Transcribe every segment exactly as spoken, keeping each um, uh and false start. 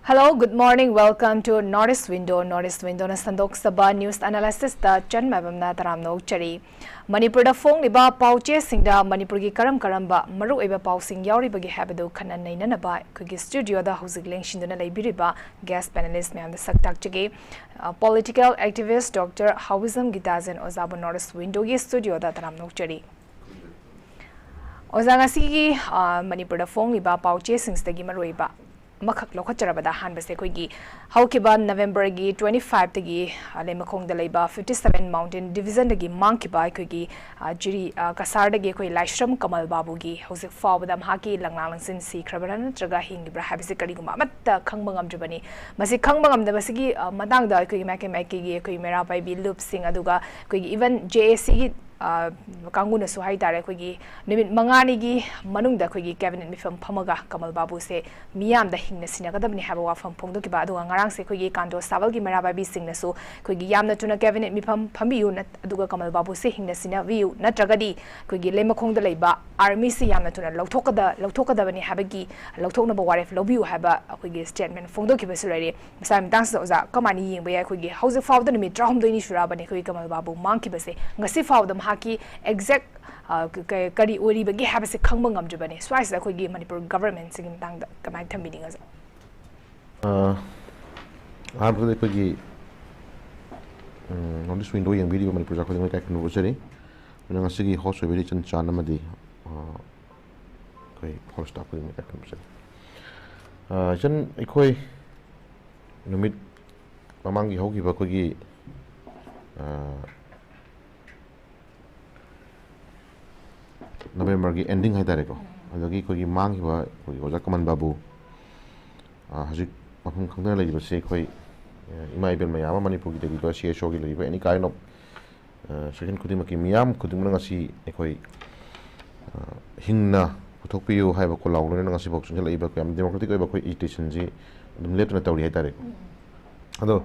Hello, good morning. Welcome to North East Window. North East Window ꯅ ꯁꯟꯗꯣꯛꯆꯕ news analysis ꯇ ꯆꯟ ꯃꯥꯏꯕꯝꯅ ꯇꯔꯥꯝꯅ ꯑꯣꯛꯆꯔꯤ꯫ ꯃꯅꯤꯄꯨꯔꯗ ꯐꯣꯡꯂꯤꯕ ꯄꯥꯎꯆꯦꯁꯤꯡꯗ ꯃꯅꯤꯄꯨꯔꯒꯤ ꯀꯔꯝ ꯀꯔꯝꯕ ꯃꯔꯨꯑꯣꯏꯕ ꯄꯥꯎꯁꯤꯡ ꯌꯥꯎꯔꯤꯕꯒꯦ ꯍꯥꯏꯕꯗꯨ ꯈꯟꯅ ꯅꯩꯅꯅꯕ ꯑꯩꯈꯣꯏꯒꯤ studio ꯗ ꯍꯧꯖꯤꯛ ꯂꯦꯡꯁꯤꯟꯗꯨꯅ ꯂꯩꯕꯤꯔꯤꯕ guest panelist ꯃꯌꯥꯝꯗ ꯁꯛ ꯇꯥꯛꯆꯒꯦ꯫ ꯑ, political activist Doctor ꯍꯥꯎꯏꯖꯝ ꯒꯤꯇꯥꯖꯦꯟ ꯑꯣꯖꯥꯕꯨ North East Window ꯒꯤ studio ꯗ ꯇꯔꯥꯝꯅ ꯑꯣꯛꯆꯔꯤ꯫ ꯑꯣꯖꯥ, ꯉꯁꯤꯒꯤ, ꯑ, ꯃꯅꯤꯄꯨꯔꯗ ꯐꯣꯡꯂꯤꯕ ꯄꯥꯎꯆꯦꯁꯤꯡꯁꯤꯗꯒꯤ ꯃꯔꯨꯑꯣꯏꯕ ꯑꯃꯈꯛ ꯂꯧꯈꯠꯆꯔꯕꯗ, ꯑꯍꯥꯟꯕꯁꯦ ꯑꯩꯈꯣꯏꯒꯤ ꯍꯧꯈꯤꯕ November ꯒꯤ twenty five ꯇꯒꯤ, ꯑ, ꯂꯩꯃꯈꯣꯡꯗ ꯂꯩꯕ fifty seven Mountain Division ꯗꯒꯤ ꯃꯥꯡꯈꯤꯕ ꯑꯩꯈꯣꯏꯒꯤ, ꯑ, ꯖꯤꯔꯤ, ꯑ, ꯀꯁꯥꯔꯗꯒꯤ ꯑꯩꯈꯣꯏ ꯂꯥꯏꯁ꯭ꯔꯝ ꯀꯃꯜ ꯕꯥꯕꯨꯒꯤ ꯍꯧꯖꯤꯛ ꯐꯥꯎꯕꯗ ꯃꯍꯥꯛꯀꯤ ꯂꯪꯂꯥ ꯂꯪꯁꯤꯟ ꯁꯤꯈ꯭ꯔꯕ꯭ꯔꯥ ꯅꯠꯇ꯭ꯔꯒ ꯍꯤꯡꯂꯤꯕ꯭ꯔꯥ ꯍꯥꯏꯕꯁꯤ ꯀꯔꯤꯒꯨꯝꯕ ꯑꯃꯠꯇ ꯈꯪꯕ ꯉꯝꯗ꯭ꯔꯕꯅꯤ꯫ ꯃꯁꯤ ꯈꯪꯕ ꯉꯝꯗꯕꯁꯤꯒꯤ, ꯑ, ꯃꯇꯥꯡꯗ ꯑꯩꯈꯣꯏꯒꯤ ꯃꯥꯏꯀꯩ ꯃꯥꯏꯀꯩꯒꯤ ꯑꯩꯈꯣꯏ ꯃꯩꯔꯥ ꯄꯥꯏꯕꯤ ꯂꯨꯞꯁꯤꯡ, ꯑꯗꯨꯒ ꯑꯩꯈꯣꯏꯒꯤ even J A C ꯒꯤ, ꯑ, ꯀꯥꯡꯕꯨꯅꯁꯨ ꯍꯥꯏꯇꯥꯔꯦ, ꯑꯩꯈꯣꯏꯒꯤ ꯅꯨꯃꯤꯠ ꯃꯉꯥꯅꯤꯒꯤ ꯃꯅꯨꯡꯗ ꯑꯩꯈꯣꯏꯒꯤ cabinet ꯃꯤꯐꯝ ꯐꯝꯃꯒ ꯀꯃꯜ ꯕꯥꯕꯨꯁꯦ ꯃꯤꯌꯥꯝꯗ ꯍꯤꯡꯅ ꯁꯤꯟꯅꯒꯗꯕꯅꯤ ꯍꯥꯏꯕ ꯋꯥꯐꯝ ꯐꯣꯡꯗꯣꯛꯈꯤꯕ꯫ ꯑꯗꯨꯒ ꯉꯔꯥꯡꯁꯦ ꯑꯩꯈꯣꯏꯒꯤ ꯀꯥꯟꯗꯣ ꯁꯥꯕꯜꯒꯤ ꯃꯩꯔꯥ ꯄꯥꯏꯕꯤꯁꯤꯡꯅꯁꯨ ꯑꯩꯈꯣꯏꯒꯤ ꯌꯥꯝꯅ ꯊꯨꯅ cabinet ꯃꯤꯐꯝ ꯐꯝꯕꯤꯌꯨ, ꯅꯠ-, ꯑꯗꯨꯒ ꯀꯃꯜ ꯕꯥꯕꯨꯁꯦ ꯍꯤꯡꯅ ꯁꯤꯟꯅꯕꯤꯌꯨ, ꯅꯠꯇ꯭ꯔꯒꯗꯤ ꯑꯩꯈꯣꯏꯒꯤ ꯂꯩꯃꯈꯣꯡꯗ ꯂꯩꯕ army ꯁꯤ ꯌꯥꯝꯅ ꯊꯨꯅ ꯂꯧꯊꯣꯛꯀꯗ-, ꯂꯧꯊꯣꯛꯀꯗꯕꯅꯤ ꯍꯥꯏꯕꯒꯤ, ꯂꯧꯊꯣꯛꯅꯕ ꯋꯥꯔꯦꯞ ꯂꯧꯕꯤꯌꯨ ꯍꯥꯏꯕ ꯑꯩꯈꯣꯏꯒꯤ statement ꯐꯣꯡꯗꯣꯛꯈꯤꯕꯁꯨ ꯂꯩꯔꯤ꯫ ꯃꯁꯥꯒꯤ ꯃꯇꯥꯡꯁꯤꯗ ꯑꯣꯖꯥ ꯀꯃꯥꯏꯅ ꯌꯦꯡꯕ ꯌꯥꯏ? ꯑꯩꯈꯣꯏꯒꯤ ꯍꯧꯖꯤꯛ ꯐꯥꯎꯕꯗ ꯅꯨꯃꯤꯠ ꯇꯔꯥꯍꯨꯝꯗꯣꯏꯅꯤ ꯁꯨꯔꯛꯑꯕꯅꯤ ꯑꯩꯈꯣꯏꯒꯤ ꯀꯃꯜ ꯕꯥꯕꯨ ꯃꯥꯡꯈꯤꯕꯁꯦ꯫ ꯉꯁꯤ ꯐꯥꯎꯕꯗ ꯃꯍꯥꯛꯀꯤ exact, ꯑ, ꯀ-, ꯀ-, ꯀꯔꯤ ꯑꯣꯏꯔꯤꯕꯒꯦ ꯍꯥꯏꯕꯁꯦ ꯈꯪꯕ ꯉꯝꯗ꯭ꯔꯤꯕꯅꯤ꯫ ꯁ꯭ꯋꯥꯏꯁꯤꯗ ꯑꯩꯈꯣꯏꯒꯤ ꯃꯅꯤꯄꯨꯔ government ꯁꯤꯒꯤ ꯃꯇꯥꯡꯗ ꯀꯃꯥꯏꯅ ꯊꯝꯕꯤꯅꯤꯡꯉꯤ ꯑꯣꯖꯥ? ꯑ, ꯑꯍꯥꯟꯕꯗ ꯑꯩꯈꯣꯏꯒꯤ, ꯎꯝ, North East Window ꯌꯦꯡꯕꯤꯔꯤꯕ ꯃꯅꯤꯄꯨꯔ ꯈꯨꯗꯤꯡꯃꯛ ꯏꯀꯥꯏ ꯈꯨꯝꯅꯕ ꯎꯠꯆꯔꯤ꯫ ꯑꯗꯨꯅ ꯉꯁꯤꯒꯤ host ꯑꯣꯏꯕꯤꯔꯤ ꯏꯆꯟ ꯆꯥꯟ ꯑꯃꯗꯤ, ꯑ, ꯑꯩꯈꯣꯏ host staff ꯈꯨꯗꯤꯡꯃꯛ ꯏꯀꯥꯏ ꯈꯨꯝꯅꯕ ꯎꯠꯆꯔꯤ꯫ ꯑ, ꯏꯆꯟ, ꯑꯩꯈꯣꯏ ꯅꯨꯃꯤꯠ ꯃꯃꯥꯡꯒꯤ ꯍꯧꯈꯤꯕ ꯑꯩꯈꯣꯏꯒꯤ, ꯑ, November ꯒꯤ ending ꯍꯥꯏꯇꯥꯔꯦꯀꯣ, ꯑꯗꯒꯤ ꯑꯩꯈꯣꯏꯒꯤ ꯃꯥꯡꯈꯤꯕ ꯑꯩꯈꯣꯏꯒꯤ ꯑꯣꯖꯥ ꯀꯃꯜ ꯕꯥꯕꯨ, ꯑ, ꯍꯧꯖꯤꯛ ꯃꯐꯝ ꯈꯪꯗꯅ ꯂꯩꯔꯤꯕꯁꯦ ꯑꯩꯈꯣꯏ, ꯑ, ꯏꯃꯥ ꯏꯕꯦꯜ ꯃꯌꯥꯝ ꯑꯃ ꯃꯅꯤꯄꯨꯔꯒꯤ ꯂꯩꯔꯤꯕ C S O ꯒꯤ ꯂꯩꯔꯤꯕ any kind of, ꯑ, section ꯈꯨꯗꯤꯡꯃꯛꯀꯤ ꯃꯤꯌꯥꯝ ꯈꯨꯗꯤꯡꯃꯛꯅ ꯉꯁꯤ ꯑꯩꯈꯣꯏ, ꯑ, ꯍꯤꯡꯅ ꯄꯨꯊꯣꯛꯄꯤꯌꯨ ꯍꯥꯏꯕ ꯈꯣꯜꯂꯥꯎ ꯂꯣꯏꯅꯅ ꯉꯁꯤꯐꯥꯎ ꯆꯪꯁꯤꯜꯂꯛꯏꯕ ꯌꯥꯝ democratic ꯑꯣꯏꯕ ꯑꯩꯈꯣꯏ agitation ꯁꯤ ꯑꯗꯨꯝ ꯂꯦꯞꯇꯅ ꯇꯧꯔꯤ ꯍꯥꯏꯇꯥꯔꯦꯀꯣ꯫ ꯑꯗꯣ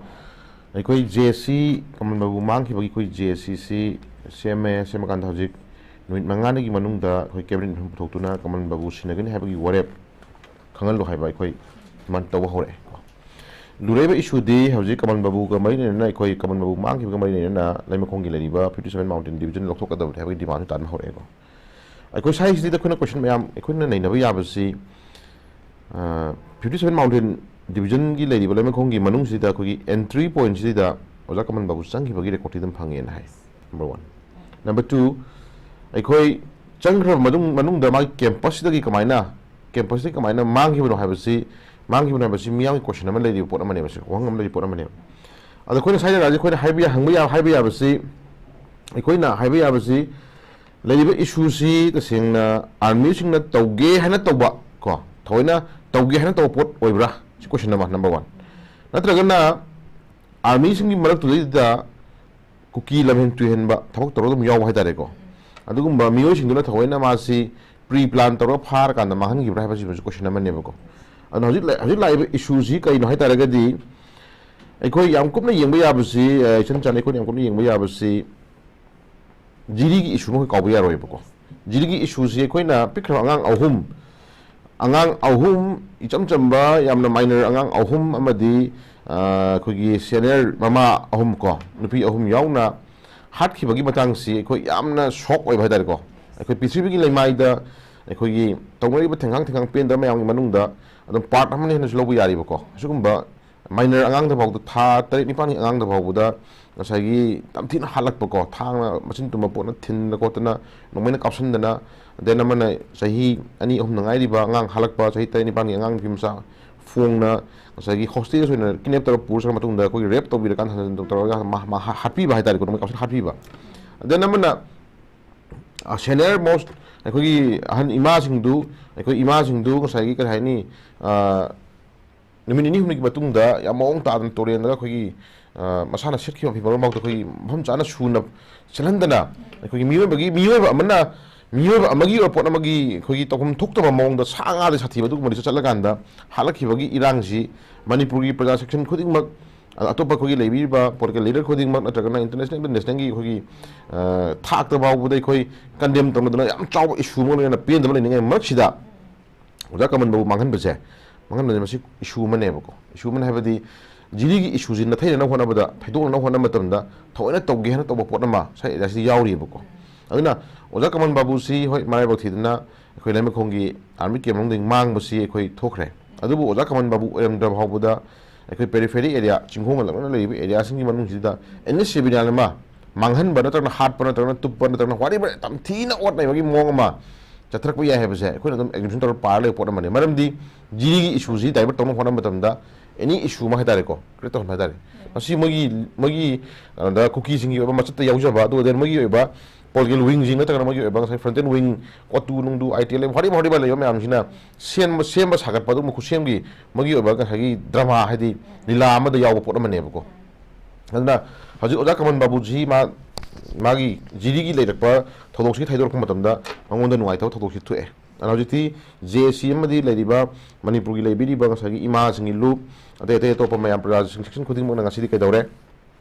ꯑꯩꯈꯣꯏ J A C ꯀꯃꯜ ꯕꯥꯕꯨ ꯃꯥꯡꯈꯤꯕꯒꯤ ꯑꯩꯈꯣꯏ J A C ꯁꯤ ꯁꯦꯝꯃꯦ, ꯁꯦꯝꯃꯀꯥꯟꯗ ꯍꯧꯖꯤꯛ ꯅꯨꯃꯤꯠ ꯃꯉꯥꯅꯤꯒꯤ ꯃꯅꯨꯡꯗ ꯑꯩꯈꯣꯏ cabinet ꯃꯤꯐꯝ ꯄꯨꯊꯣꯛꯇꯨꯅ ꯀꯃꯜ ꯕꯥꯕꯨ ꯁꯤꯟꯅꯒꯅꯤ ꯍꯥꯏꯕꯒꯤ ꯋꯥꯔꯦꯞ ꯈꯪꯍꯜꯂꯨ ꯍꯥꯏꯕ ꯑꯩꯈꯣꯏ demand ꯇꯧꯕ ꯍꯧꯔꯛꯑꯦ꯫ ꯂꯨꯔꯛꯏꯕ ꯏꯁꯨꯗꯤ ꯍꯧꯖꯤꯛ ꯀꯃꯟ ꯕꯥꯕꯨꯒ ꯃꯔꯤ ꯂꯩꯅꯅ, ꯑꯩꯈꯣꯏ ꯀꯃꯟ ꯕꯥꯕꯨ ꯃꯥꯡꯈꯤꯕꯒ ꯃꯔꯤ ꯂꯩꯅꯅ ꯂꯩꯃꯈꯣꯡꯒꯤ ꯂꯩꯔꯤꯕ ꯐꯤꯐꯇꯤ ꯁꯚꯦꯟ ꯃꯥꯎꯟꯇꯦꯟ ꯗꯤꯕꯤꯖꯟ ꯂꯧꯊꯣꯛꯀꯗꯕꯅꯤ ꯍꯥꯏꯕꯒꯤ ꯗꯤꯃꯥꯟꯁꯨ ꯇꯥꯟꯕ ꯍꯧꯔꯛꯑꯦꯀꯣ꯫ ꯑꯩꯈꯣꯏ ꯁ꯭ꯋꯥꯏꯁꯤꯗ ꯑꯩꯈꯣꯏꯅ ꯀꯣꯏꯁꯟ ꯃꯌꯥꯝ ꯑꯩꯈꯣꯏꯅ ꯅꯩꯅꯕ ꯌꯥꯕꯁꯤ, ꯐꯤꯐꯇꯤ ꯁꯚꯦꯟ ꯃꯥꯎꯟꯇꯦꯟ ꯗꯤꯕꯤꯖꯟꯒꯤ ꯂꯩꯔꯤꯕ ꯂꯩꯃꯈꯣꯡꯒꯤ ꯃꯅꯨꯡꯁꯤꯗ ꯑꯩꯈꯣꯏꯒꯤ ꯑꯦꯟꯇ꯭ꯔꯤ ꯄꯣꯏꯟꯁꯤꯗ ꯑꯣꯖꯥ ꯀꯃꯟ ꯕꯥꯕꯨ ꯆꯪꯈꯤꯕꯒꯤ ꯔꯦꯀꯣꯔꯗꯇꯤ ꯑꯗꯨꯝ ꯐꯪꯉꯦꯅ ꯍꯥꯏ꯫ Number one. ꯅꯝꯕꯔ ꯇꯨ, ꯑꯩꯈꯣꯏ ꯆꯪꯈ꯭ꯔꯕ ꯃꯇꯨꯡ, ꯃꯅꯨꯡꯗ ꯃꯥꯒꯤ ꯀꯦꯝꯄꯁꯁꯤꯗꯒꯤ ꯀꯃꯥꯏꯅ, ꯀꯦꯝꯄꯁꯁꯤꯗꯒꯤ ꯀꯃꯥꯏꯅ ꯃꯥꯡꯈꯤꯕꯅꯣ ꯍꯥꯏꯕꯁꯤ, ꯃꯥꯡꯈꯤꯕꯅꯣ ꯍꯥꯏꯕꯁꯤ ꯃꯤꯌꯥꯝꯒꯤ ꯀꯣꯏꯁꯟ ꯑꯃ ꯂꯩꯔꯤꯕ ꯄꯣꯠ ꯑꯃꯅꯦꯕ, ꯁꯤ ꯋꯥꯍꯪ ꯑꯃ ꯂꯩꯔꯤꯕ ꯄꯣꯠ ꯑꯃꯅꯦꯕ꯫ ꯑꯗꯣ ꯑꯩꯈꯣꯏꯅ ꯁ꯭ꯋꯥꯏ ꯖꯒꯥꯁꯤ ꯑꯩꯈꯣꯏꯅ ꯍꯥꯏꯕ ꯌꯥ-, ꯍꯪꯕ ꯌꯥ-, ꯍꯥꯏꯕ ꯌꯥꯕꯁꯤ, ꯑꯩꯈꯣꯏꯅ ꯍꯥꯏꯕ ꯌꯥꯕꯁꯤ, ꯂꯩꯔꯤꯕ ꯏꯁꯨꯁꯤ ꯇꯁꯦꯡꯅ ꯑꯥꯔꯃꯤꯁꯤꯡꯅ ꯇꯧꯒꯦ ꯍꯥꯏꯅ ꯇꯧꯕ, ꯀꯣ, ꯊꯑꯣꯏꯅ ꯇꯧꯒꯦ ꯍꯥꯏꯅ ꯇꯧꯕ ꯄꯣꯠ ꯑꯣꯏꯕ꯭ꯔꯥ? ꯁꯤ ꯀꯣꯏꯁꯟ ꯑꯃ, ꯅꯝꯕꯔ ꯋꯥꯟ꯫ ꯅꯠꯇ꯭ꯔꯒꯅ ꯑꯥꯔꯃꯤꯁꯤꯡꯒꯤ ꯃꯔꯛꯇꯨꯗꯩꯗ ꯀꯨꯀꯤ ꯂꯝꯍꯦꯟ ꯇꯨꯍꯦꯟꯕ ꯊꯕꯛ ꯇꯧꯔꯒ ꯑꯗꯨꯝ ꯌꯥꯎꯕ ꯍꯥꯏꯇꯥꯔꯦꯀꯣ꯫ ꯑꯗꯨꯒꯨꯝꯕ ꯃꯤꯑꯣꯏꯁꯤꯡꯗꯨꯅ ꯊꯑꯣꯏꯅ ꯃꯥꯁꯤ ꯄ꯭ꯔꯤ ꯄ꯭ꯂꯥꯟ ꯇꯧꯔꯒ ꯐꯥꯔꯀꯥꯟꯗ ꯃꯥꯡꯍꯟꯈꯤꯕ꯭ꯔꯥ ꯍꯥꯏꯕꯁꯤꯃꯁꯨ ꯀꯣꯏꯁꯟ ꯑꯃꯅꯦꯕꯀꯣ꯫ ꯑꯗꯨꯅ ꯍꯧꯖꯤꯛ ꯂꯥꯛ-, ꯍꯧꯖꯤꯛ ꯂꯥꯛꯏꯕ ꯏꯁꯨꯁꯤ ꯀꯩꯅꯣ ꯍꯥꯏꯇꯥꯔꯒꯗꯤ, ꯑꯩꯈꯣꯏ ꯌꯥꯝ ꯀꯨꯞꯅ ꯌꯦꯡꯕ ꯌꯥꯕꯁꯤ, ꯑ, ꯏꯆꯝ ꯆꯝꯅ ꯑꯩꯈꯣꯏꯅ ꯌꯥꯝ ꯀꯨꯞꯅ ꯌꯦꯡꯕ ꯌꯥꯕꯁꯤ, ꯖꯤꯔꯤꯒꯤ ꯏꯁꯨ ꯑꯃꯈꯛ ꯀꯥꯎꯕ ꯌꯥꯔꯣꯏꯕꯀꯣ꯫ ꯖꯤꯔꯤꯒꯤ ꯏꯁꯨꯁꯤ ꯑꯩꯈꯣꯏꯅ ꯄꯤꯛꯈ꯭ꯔꯕ ꯑꯉꯥꯡ ꯑꯍꯨꯝ, ꯑꯉꯥꯡ ꯑꯍꯨꯝ, ꯏꯆꯝ ꯆꯝꯕ, ꯌꯥꯝꯅ ꯃꯥꯏꯅꯔ ꯑꯉꯥꯡ ꯑꯍꯨꯝ ꯑꯃꯗꯤ, ꯑ, ꯑꯩꯈꯣꯏꯒꯤ ꯁꯦꯅꯤꯌꯔ ꯃꯃꯥ ꯑꯍꯨꯝ ꯀꯣ, ꯅꯨꯄꯤ ꯑꯍꯨꯝ ꯌꯥꯎꯅ ꯍꯥꯠꯈꯤꯕꯒꯤ ꯃꯇꯥꯡꯁꯤ ꯑꯩꯈꯣꯏ ꯌꯥꯝꯅ ꯁꯣꯛ ꯑꯣꯏꯕ ꯍꯥꯏꯇꯥꯔꯦꯀꯣ꯫ ꯑꯩꯈꯣꯏ ꯄ꯭ꯔꯤꯊꯤꯕꯤꯒꯤ ꯂꯩꯃꯥꯏꯗ ꯑꯩꯈꯣꯏꯒꯤ ꯇꯧꯅꯔꯤꯕ ꯊꯦꯡꯈꯥꯡ ꯊꯦꯡꯈꯥꯡ ꯄꯦꯟꯗꯕ ꯃꯌꯥꯝꯒꯤ ꯃꯅꯨꯡꯗ ꯑꯗꯨꯝ ꯄꯥꯔꯠ ꯑꯃꯅꯤ ꯍꯥꯏꯅꯁꯨ ꯂꯧꯕ ꯌꯥꯔꯤꯕꯀꯣ꯫ ꯑꯁꯤꯒꯨꯝꯕ ꯃꯥꯏꯅꯔ ꯑꯉꯥꯡꯗ ꯐꯥꯎꯗ, ꯊꯥ ꯇꯔꯦꯠ ꯅꯤꯄꯥꯟꯒꯤ ꯑꯉꯥꯡꯗ ꯐꯥꯎꯕꯗ ꯉꯁꯥꯏꯒꯤ ꯇꯝꯊꯤꯅ ꯍꯥꯠꯂꯛꯄꯀꯣ, ꯊꯥꯡꯅ ꯃꯆꯤꯟ ꯇꯨꯝꯕ ꯄꯣꯠꯅ ꯊꯤꯟꯗꯅ ꯈꯣꯠꯇꯅ, ꯅꯣꯡꯃꯩꯅ ꯀꯥꯞꯁꯤꯟꯗꯅ, ꯗꯦꯟ ꯑꯃꯅ ꯆꯍꯤ ꯑꯅꯤ ꯑꯍꯨꯝꯗ ꯉꯥꯏꯔꯤꯕ ꯑꯉꯥꯡ ꯍꯥꯠꯂꯛꯄ, ꯆꯍꯤ ꯇꯔꯦꯠ ꯅꯤꯄꯥꯟꯒꯤ ꯑꯉꯥꯡ ꯅꯨꯄꯤ ꯃꯆꯥ ꯐꯣꯡꯅ ꯉꯁꯥꯏꯒꯤ ꯍꯣꯁꯇꯦꯖ ꯑꯣꯏꯅ ꯀꯤꯗꯅꯦꯞ ꯇꯧꯔꯒ ꯄꯨꯔ ꯆꯠꯈ꯭ꯔ ꯃꯇꯨꯡꯗ ꯑꯩꯈꯣꯏꯒꯤ ꯔꯦꯞ ꯇꯧꯕꯤꯔꯀꯥꯟꯗ ꯍꯟꯖꯤꯟ ꯇꯧꯔꯒ ꯃꯥ-, ꯃꯥ-, ꯍꯥꯠꯄꯤꯕ ꯍꯥꯏꯇꯥꯔꯦꯀꯣ, ꯅꯣꯡꯃꯩ ꯀꯥꯞꯁꯤꯜ ꯍꯥꯠꯄꯤꯕ꯫ ꯗꯦꯟ ꯑꯃꯅ, ꯑ, ꯁꯦꯅꯤꯌꯔ ꯃꯣꯁ ꯑꯩꯈꯣꯏꯒꯤ ꯑꯍꯟ ꯏꯃꯥꯁꯤꯡꯗꯨ, ꯑꯩꯈꯣꯏ ꯏꯃꯥꯁꯤꯡꯗꯨ ꯉꯁꯥꯏꯒꯤ ꯀꯔꯤ ꯍꯥꯏꯅꯤ, ꯑ, ꯅꯨꯃꯤꯠ ꯅꯤꯅꯤ ꯍꯨꯝꯅꯤꯒꯤ ꯃꯇꯨꯡꯗ ꯌꯥꯝ ꯃꯑꯣꯡ ꯇꯥꯗꯅ ꯇꯨꯔꯦꯟꯗꯒ ꯑꯩꯈꯣꯏꯒꯤ, ꯑ, ꯃꯁꯥꯅ ꯁꯦꯠꯈꯤꯕ ꯐꯤꯕꯝ ꯑꯃꯐꯥꯎꯗ ꯑꯩꯈꯣꯏꯒꯤ ꯃꯐꯝ ꯆꯥꯅ ꯁꯨꯅ ꯁꯦꯠꯍꯟꯗꯅ, ꯑꯩꯈꯣꯏꯒꯤ ꯃꯤꯑꯣꯏꯕꯒꯤ, ꯃꯤꯑꯣꯏꯕ ꯑꯃꯅ, ꯃꯤꯑꯣꯏꯕ ꯑꯃꯒꯤ ꯑꯣꯏꯕ ꯄꯣꯠ ꯑꯃꯒꯤ ꯑꯩꯈꯣꯏꯒꯤ ꯇꯧꯐꯝ ꯊꯣꯛꯇꯕ ꯃꯑꯣꯡꯗ ꯁꯥ ꯉꯥꯗ ꯁꯥꯊꯤꯕ ꯑꯗꯨꯒꯨꯝꯕꯗꯁꯨ ꯆꯠꯂꯀꯥꯟꯗ ꯍꯥꯠꯂꯛꯈꯤꯕꯒꯤ ꯏꯔꯥꯡꯁꯤ ꯃꯅꯤꯄꯨꯔꯒꯤ ꯄ꯭ꯔꯖꯥ ꯁꯦꯛꯁꯟ ꯈꯨꯗꯤꯡꯃꯛ, ꯑ, ꯑꯇꯣꯞꯄ ꯑꯩꯈꯣꯏꯒꯤ ꯂꯩꯕꯤꯔꯤꯕ ꯄꯣꯂꯤꯇꯤꯀꯦꯜ ꯂꯤꯗꯔ ꯈꯨꯗꯤꯡꯃꯛ ꯅꯠꯇ꯭ꯔꯒꯅ ꯏꯟꯇꯔꯅꯦꯁꯅꯦꯜ, ꯏꯟꯇꯔꯅꯦꯁꯅꯦꯜꯒꯤ ꯑꯩꯈꯣꯏꯒꯤ, ꯑ, ꯊꯥꯛꯇ ꯐꯥꯎꯕꯗ ꯑꯩꯈꯣꯏ ꯀꯟꯗꯦꯝ ꯇꯧꯅꯗꯅ ꯌꯥꯝ ꯆꯥꯎꯕ ꯏꯁꯨ ꯑꯃ ꯑꯣꯏꯅ ꯄꯦꯟꯗꯕ ꯂꯩꯅꯤꯡꯉꯥꯏ ꯃꯔꯛꯁꯤꯗ ꯑꯣꯖꯥ ꯀꯃꯟ ꯕꯥꯕꯨ ꯃꯥꯡꯍꯟꯕꯁꯦ ꯃꯥꯡꯍꯟꯕꯁꯦ ꯃꯁꯤ ꯏꯁꯨ ꯑꯃꯅꯦꯕꯀꯣ꯫ ꯏꯁꯨ ꯑꯃꯅ ꯍꯥꯏꯕꯗꯤ ꯖꯤꯔꯤꯒꯤ ꯏꯁꯨꯁꯤ ꯅꯥꯊꯩꯅꯅꯕ ꯍꯣꯠꯅꯕꯗ, ꯊꯩꯗꯣꯛꯅꯅꯕ ꯍꯣꯠꯅꯕ ꯃꯇꯝꯗ ꯊꯑꯣꯏꯅ ꯇꯧꯒꯦ ꯍꯥꯏꯅ ꯇꯧꯕ ꯄꯣꯠ ꯑꯃ ꯁ꯭ꯋꯥꯏ ꯑꯦꯔꯤꯌꯥꯁꯤꯗ ꯌꯥꯎꯔꯤꯑꯕꯀꯣ꯫ ꯑꯗꯨꯅ ꯑꯣꯖꯥ ꯀꯃꯟ ꯕꯥꯕꯨꯁꯤ, ꯍꯣꯏ, ꯃꯔꯥꯏꯕꯛ ꯊꯤꯗꯅ ꯑꯩꯈꯣꯏ ꯂꯩꯃꯈꯣꯡꯒꯤ ꯑꯥꯔꯃꯤ ꯀꯦꯝ ꯃꯅꯨꯡꯗꯒꯤ ꯃꯥꯡꯕꯁꯤ ꯑꯩꯈꯣꯏ ꯊꯣꯛꯈ꯭ꯔꯦ꯫ ꯑꯗꯨꯕꯨ ꯑꯣꯖꯥ ꯀꯃꯟ ꯕꯥꯕꯨ ꯑꯣꯏꯔꯝꯗ꯭ꯔꯕ ꯐꯥꯎꯕꯗ ꯑꯩꯈꯣꯏ ꯄꯦꯔꯤꯐꯦꯔꯤ ꯑꯦꯔꯤꯌꯥ, ꯆꯤꯡꯈꯣꯡꯒ ꯅꯛꯅꯅ ꯂꯩꯔꯤꯕ ꯑꯦꯔꯤꯌꯥꯁꯤꯡꯒꯤ ꯃꯅꯨꯡꯁꯤꯗ ꯑꯦꯅꯤ ꯁꯤꯚꯤꯂꯤꯌꯟ ꯑꯃ ꯃꯥꯡꯍꯟꯕ ꯅꯠꯇ꯭ꯔꯒꯅ ꯍꯥꯠꯄ ꯅꯠꯇ꯭ꯔꯒꯅ ꯇꯨꯞꯄ ꯅꯠꯇ꯭ꯔꯒꯅ whatever ꯌꯥꯝ ꯊꯤꯅ ꯑꯣꯠ ꯅꯩꯕꯒꯤ ꯃꯑꯣꯡ ꯑꯃ ꯆꯠꯊꯔꯛꯄ ꯌꯥꯏ ꯍꯥꯏꯕꯁꯦ ꯑꯩꯈꯣꯏꯅ ꯑꯗꯨꯝ ꯑꯦꯖꯨꯝꯁꯟ ꯇꯧꯔ ꯄꯥꯔ ꯂꯩꯕ ꯄꯣꯠ ꯑꯃꯅꯤ꯫ ꯃꯔꯝꯗꯤ ꯖꯤꯔꯤꯒꯤ ꯏꯁꯨꯁꯤ ꯗꯥꯏꯚꯔꯠ ꯇꯧꯅꯕ ꯍꯣꯠꯅꯕ ꯃꯇꯝꯗ ꯑꯦꯅꯤ ꯏꯁꯨ ꯑꯃ ꯍꯥꯏꯇꯥꯔꯦꯀꯣ, ꯀ꯭ꯔꯤꯌꯦꯠ ꯇꯧꯍꯟꯕ ꯍꯥꯏꯇꯥꯔꯦ, ꯃꯁꯤ ꯃꯣꯏꯒꯤ, ꯃꯣꯏꯒꯤ ꯀꯩꯅꯣꯗ ꯀꯨꯀꯤꯁꯤꯡꯒꯤ ꯑꯣꯏꯕ ꯃꯆꯠꯇ ꯌꯥꯎꯖꯕ, ꯑꯗꯨꯒ then ꯃꯣꯏꯒꯤ ꯑꯣꯏꯕ ꯄꯣꯂꯤꯇꯤꯀꯦꯜ ꯋꯤꯡꯁꯤꯡ ꯅꯠꯇ꯭ꯔꯒꯅ ꯃꯣꯏꯒꯤ ꯑꯣꯏꯕ ꯉꯁꯥꯏ ꯐ꯭ꯔꯟꯇꯦꯟ ꯋꯤꯡ, ꯑꯣꯇꯨ ꯅꯨꯡꯗꯨ, I T L F, whatever whatever ꯂꯩꯕ ꯃꯌꯥꯝꯁꯤꯅ ꯁꯦꯝꯕ, ꯁꯦꯝꯕ ꯁꯥꯒꯠꯄ ꯑꯗꯨꯒꯨꯝꯕ ꯈꯨꯠꯁꯦꯝꯒꯤ ꯃꯣꯏꯒꯤ ꯑꯣꯏꯕ ꯉꯁꯥꯏꯒꯤ ꯗ꯭ꯔꯃꯥ ꯍꯥꯏꯗꯤ ꯂꯤꯂꯥ ꯑꯃꯗ ꯌꯥꯎꯕ ꯄꯣꯠ ꯑꯃꯅꯦꯕꯀꯣ꯫ ꯑꯗꯨꯅ ꯍꯧꯖꯤꯛ ꯑꯣꯖꯥ ꯀꯃꯟ ꯕꯥꯕꯨꯖꯤ ꯃꯥ, ꯃꯥꯒꯤ ꯖꯤꯔꯤꯒꯤ ꯂꯩꯔꯛꯄ ꯊꯧꯗꯣꯛꯁꯤꯒꯤ ꯊꯩꯗꯣꯔꯛꯄ ꯃꯇꯝꯗ ꯃꯉꯣꯟꯗ ꯅꯨꯡꯉꯥꯏꯇꯕ ꯊꯧꯗꯣꯛꯁꯤ ꯊꯣꯛꯑꯦ꯫ ꯑꯗꯨꯅ ꯍꯧꯖꯤꯛꯇꯤ ꯖꯦ ꯑꯦ ꯁꯤ ꯑꯃꯗꯤ ꯂꯩꯔꯤꯕ ꯃꯅꯤꯄꯨꯔꯒꯤ ꯂꯩꯕꯤꯔꯤꯕ ꯉꯁꯥꯏꯒꯤ ꯏꯃꯥꯁꯤꯡꯒꯤ ꯂꯨꯞ, ꯑꯇꯩ ꯑꯇꯩ ꯑꯇꯣꯞꯄ ꯃꯌꯥꯝ ꯄ꯭ꯔꯖꯥꯁꯤꯡ, ꯁꯦꯛꯁꯟ ꯈꯨꯗꯤꯡꯃꯛꯅ ꯉꯁꯤꯗꯤ ꯀꯩꯗꯧꯔꯦ?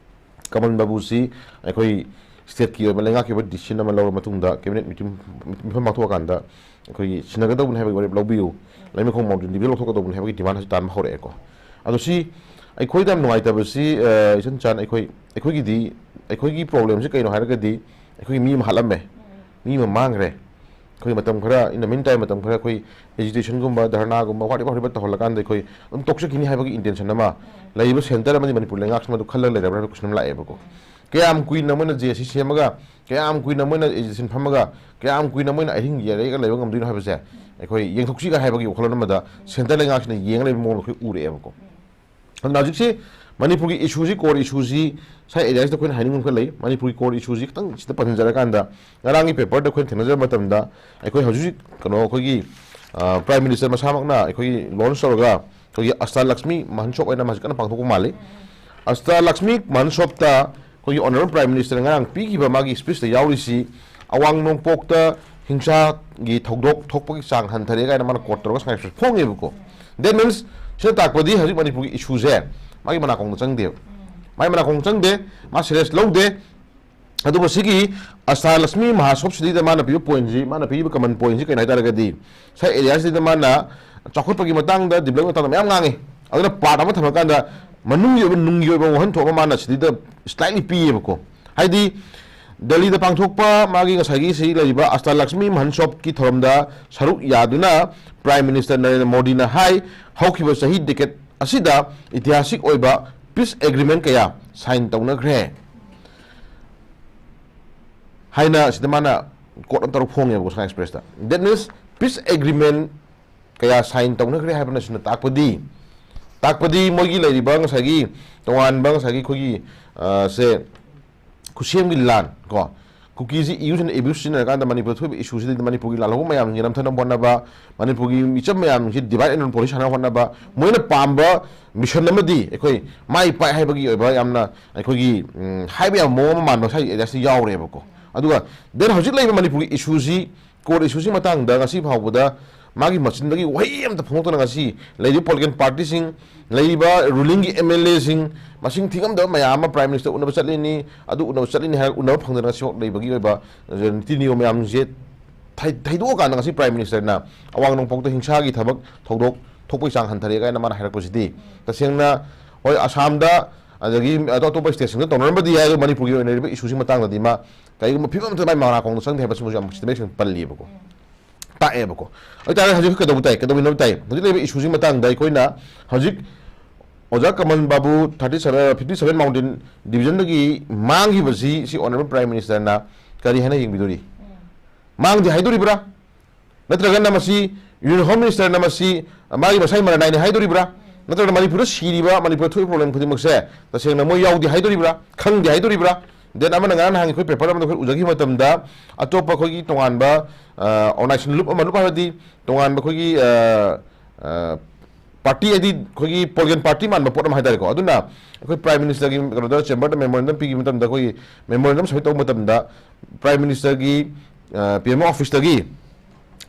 ꯀꯃꯟ ꯕꯥꯕꯨꯁꯤ ꯑꯩꯈꯣꯏ ꯁ꯭ꯇꯦꯠꯀꯤ ꯑꯣꯏꯕ ꯂꯩꯉꯥꯛꯀꯤ ꯑꯣꯏꯕ ꯗꯤꯁꯤꯖꯟ ꯑꯃ ꯂꯧꯔ ꯃꯇꯨꯡꯗ, ꯀꯦꯕꯤꯅꯦꯠ ꯃꯤꯇꯤꯡ, ꯃꯤꯐꯝ ꯄꯥꯡꯊꯣꯛꯑꯀꯥꯟꯗ ꯑꯩꯈꯣꯏꯒꯤ ꯁꯤꯟꯅꯒꯗꯧꯕꯅꯤ ꯍꯥꯏꯕꯒꯤ ꯋꯥꯔꯦꯞ ꯂꯧꯕꯤꯌꯨ, ꯂꯩꯃꯈꯣꯡ ꯃꯥꯎꯟꯇꯦꯟ ꯗ꯭ꯌꯨꯗꯒꯤ ꯂꯧꯊꯣꯛꯀꯗꯧꯕꯅꯤ ꯍꯥꯏꯕꯒꯤ ꯗꯤꯃꯥꯟ ꯑꯁꯤ ꯇꯥꯟꯕ ꯍꯧꯔꯛꯑꯦꯀꯣ꯫ ꯑꯗꯣ ꯁꯤ ꯑꯩꯈꯣꯏꯗ ꯌꯥꯝ ꯅꯨꯡꯉꯥꯏꯇꯕꯁꯤ, ꯑ, ꯏꯆꯟ ꯆꯥꯟ, ꯑꯩꯈꯣꯏ, ꯑꯩꯈꯣꯏꯒꯤꯗꯤ, ꯑꯩꯈꯣꯏꯒꯤ ꯄ꯭ꯔꯣꯕ꯭ꯂꯦꯝꯁꯤ ꯀꯩꯅꯣ ꯍꯥꯏꯔꯒꯗꯤ, ꯑꯩꯈꯣꯏꯒꯤ ꯃꯤ ꯑꯃ ꯍꯥꯠꯂꯝꯃꯦ, ꯃꯤ ꯑꯃ ꯃꯥꯡꯈ꯭ꯔꯦ꯫ ꯑꯩꯈꯣꯏ ꯃꯇꯝ ꯈꯔ, in the meantime, ꯃꯇꯝ ꯈꯔ ꯑꯩꯈꯣꯏ ꯑꯦꯖꯤꯇꯦꯁꯟꯒꯨꯝꯕ, ꯙꯔꯅꯥꯒꯨꯝꯕ, whatever whatever ꯇꯧꯍꯜꯂꯀꯥꯟꯗ ꯑꯩꯈꯣꯏ ꯑꯗꯨꯝ ꯇꯣꯛꯆꯈꯤꯅꯤ ꯍꯥꯏꯕꯒꯤ ꯏꯟꯇꯦꯟꯁꯟ ꯑꯃ ꯂꯩꯔꯤꯕ ꯁꯦꯟꯇꯔ ꯑꯃꯗꯤ ꯃꯅꯤꯄꯨꯔ ꯂꯩꯉꯥꯛꯁꯤꯅ ꯑꯗꯨ ꯈꯜꯂꯒ ꯂꯩꯔꯕ꯭ꯔꯥ ꯍꯥꯏꯕ ꯀꯣꯏꯁꯟ ꯑꯃ ꯂꯥꯛꯑꯦꯕꯀꯣ꯫ ꯀꯌꯥꯝ ꯀꯨꯏꯅ ꯃꯣꯏꯅ ꯖꯦ ꯑꯦ ꯁꯤ ꯁꯦꯝꯃꯒ, ꯀꯌꯥꯝ ꯀꯨꯏꯅ ꯃꯣꯏꯅ ꯑꯦꯖꯤꯇꯦꯁꯟ ꯐꯝꯃꯒ, ꯀꯌꯥꯝ ꯀꯨꯏꯅ ꯃꯣꯏꯅ ꯑꯍꯤꯡ ꯌꯦꯔꯒ ꯂꯩꯕ ꯉꯝꯗꯣꯏꯅꯣ ꯍꯥꯏꯕꯁꯦ ꯑꯩꯈꯣꯏ ꯌꯦꯡꯊꯣꯛꯁꯤꯒ ꯍꯥꯏꯕꯒꯤ ꯋꯥꯈꯜꯂꯣꯟ ꯑꯃꯗ ꯁꯦꯟꯇꯔ ꯂꯩꯉꯥꯛꯁꯤꯅ ꯌꯦꯡꯉ ꯂꯩꯕ ꯃꯑꯣꯡꯗ ꯑꯩꯈꯣꯏ ꯎꯔꯛꯑꯦꯕꯀꯣ꯫ ꯑꯗꯨꯅ ꯍꯧꯖꯤꯛꯁꯤ ꯃꯅꯤꯄꯨꯔꯒꯤ ꯏꯁꯨꯁꯤ, ꯀꯣꯔ ꯏꯁꯨꯁꯤ, ꯁꯥꯏ ꯑꯦꯔꯤꯌꯥꯁꯤꯗ ꯑꯩꯈꯣꯏꯅ ꯍꯥꯏꯅꯤꯡꯕ ꯑꯃꯈꯛ ꯂꯩ꯫ ꯃꯅꯤꯄꯨꯔꯒꯤ ꯀꯣꯔ ꯏꯁꯨꯁꯤ ꯈꯤꯇꯪ ꯁꯤꯗ ꯄꯟꯖꯔꯀꯥꯟꯗ, ꯉꯔꯥꯡꯒꯤ ꯄꯦꯄꯔꯗ ꯑꯩꯈꯣꯏꯅ ꯊꯦꯡꯅꯖꯕ ꯃꯇꯝꯗ, ꯑꯩꯈꯣꯏ ꯍꯧꯖꯤꯛ ꯍꯧꯖꯤꯛ ꯀꯩꯅꯣ, ꯑꯩꯈꯣꯏꯒꯤ, ꯑ, ꯄ꯭ꯔꯥꯏꯝ ꯃꯤꯅꯤꯁꯇꯔ ꯃꯁꯥꯃꯛꯅ ꯑꯩꯈꯣꯏꯒꯤ ꯂꯣꯟꯁ ꯇꯧꯔꯒ ꯑꯩꯈꯣꯏꯒꯤ ꯑꯁꯇꯥ ꯂꯛꯁꯃꯤ ꯃꯍꯟꯁꯣꯞ ꯍꯥꯏꯅ ꯃꯁꯤ ꯀꯟꯅ ꯄꯥꯡꯊꯣꯛꯄ ꯃꯥꯜꯂꯤ꯫ ꯑꯁꯇꯥ ꯂꯛꯁꯃꯤ ꯃꯍꯟꯁꯣꯞꯇ ꯑꯩꯈꯣꯏꯒꯤ ꯑꯣꯅꯔꯦꯕꯜ ꯄ꯭ꯔꯥꯏꯝ ꯃꯤꯅꯤꯁꯇꯔꯅ ꯉꯔꯥꯡ ꯄꯤꯈꯤꯕ ꯃꯥꯒꯤ ꯁ꯭ꯄꯤꯆꯇ ꯌꯥꯎꯔꯤꯁꯤ, ꯑꯋꯥꯡ ꯅꯣꯡꯄꯣꯛꯇ ꯍꯤꯡꯁꯥꯒꯤ ꯊꯧꯗꯣꯛ ꯊꯣꯛꯄꯒꯤ ꯆꯥꯡ ꯍꯟꯊꯔꯦ ꯀꯥꯏꯅ ꯃꯥꯅ ꯀꯣꯠ ꯇꯧꯔꯒ ꯁꯉꯥꯏ ꯑꯦꯛꯁꯄ꯭ꯔꯦꯁ ꯐꯣꯡꯉꯦꯕꯀꯣ꯫ That means, ꯁꯤꯅ ꯇꯥꯛꯄꯗꯤ ꯍꯧꯖꯤꯛ ꯃꯅꯤꯄꯨꯔꯒꯤ ꯏꯁꯨꯁꯦ ꯃꯥꯒꯤ ꯃꯅꯥꯀꯣꯡꯗ ꯆꯪꯗꯦꯕ꯫ ꯃꯥꯒꯤ ꯃꯅꯥꯀꯣꯡꯗ ꯆꯪꯗꯦ, ꯃꯥ ꯁꯦꯔꯤꯌꯁ ꯂꯧꯗꯦ꯫ ꯑꯗꯨꯕꯨ ꯁꯤꯒꯤ ꯑꯁꯇꯥ ꯂꯛꯁꯃꯤ ꯃꯍꯥꯁꯣꯞꯁꯤꯗꯩꯗ ꯃꯥꯅ ꯄꯤꯕ ꯄꯣꯏꯟꯁꯤ, ꯃꯥꯅ ꯄꯤꯔꯤꯕ ꯀꯃꯟ ꯄꯣꯏꯟꯁꯤ ꯀꯩꯅꯣ ꯍꯥꯏ ꯇꯥꯔꯒꯗꯤ, ꯁꯥꯏ ꯑꯦꯔꯤꯌꯥꯁꯤꯗ ꯃꯥꯅ ꯆꯥꯎꯈꯠꯄꯒꯤ ꯃꯇꯥꯡꯗ, ꯗꯤꯕ꯭ꯂꯞ ꯃꯇꯥꯡꯗ ꯃꯌꯥꯝ ꯉꯥꯡꯉꯤ꯫ ꯑꯗꯨꯅ ꯄꯥꯔꯠ ꯑꯃ ꯊꯝꯃꯀꯥꯟꯗ ꯃꯅꯨꯡꯒꯤ ꯑꯣꯏꯕ, ꯅꯨꯡꯒꯤ ꯑꯣꯏꯕ ꯋꯥꯍꯟꯊꯣꯛ ꯑꯃ ꯃꯥꯅ ꯁꯤꯗꯩꯗ ꯁ꯭ꯂꯥꯏꯠꯂꯤ ꯄꯤꯌꯦꯕꯀꯣ꯫ ꯍꯥꯏꯗꯤ ꯗꯦꯜꯂꯤꯗ ꯄꯥꯡꯊꯣꯛꯄ ꯃꯥꯒꯤ ꯉꯁꯥꯏꯒꯤ ꯁꯤ ꯂꯩꯔꯤꯕ ꯑꯁ꯭ꯇꯥꯂꯛꯁꯃꯤ ꯃꯍꯟꯁꯣꯞꯀꯤ ꯊꯧꯔꯝꯗ ꯁꯔꯨꯛ ꯌꯥꯗꯨꯅ ꯄ꯭ꯔꯥꯏꯝ ꯃꯤꯅꯤꯁꯇꯔ ꯅꯔꯦꯟꯗ꯭ꯔ ꯃꯣꯗꯤꯅ ꯍꯥꯏ, ꯍꯧꯈꯤꯕ ꯆꯍꯤ ꯗꯦꯀꯦꯠ ꯑꯁꯤꯗ ꯏꯇꯤꯍꯥꯁꯤꯛ ꯑꯣꯏꯕ ꯄꯤꯁ ꯑꯦꯒ꯭ꯔꯤꯃꯦꯟ ꯀꯌꯥ ꯁꯥꯏꯟ ꯇꯧꯅꯈ꯭ꯔꯦ ꯍꯥꯏꯅ ꯁꯤꯗ ꯃꯥꯅ ꯀꯣꯠ ꯑꯃ ꯇꯧꯔꯒ ꯐꯣꯡꯉꯦꯕꯀꯣ, ꯁꯉꯥꯏ ꯑꯦꯛꯁꯄ꯭ꯔꯦꯁꯇ꯫ That means, ꯄꯤꯁ ꯑꯦꯒ꯭ꯔꯤꯃꯦꯟ ꯀꯌꯥ ꯁꯥꯏꯟ ꯇꯧꯅꯈ꯭ꯔꯦ ꯍꯥꯏꯕꯅ ꯁꯤꯅ ꯇꯥꯛꯄꯗꯤ, ꯇꯥꯛꯄꯗꯤ ꯃꯣꯏꯒꯤ ꯂꯩꯔꯤꯕ ꯉꯁꯥꯏꯒꯤ ꯇꯣꯉꯥꯟꯕ ꯉꯁꯥꯏꯒꯤ ꯑꯩꯈꯣꯏꯒꯤ, ꯑ, ꯁꯦ, ꯈꯨꯠꯁꯦꯝꯒꯤ ꯂꯥꯟ ꯀꯣ, ꯀꯨꯀꯤꯁꯤ ꯌꯨꯁ ꯑꯦꯟ ꯑꯦꯕ꯭ꯌꯨꯁ ꯁꯤꯖꯤꯟꯅꯔꯀꯥꯟꯗ ꯃꯅꯤꯄꯨꯔꯗ ꯊꯣꯛꯏꯕ ꯏꯁꯨꯁꯤꯗ ꯃꯅꯤꯄꯨꯔꯒꯤ ꯂꯥꯜꯍꯧꯕ ꯃꯌꯥꯝꯁꯤꯡꯁꯦ ꯅꯝꯊꯅꯕ ꯍꯣꯠꯅꯕ, ꯃꯅꯤꯄꯨꯔꯒꯤ ꯃꯤꯆꯝ ꯃꯌꯥꯝꯁꯤ divide and rule policy ꯁꯥꯟꯅꯕ ꯍꯣꯠꯅꯕ, ꯃꯣꯏꯅ ꯄꯥꯝꯕ ꯃꯤꯁꯟ ꯑꯃꯗꯤ ꯑꯩꯈꯣꯏ ꯃꯥꯏ ꯄꯥꯛꯑꯦ ꯍꯥꯏꯕꯒꯤ ꯑꯣꯏꯕ ꯌꯥꯝꯅ ꯑꯩꯈꯣꯏꯒꯤ, ꯎꯝ, ꯍꯥꯏꯕ ꯌꯥꯝ ꯃꯑꯣꯡ ꯑꯃ ꯃꯥꯟꯕ ꯉꯁꯥꯏꯒꯤ ꯑꯦꯔꯤꯌꯥꯁꯤ ꯌꯥꯎꯔꯦꯕꯀꯣ꯫ ꯑꯗꯨꯒ then ꯍꯧꯖꯤꯛ ꯂꯩꯔꯤꯕ ꯃꯅꯤꯄꯨꯔꯒꯤ ꯏꯁꯨꯁꯤ, ꯀꯣꯔꯠ ꯏꯁꯨꯁꯤ ꯃꯇꯥꯡꯗ ꯉꯁꯤ ꯐꯥꯎꯕꯗ ꯃꯥꯒꯤ ꯃꯆꯤꯟꯗꯒꯤ ꯋꯥꯍꯩ ꯑꯃꯇ ꯐꯣꯡꯗꯣꯛꯇꯅ ꯉꯁꯤ ꯂꯩꯔꯤꯕ ꯄꯣꯂꯤꯇꯤꯀꯦꯜ ꯄꯥꯔꯇꯤꯁꯤꯡ, ꯂꯩꯔꯤꯕ ꯔꯨꯂꯤꯡꯒꯤ ꯑꯦꯝ ꯑꯦꯜ ꯑꯦꯁꯤꯡ, ꯃꯁꯤꯡ ꯊꯤꯉꯝꯗꯕ ꯃꯌꯥꯝ ꯑꯃ ꯄ꯭ꯔꯥꯏꯝ ꯃꯤꯅꯤꯁꯇꯔ ꯎꯅꯕ ꯆꯠꯂꯤꯅꯤ, ꯑꯗꯨ ꯎꯅꯕ ꯆꯠꯂꯤꯅꯤ ꯍꯥꯏꯔꯒ ꯎꯅꯕ ꯐꯪꯗꯅ ꯉꯁꯤꯐꯥꯎ ꯂꯩꯕꯒꯤ ꯑꯣꯏꯕ, ꯑ, ꯅꯤꯇꯤ ꯅꯤꯌꯣꯝ ꯃꯌꯥꯝꯁꯦ ꯊꯩ-, ꯊꯩꯗꯣꯛꯑꯀꯥꯟꯗ ꯉꯁꯤ ꯄ꯭ꯔꯥꯏꯝ ꯃꯤꯅꯤꯁꯇꯔꯅ ꯑꯋꯥꯡ ꯅꯣꯡꯄꯣꯛꯇ ꯍꯤꯡꯁꯥꯒꯤ ꯊꯕꯛ ꯊꯧꯗꯣꯛ ꯊꯣꯛꯄꯒꯤ ꯆꯥꯡ ꯍꯟꯊꯔꯦ ꯀꯥꯏꯅ ꯃꯥꯅ ꯍꯥꯏꯔꯛꯄꯁꯤꯗꯤ ꯇꯁꯦꯡꯅ, ꯍꯣꯏ, ꯑꯁꯥꯝꯗ ꯑꯗꯒꯤ ꯑꯇꯣꯞ ꯑꯇꯣꯞꯄ ꯁ꯭ꯇꯦꯠꯁꯤꯡꯗ ꯇꯧꯅꯔꯝꯕꯗꯤ ꯌꯥꯏ, ꯑꯗꯨ ꯃꯅꯤꯄꯨꯔꯒꯤ ꯑꯣꯏꯅ ꯂꯩꯔꯤꯕ ꯏꯁꯨꯁꯤ ꯃꯇꯥꯡꯗꯗꯤ ꯃꯥ ꯀꯔꯤꯒꯨꯝꯕ ꯐꯤꯕꯝ ꯑꯃꯠꯇ ꯃꯥꯏ ꯃꯅꯥꯀꯣꯡꯗ ꯆꯪꯗꯦ ꯍꯥꯏꯕꯁꯤꯃꯁꯨ ꯌꯥꯝ ꯁꯤꯗ ꯃꯌꯦꯛ ꯁꯦꯡꯅ ꯄꯜꯂꯤꯕꯀꯣ, ꯇꯥꯛꯑꯦꯕꯀꯣ꯫ ꯑꯗꯨ ꯑꯣꯏꯇꯥꯔꯒꯗꯤ ꯍꯧꯖꯤꯛ ꯀꯩꯗꯧꯕ ꯇꯥꯏ, ꯀꯩꯗꯧꯕꯤꯅꯕ ꯇꯥꯏ? ꯍꯧꯖꯤꯛ ꯂꯩꯔꯤꯕ ꯏꯁꯨꯁꯤ ꯃꯇꯥꯡꯗ ꯑꯩꯈꯣꯏꯅ ꯍꯧꯖꯤꯛ ꯑꯣꯖꯥ Kamal Babu thirty seven, fifty seven mountain ꯗꯤꯕꯤꯖꯟꯗꯒꯤ ꯃꯥꯡꯈꯤꯕꯁꯤ, ꯁꯤ ꯑꯣꯅꯔꯦꯕꯜ ꯄ꯭ꯔꯥꯏꯝ ꯃꯤꯅꯤꯁꯇꯔꯅ ꯀꯔꯤ ꯍꯥꯏꯅ ꯌꯦꯡꯕꯤꯗꯣꯔꯤ? ꯃꯥꯡꯗꯦ ꯍꯥꯏꯗꯣꯔꯤꯕ꯭ꯔꯥ? ꯅꯠꯇ꯭ꯔꯒꯅ ꯃꯁꯤ ꯌꯨꯅꯤꯌꯟ ꯍꯣꯝ ꯃꯤꯅꯤꯁꯇꯔꯅ ꯃꯁꯤ ꯃꯥꯒꯤ ꯃꯁꯥꯒꯤ ꯃꯔꯥꯏꯅꯥꯏꯅꯦ ꯍꯥꯏꯗꯣꯔꯤꯕ꯭ꯔꯥ? ꯅꯠꯇ꯭ꯔꯒꯅ ꯃꯅꯤꯄꯨꯔꯗ ꯁꯤꯔꯤꯕ, ꯃꯅꯤꯄꯨꯔꯗ ꯊꯣꯛꯏꯕ ꯄ꯭ꯔꯣꯕ꯭ꯂꯦꯝ ꯈꯨꯗꯤꯡꯃꯛꯁꯦ ꯇꯁꯦꯡꯅ ꯃꯣꯏ ꯌꯥꯎꯗꯦ ꯍꯥꯏꯗꯣꯔꯤꯕ꯭ꯔꯥ? ꯈꯪꯗꯦ ꯍꯥꯏꯗꯣꯔꯤꯕ꯭ꯔꯥ? Then ꯑꯃꯅ ꯉꯔꯥꯡ ꯅꯍꯥꯟ ꯑꯩꯈꯣꯏ ꯄꯦꯄꯔ ꯑꯃꯗ ꯑꯩꯈꯣꯏ ꯎꯖꯈꯤꯕ ꯃꯇꯝꯗ ꯑꯇꯣꯞꯄ ꯑꯩꯈꯣꯏꯒꯤ ꯇꯣꯉꯥꯟꯕ, ꯑ, ꯑꯣꯔꯒꯅꯥꯏꯖꯦꯁꯟ ꯂꯨꯞ ꯑꯃ, ꯂꯨꯞ ꯍꯥꯏꯕꯗꯤ ꯇꯣꯉꯥꯟꯕ ꯑꯩꯈꯣꯏꯒꯤ, ꯑ, ꯑ, ꯄꯥꯔꯇꯤ ꯍꯥꯏꯗꯤ ꯑꯩꯈꯣꯏꯒꯤ ꯄꯣꯂꯤꯇꯤꯀꯦꯜ ꯄꯥꯔꯇꯤ ꯃꯥꯟꯕ ꯄꯣꯠ ꯑꯃ ꯍꯥꯏꯇꯥꯔꯦꯀꯣ꯫ ꯑꯗꯨꯅ ꯑꯩꯈꯣꯏ ꯄ꯭ꯔꯥꯏꯝ ꯃꯤꯅꯤꯁꯇꯔꯒꯤ ꯀꯩꯅꯣꯗ, ꯆꯦꯝꯕꯔꯗ ꯃꯦꯃꯣꯔꯦꯟꯗꯝ ꯄꯤꯈꯤꯕ ꯃꯇꯝꯗ, ꯑꯩꯈꯣꯏꯒꯤ ꯃꯦꯃꯣꯔꯦꯟꯗꯝ ꯁꯕꯃꯤꯠ ꯇꯧꯕ ꯃꯇꯝꯗ ꯄ꯭ꯔꯥꯏꯝ ꯃꯤꯅꯤꯁꯇꯔꯒꯤ, ꯑ, P M O ꯑꯣꯐꯤꯁꯇꯒꯤ,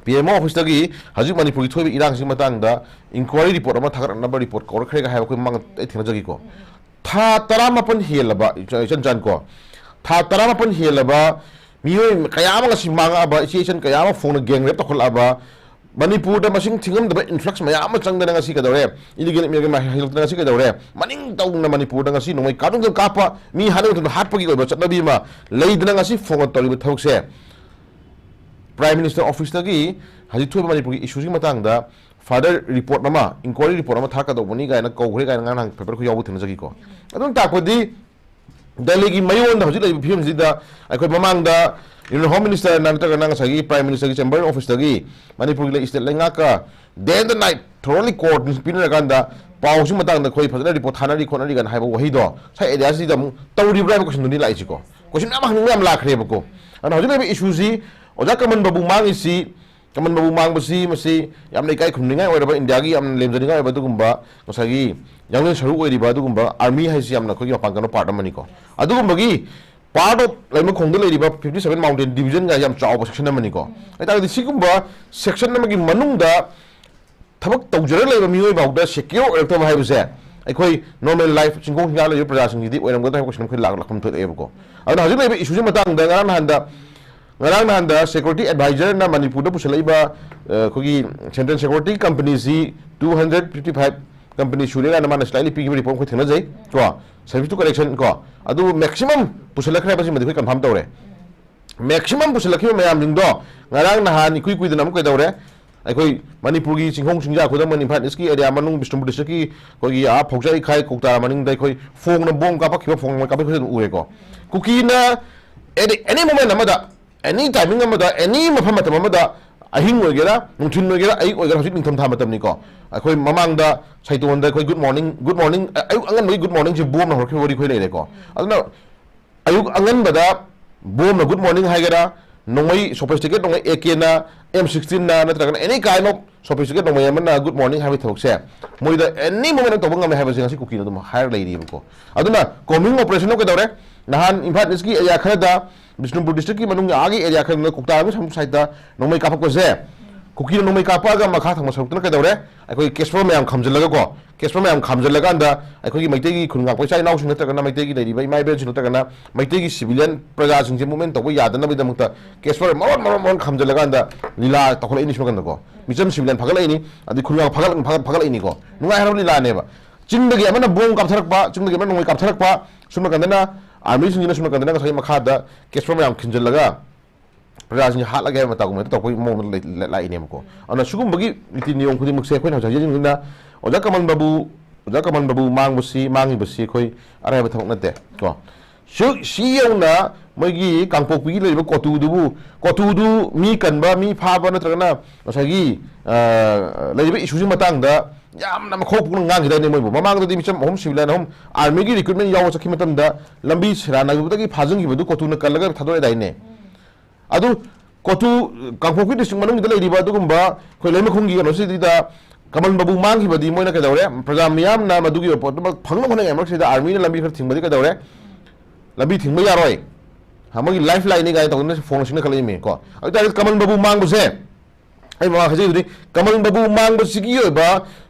P M O ꯑꯣꯐꯤꯁꯇꯒꯤ ꯍꯧꯖꯤꯛ ꯃꯅꯤꯄꯨꯔꯒꯤ ꯊꯣꯛꯏꯕ ꯏꯔꯥꯡꯁꯤꯒꯤ ꯃꯇꯥꯡꯗ ꯏꯟꯀ꯭ꯋꯥꯏꯔꯤ ꯔꯤꯄꯣꯔꯠ ꯑꯃ ꯊꯥꯒꯠꯂꯛꯅꯕ ꯔꯤꯄꯣꯔꯠ ꯀꯧꯔꯛꯈ꯭ꯔꯦꯒ ꯍꯥꯏꯕ ꯑꯩꯈꯣꯏ ꯃꯃꯥꯡꯗ ꯑꯩ ꯊꯦꯡꯅꯖꯈꯤꯀꯣ꯫ ꯊꯥ ꯇꯔꯥꯃꯥꯄꯟ ꯍꯦꯜꯂꯕ, ꯏꯆꯟ ꯆꯟ ꯀꯣ, ꯊꯥ ꯇꯔꯥꯃꯥꯄꯟ ꯍꯦꯜꯂꯕ ꯃꯤꯑꯣꯏ ꯀꯌꯥ ꯑꯃ ꯉꯁꯤ ꯃꯥꯡꯉꯛꯑꯕ, ꯏꯆꯦ ꯏꯆꯟ ꯀꯌꯥ ꯑꯃ ꯐꯣꯡꯅ ꯒꯦꯡ ꯔꯦꯞ ꯇꯧꯈꯠꯂꯛꯑꯕ, ꯃꯅꯤꯄꯨꯔꯗ ꯃꯁꯤꯡ ꯊꯤꯉꯝꯗꯕ influx ꯃꯌꯥꯝ ꯑꯃ ꯆꯪꯗꯅ ꯉꯁꯤ ꯀꯩꯗꯧꯔꯦ? Illegal immigrant ꯃꯌꯥꯝ ꯍꯦꯟꯒꯠꯂꯛꯇꯅ ꯉꯁꯤ ꯀꯩꯗꯧꯔꯦ? ꯃꯅꯤꯡ ꯇꯧꯅ ꯃꯅꯤꯄꯨꯔꯗ ꯉꯁꯤ ꯅꯣꯡꯃꯩ ꯀꯥꯞꯅ ꯀꯥꯞꯄ, ꯃꯤ ꯍꯥꯠꯅ ꯃꯇꯝꯗ ꯍꯥꯠꯄꯒꯤ ꯑꯣꯏꯕ ꯆꯠꯅꯕꯤ ꯑꯃ ꯂꯩꯗꯅ ꯉꯁꯤ ꯐꯣꯡꯅ ꯇꯧꯔꯤꯕ ꯊꯕꯛꯁꯦ, Prime Minister Officeꯇꯒꯤ ꯍꯧꯖꯤꯛ ꯊꯣꯛꯏꯕ ꯃꯅꯤꯄꯨꯔꯒꯤ issueꯁꯤꯒꯤ ꯃꯇꯥꯡꯗ further report ꯑꯃ, inquiry report ꯑꯃ ꯊꯥꯔꯛꯀꯗꯧꯕꯅꯤ ꯀꯥꯏꯅ ꯀꯧꯈ꯭ꯔꯦ ꯀꯥꯏꯅ ꯉꯔꯥꯡ ꯅꯍꯥꯟ paper ꯑꯩꯈꯣꯏ ꯌꯥꯎꯕ ꯊꯦꯡꯅꯖꯈꯤꯀꯣ꯫ ꯑꯗꯨꯝ ꯇꯥꯛꯄꯗꯤ ꯗꯦꯜꯂꯤꯒꯤ ꯃꯌꯣꯟꯗ ꯍꯧꯖꯤꯛ ꯂꯩꯔꯤꯕ ꯐꯤꯕꯝꯁꯤꯗ ꯑꯩꯈꯣꯏ ꯃꯃꯥꯡꯗ Union Home Minister ꯅꯠꯇ꯭ꯔꯒꯅ ꯉꯁꯥꯏꯒꯤ Prime Ministerꯒꯤ Chamber Officeꯇꯒꯤ ꯃꯅꯤꯄꯨꯔꯒꯤ state ꯂꯩꯉꯥꯛꯀ day and night thoroughly coordination ꯄꯤꯅꯔꯀꯥꯟꯗ ꯄꯥꯎꯁꯤ ꯃꯇꯥꯡꯗ ꯑꯩꯈꯣꯏ ꯐꯖꯅ report ꯊꯥꯅꯔꯤ ꯈꯣꯠꯅꯔꯤ ꯀꯥꯏꯅ ꯍꯥꯏꯕ ꯋꯥꯍꯩꯗꯣ ꯉꯁꯥꯏ areaꯁꯤꯗ ꯑꯃꯨꯛ ꯇꯧꯔꯤꯕ꯭ꯔꯥ ꯍꯥꯏꯕ questionꯗꯨꯅꯤ ꯂꯥꯛꯏꯁꯤꯀꯣ꯫ Question ꯃꯌꯥꯝ ꯍꯪꯅꯤꯡꯕ ꯌꯥꯝ ꯂꯥꯛꯈ꯭ꯔꯦꯕꯀꯣ꯫ ꯑꯗꯨꯅ ꯍꯧꯖꯤꯛ ꯂꯩꯔꯤꯕ issueꯁꯤ ꯑꯣꯖꯥ ꯀꯃꯟ ꯕꯥꯕꯨ ꯃꯥꯡꯉꯤꯁꯤ, ꯀꯃꯟ ꯕꯥꯕꯨ ꯃꯥꯡꯕꯁꯤ ꯃꯁꯤ ꯌꯥꯝꯅ ꯏꯀꯥꯏ ꯈꯨꯝꯅꯤꯡꯉꯥꯏ ꯑꯣꯏꯔꯕ, ꯏꯟꯗꯤꯌꯥꯒꯤ ꯌꯥꯝꯅ ꯂꯦꯝꯖꯅꯤꯡꯉꯥꯏ ꯑꯣꯏꯕ ꯑꯗꯨꯒꯨꯝꯕ ꯉꯁꯥꯏꯒꯤ ꯌꯥꯡꯂꯦꯟ ꯁꯔꯨ ꯑꯣꯏꯔꯤꯕ ꯑꯗꯨꯒꯨꯝꯕ army ꯍꯥꯏꯁꯤ ꯌꯥꯝꯅ ꯑꯩꯈꯣꯏꯒꯤ ꯃꯄꯥꯡꯒꯜ part ꯑꯃꯅꯤꯀꯣ꯫ ꯑꯗꯨꯒꯨꯝꯕꯒꯤ part of ꯂꯩꯃꯈꯣꯡꯗ ꯂꯩꯔꯤꯕ fifty seven mountain division ꯒꯥꯏ ꯌꯥꯝ ꯆꯥꯎꯕ section ꯑꯃꯅꯤꯀꯣ꯫ ꯑꯗꯨ ꯑꯣꯏꯇꯥꯔꯒꯗꯤ ꯁꯤꯒꯨꯝꯕ section ꯑꯃꯒꯤ ꯃꯅꯨꯡꯗ ꯊꯕꯛ ꯇꯧꯖꯔ ꯂꯩꯕ ꯃꯤꯑꯣꯏ ꯐꯥꯎꯗ secure ꯑꯣꯏꯔꯛꯇꯕ ꯍꯥꯏꯕꯁꯦ ꯑꯩꯈꯣꯏ normal life, ꯆꯤꯡꯈꯣꯡ ꯆꯤꯡꯌꯥ ꯂꯩꯕ ꯄ꯭ꯔꯖꯥꯁꯤꯡꯁꯤꯗꯤ ꯑꯣꯏꯔꯝꯒꯗ꯭ꯔꯥ ꯍꯥꯏꯕ question ꯑꯩꯈꯣꯏ ꯂꯥꯛ-, ꯂꯥꯛꯐꯝ ꯊꯣꯛꯂꯛꯑꯦꯕꯀꯣ꯫ ꯑꯗꯨꯅ ꯍꯧꯖꯤꯛ ꯂꯩꯔꯤꯕ issueꯁꯤ ꯃꯇꯥꯡꯗ ꯉꯔꯥꯡ ꯅꯍꯥꯟꯗ, ꯉꯔꯥꯡ ꯅꯍꯥꯟꯗ security advisorꯅ ꯃꯅꯤꯄꯨꯔꯗ ꯄꯨꯁꯜꯂꯛꯏꯕ, ꯑ, ꯑꯩꯈꯣꯏꯒꯤ central security companyꯁꯤ two hundred fifty five company ꯁꯨꯔꯦ ꯀꯥꯏꯅ ꯃꯥꯅ slightly ꯄꯤꯈꯤꯕ report ꯑꯩꯈꯣꯏ ꯊꯦꯡꯅꯖꯩ ꯀꯣ, service to correction ꯀꯣ꯫ ꯑꯗꯨ maximum ꯄꯨꯁꯜꯂꯛꯈ꯭ꯔꯦ ꯍꯥꯏꯕꯁꯤꯃꯗꯤ ꯑꯩꯈꯣꯏ confirm ꯇꯧꯔꯦ꯫ Maximum ꯄꯨꯁꯜꯂꯛꯈꯤꯕ ꯃꯌꯥꯝꯁꯤꯡꯗꯣ ꯉꯔꯥꯡ ꯅꯍꯥꯟ ꯏꯀꯨꯏ ꯀꯨꯏꯗꯅ ꯑꯃꯨꯛ ꯀꯩꯗꯧꯔꯦ? ꯑꯩꯈꯣꯏ ꯃꯅꯤꯄꯨꯔꯒꯤ ꯆꯤꯡꯈꯣꯡ ꯆꯤꯡꯖꯥ, ꯈꯨꯗꯝ ꯑꯣꯏꯅ ꯏꯝꯐꯥꯜ ꯏꯁꯀꯤ area ꯃꯅꯨꯡ, ꯕꯤꯁꯅꯨꯄꯨꯔ districtꯀꯤ ꯑꯩꯈꯣꯏꯒꯤ ꯑꯥ ꯐꯧꯖꯥ ꯏꯈꯥꯏ ꯀꯧꯇꯥ ꯃꯅꯤꯡꯗ ꯑꯩꯈꯣꯏ ꯐꯣꯡꯅ bomb ꯀꯥꯞꯄꯛꯈꯤꯕ, ꯐꯣꯡꯅ ꯀꯥꯞꯄꯛꯈꯤꯕ ꯑꯗꯨꯝ ꯎꯔꯦꯀꯣ꯫ ꯀꯨꯀꯤꯅ at any moment ꯑꯃꯗ, any timing ꯑꯃꯗ, any ꯃꯐꯝ ꯃꯇꯝ ꯑꯃꯗ, ꯑꯍꯤꯡ ꯑꯣꯏꯒꯦꯔꯥ, ꯅꯨꯡꯊꯤꯜ ꯑꯣꯏꯒꯦꯔꯥ, ꯑꯌꯨꯛ ꯑꯣꯏꯒꯦꯔꯥ, ꯍꯧꯖꯤꯛ ꯅꯤꯡꯊꯝꯊꯥ ꯃꯇꯝꯅꯤꯀꯣ꯫ ꯑꯩꯈꯣꯏ ꯃꯃꯥꯡꯗ ꯁꯩꯇꯣꯟꯗ ꯑꯩꯈꯣꯏ good morning, good morning, ꯑ-, ꯑꯌꯨꯛ ꯑꯉꯟꯕꯒꯤ good morningꯁꯦ bombꯅ ꯍꯧꯔꯛꯈꯤꯕ ꯋꯥꯔꯤ ꯑꯩꯈꯣꯏ ꯂꯩꯔꯦꯀꯣ꯫ ꯑꯗꯨꯅ ꯑꯌꯨꯛ ꯑꯉꯟꯕꯗ bombꯅ good morning ꯍꯥꯏꯒꯦꯔꯥ, ꯅꯣꯡꯃꯩ sophisticated ꯅꯣꯡꯃꯩ AKꯅ, M sixteenꯅ, ꯅꯠꯇ꯭ꯔꯒꯅ any kind of sophisticated ꯅꯣꯡꯃꯩ ꯑꯃꯅ good morning ꯍꯥꯏꯕꯒꯤ ꯊꯕꯛꯁꯦ ꯃꯣꯏꯗ any moment ꯇꯧꯕ ꯉꯝꯃꯦ ꯍꯥꯏꯕꯁꯦ ꯉꯁꯤ ꯀꯨꯀꯤꯅ ꯑꯗꯨꯝ ꯍꯥꯏꯔ ꯂꯩꯔꯤꯕꯀꯣ꯫ ꯑꯗꯨꯅ combing operationꯗ ꯀꯩꯗꯧꯔꯦ? ꯅꯍꯥꯟ ꯏꯝꯐꯥꯜ ꯏꯁꯀꯤ area ꯈꯔꯗ, ꯕꯤꯁꯅꯨꯄꯨꯔ districtꯀꯤ ꯃꯅꯨꯡꯒꯤ ꯑꯥꯒꯤ area ꯈꯔꯗ ꯀꯧꯇꯥ ꯑꯃꯁꯨꯡ sideꯇ ꯅꯣꯡꯃꯩ ꯀꯥꯞꯄꯛꯄꯁꯦ ꯀꯨꯀꯤꯅ ꯅꯣꯡꯃꯩ ꯀꯥꯞꯄꯛꯑꯒ ꯃꯈꯥ ꯊꯪꯕ ꯁꯔꯨꯛꯇꯅ ꯀꯩꯗꯧꯔꯦ? ꯑꯩꯈꯣꯏꯒꯤ ꯀꯦꯁꯄꯔ ꯃꯌꯥꯝ ꯈꯥꯝꯖꯤꯜꯂꯒꯀꯣ, ꯀꯦꯁꯄꯔ ꯃꯌꯥꯝ ꯈꯥꯝꯖꯤꯜꯂꯀꯥꯟꯗ ꯑꯩꯈꯣꯏꯒꯤ ꯃꯩꯇꯩꯒꯤ ꯈꯨꯟ ꯉꯥꯛꯄ ꯏꯆꯥ ꯏꯅꯥꯎꯁꯤꯡ ꯅꯠꯇ꯭ꯔꯒꯅ ꯃꯩꯇꯩꯒꯤ ꯂꯩꯔꯤꯕ ꯏꯃꯥ ꯏꯕꯦꯜꯁꯤꯡ ꯅꯠꯇ꯭ꯔꯒꯅ ꯃꯩꯇꯩꯒꯤ civilian ꯄ꯭ꯔꯖꯥꯁꯤꯡꯁꯦ movement ꯇꯧꯕ ꯌꯥꯗꯅꯕꯒꯤꯗꯃꯛꯇ ꯀꯦꯁꯄꯔ ꯃꯔꯣꯟ ꯃꯔꯣꯟ ꯃꯔꯣꯟ ꯈꯥꯝꯖꯤꯜꯂꯒ ꯂꯤꯂꯥ ꯇꯧꯈꯠꯂꯛꯏꯅꯤ꯫ ꯁꯣꯝ ꯅꯥꯀꯟꯗꯀꯣ, ꯃꯤꯆꯝ civilian ꯐꯒꯠꯂꯛꯏꯅꯤ, ꯑꯗꯩ ꯈꯨꯟꯒ ꯐꯒꯠ-, ꯐꯒꯠ-, ꯐꯒꯠꯂꯛꯏꯅꯤꯀꯣ꯫ ꯅꯨꯡꯉꯥꯏ ꯍꯔꯥꯎ ꯂꯤꯂꯥꯅꯦꯕ꯫ ꯆꯤꯡꯗꯒꯤ ꯑꯃꯅ ꯕꯣꯝ ꯀꯥꯞꯊꯔꯛꯄ, ꯆꯤꯡꯗꯒꯤ ꯑꯃꯅ ꯅꯣꯡꯃꯩ ꯀꯥꯞꯊꯔꯛꯄ, ꯁꯣꯝ ꯅꯥꯀꯟꯗꯅ ꯑꯥꯔꯃꯤꯁꯤꯡꯁꯤꯅ ꯁꯣꯝ ꯅꯥꯀꯟꯗꯅ ꯉꯁꯥꯏꯒꯤ ꯃꯈꯥꯗ ꯀꯦꯁꯄꯔ ꯃꯌꯥꯝ ꯈꯤꯟꯖꯤꯜꯂꯒ ꯄ꯭ꯔꯖꯥꯁꯤꯡꯁꯦ ꯍꯥꯠꯂꯒꯦ ꯍꯥꯏꯕ ꯃꯇꯥꯒꯨꯝꯕ ꯍꯦꯛꯇ ꯇꯧꯔꯛꯄꯒꯤ ꯃꯑꯣꯡꯗ ꯂꯩ-, ꯂꯩ-, ꯂꯥꯛꯏꯅꯦꯕꯀꯣ꯫ ꯑꯗꯨꯅ ꯁꯤꯒꯨꯝꯕꯒꯤ ꯅꯤꯇꯤ ꯅꯤꯌꯣꯝ ꯈꯨꯗꯤꯡꯃꯛꯁꯦ ꯑꯩꯈꯣꯏꯅ ꯍꯧꯖꯤꯛ ꯍꯧꯖꯤꯛ ꯌꯦꯡꯁꯤꯟꯗ ꯑꯣꯖꯥ ꯀꯃꯜ ꯕꯥꯕꯨ, ꯑꯣꯖꯥ ꯀꯃꯜ ꯕꯥꯕꯨ ꯃꯥꯡꯕꯁꯤ, ꯃꯥꯡꯉꯤꯕꯁꯤ ꯑꯩꯈꯣꯏ ꯑꯔꯥꯏꯕ ꯊꯕꯛ ꯅꯠꯇꯦ ꯀꯣ꯫ ꯁꯤ, ꯁꯤ ꯌꯧꯅ ꯃꯣꯏꯒꯤ ꯀꯥꯡꯄꯣꯛꯄꯤꯒꯤ ꯂꯩꯔꯤꯕ ꯀꯣꯇꯨꯗꯨꯕꯨ, ꯀꯣꯇꯨꯗꯨ ꯃꯤ ꯀꯟꯕ, ꯃꯤ ꯐꯥꯕ ꯅꯠꯇ꯭ꯔꯒꯅ ꯉꯁꯥꯏꯒꯤ, ꯑ, ꯂꯩꯔꯤꯕ ꯏꯁꯨꯁꯤ ꯃꯇꯥꯡꯗ ꯌꯥꯝꯅ ꯃꯈꯣꯛ ꯄꯨꯛꯅ ꯉꯥꯡꯈꯤꯗꯥꯏꯅꯦ ꯃꯣꯏꯕꯨ? ꯃꯃꯥꯡꯗꯗꯤ ꯃꯤꯆꯝ ꯑꯍꯨꯝ, civilian ꯑꯍꯨꯝ, armyꯒꯤ recruitment ꯌꯥꯎꯕ ꯆꯠꯈꯤ ꯃꯇꯝꯗ ꯂꯝꯕꯤ ꯁꯦꯔꯥꯟꯅꯕꯗꯒꯤ ꯐꯥꯖꯤꯟꯈꯤꯕꯗꯨ ꯀꯣꯇꯨꯅ ꯀꯜꯂꯒ ꯊꯥꯗꯣꯔꯛꯑꯦꯗꯥꯏꯅꯦ? ꯑꯗꯨ ꯀꯣꯇꯨ, ꯀꯥꯡꯄꯣꯛꯄꯤ district ꯃꯅꯨꯡꯒꯤꯗ ꯂꯩꯔꯤꯕ ꯑꯗꯨꯒꯨꯝꯕ ꯑꯩꯈꯣꯏ ꯂꯩꯃꯈꯨꯝꯒꯤ ꯀꯩꯅꯣꯁꯤꯗ ꯀꯃꯜ ꯕꯥꯕꯨ ꯃꯥꯡꯈꯤꯕꯗꯤ ꯃꯣꯏꯅ ꯀꯩꯗꯧꯔꯦ? ꯄ꯭ꯔꯖꯥ ꯃꯤꯌꯥꯝꯅ ꯃꯗꯨꯒꯤ ꯄꯣꯠꯇꯨꯃꯛ ꯐꯪꯅꯕ ꯍꯣꯠꯅꯉꯥꯏ ꯃꯔꯛꯁꯤꯗ armyꯅ ꯂꯝꯕꯤ ꯈꯔ ꯊꯤꯡꯕꯗꯤ ꯀꯩꯗꯧꯔꯦ? ꯂꯝꯕꯤ ꯊꯤꯡꯕ ꯌꯥꯔꯣꯏ꯫ ꯍꯥ, ꯃꯣꯏꯒꯤ lifeline ꯅꯤ ꯀꯥꯏꯅ ꯇꯧꯗꯅ ꯐꯣꯟ ꯁꯤꯡꯅꯈꯠꯂꯛꯏꯃꯤ ꯀꯣ꯫ ꯑꯗꯨ ꯑꯣꯏꯇꯥꯔꯗꯤ ꯀꯃꯜ ꯕꯥꯕꯨ ꯃꯥꯡꯕꯁꯦ, ꯑꯩ ꯃꯃꯥꯡ ꯍꯥꯏꯖꯈꯤꯕꯗꯨꯅꯤ, ꯀꯃꯜ ꯕꯥꯕꯨ ꯃꯥꯡꯕꯁꯤꯒꯤ ꯑꯣꯏꯕ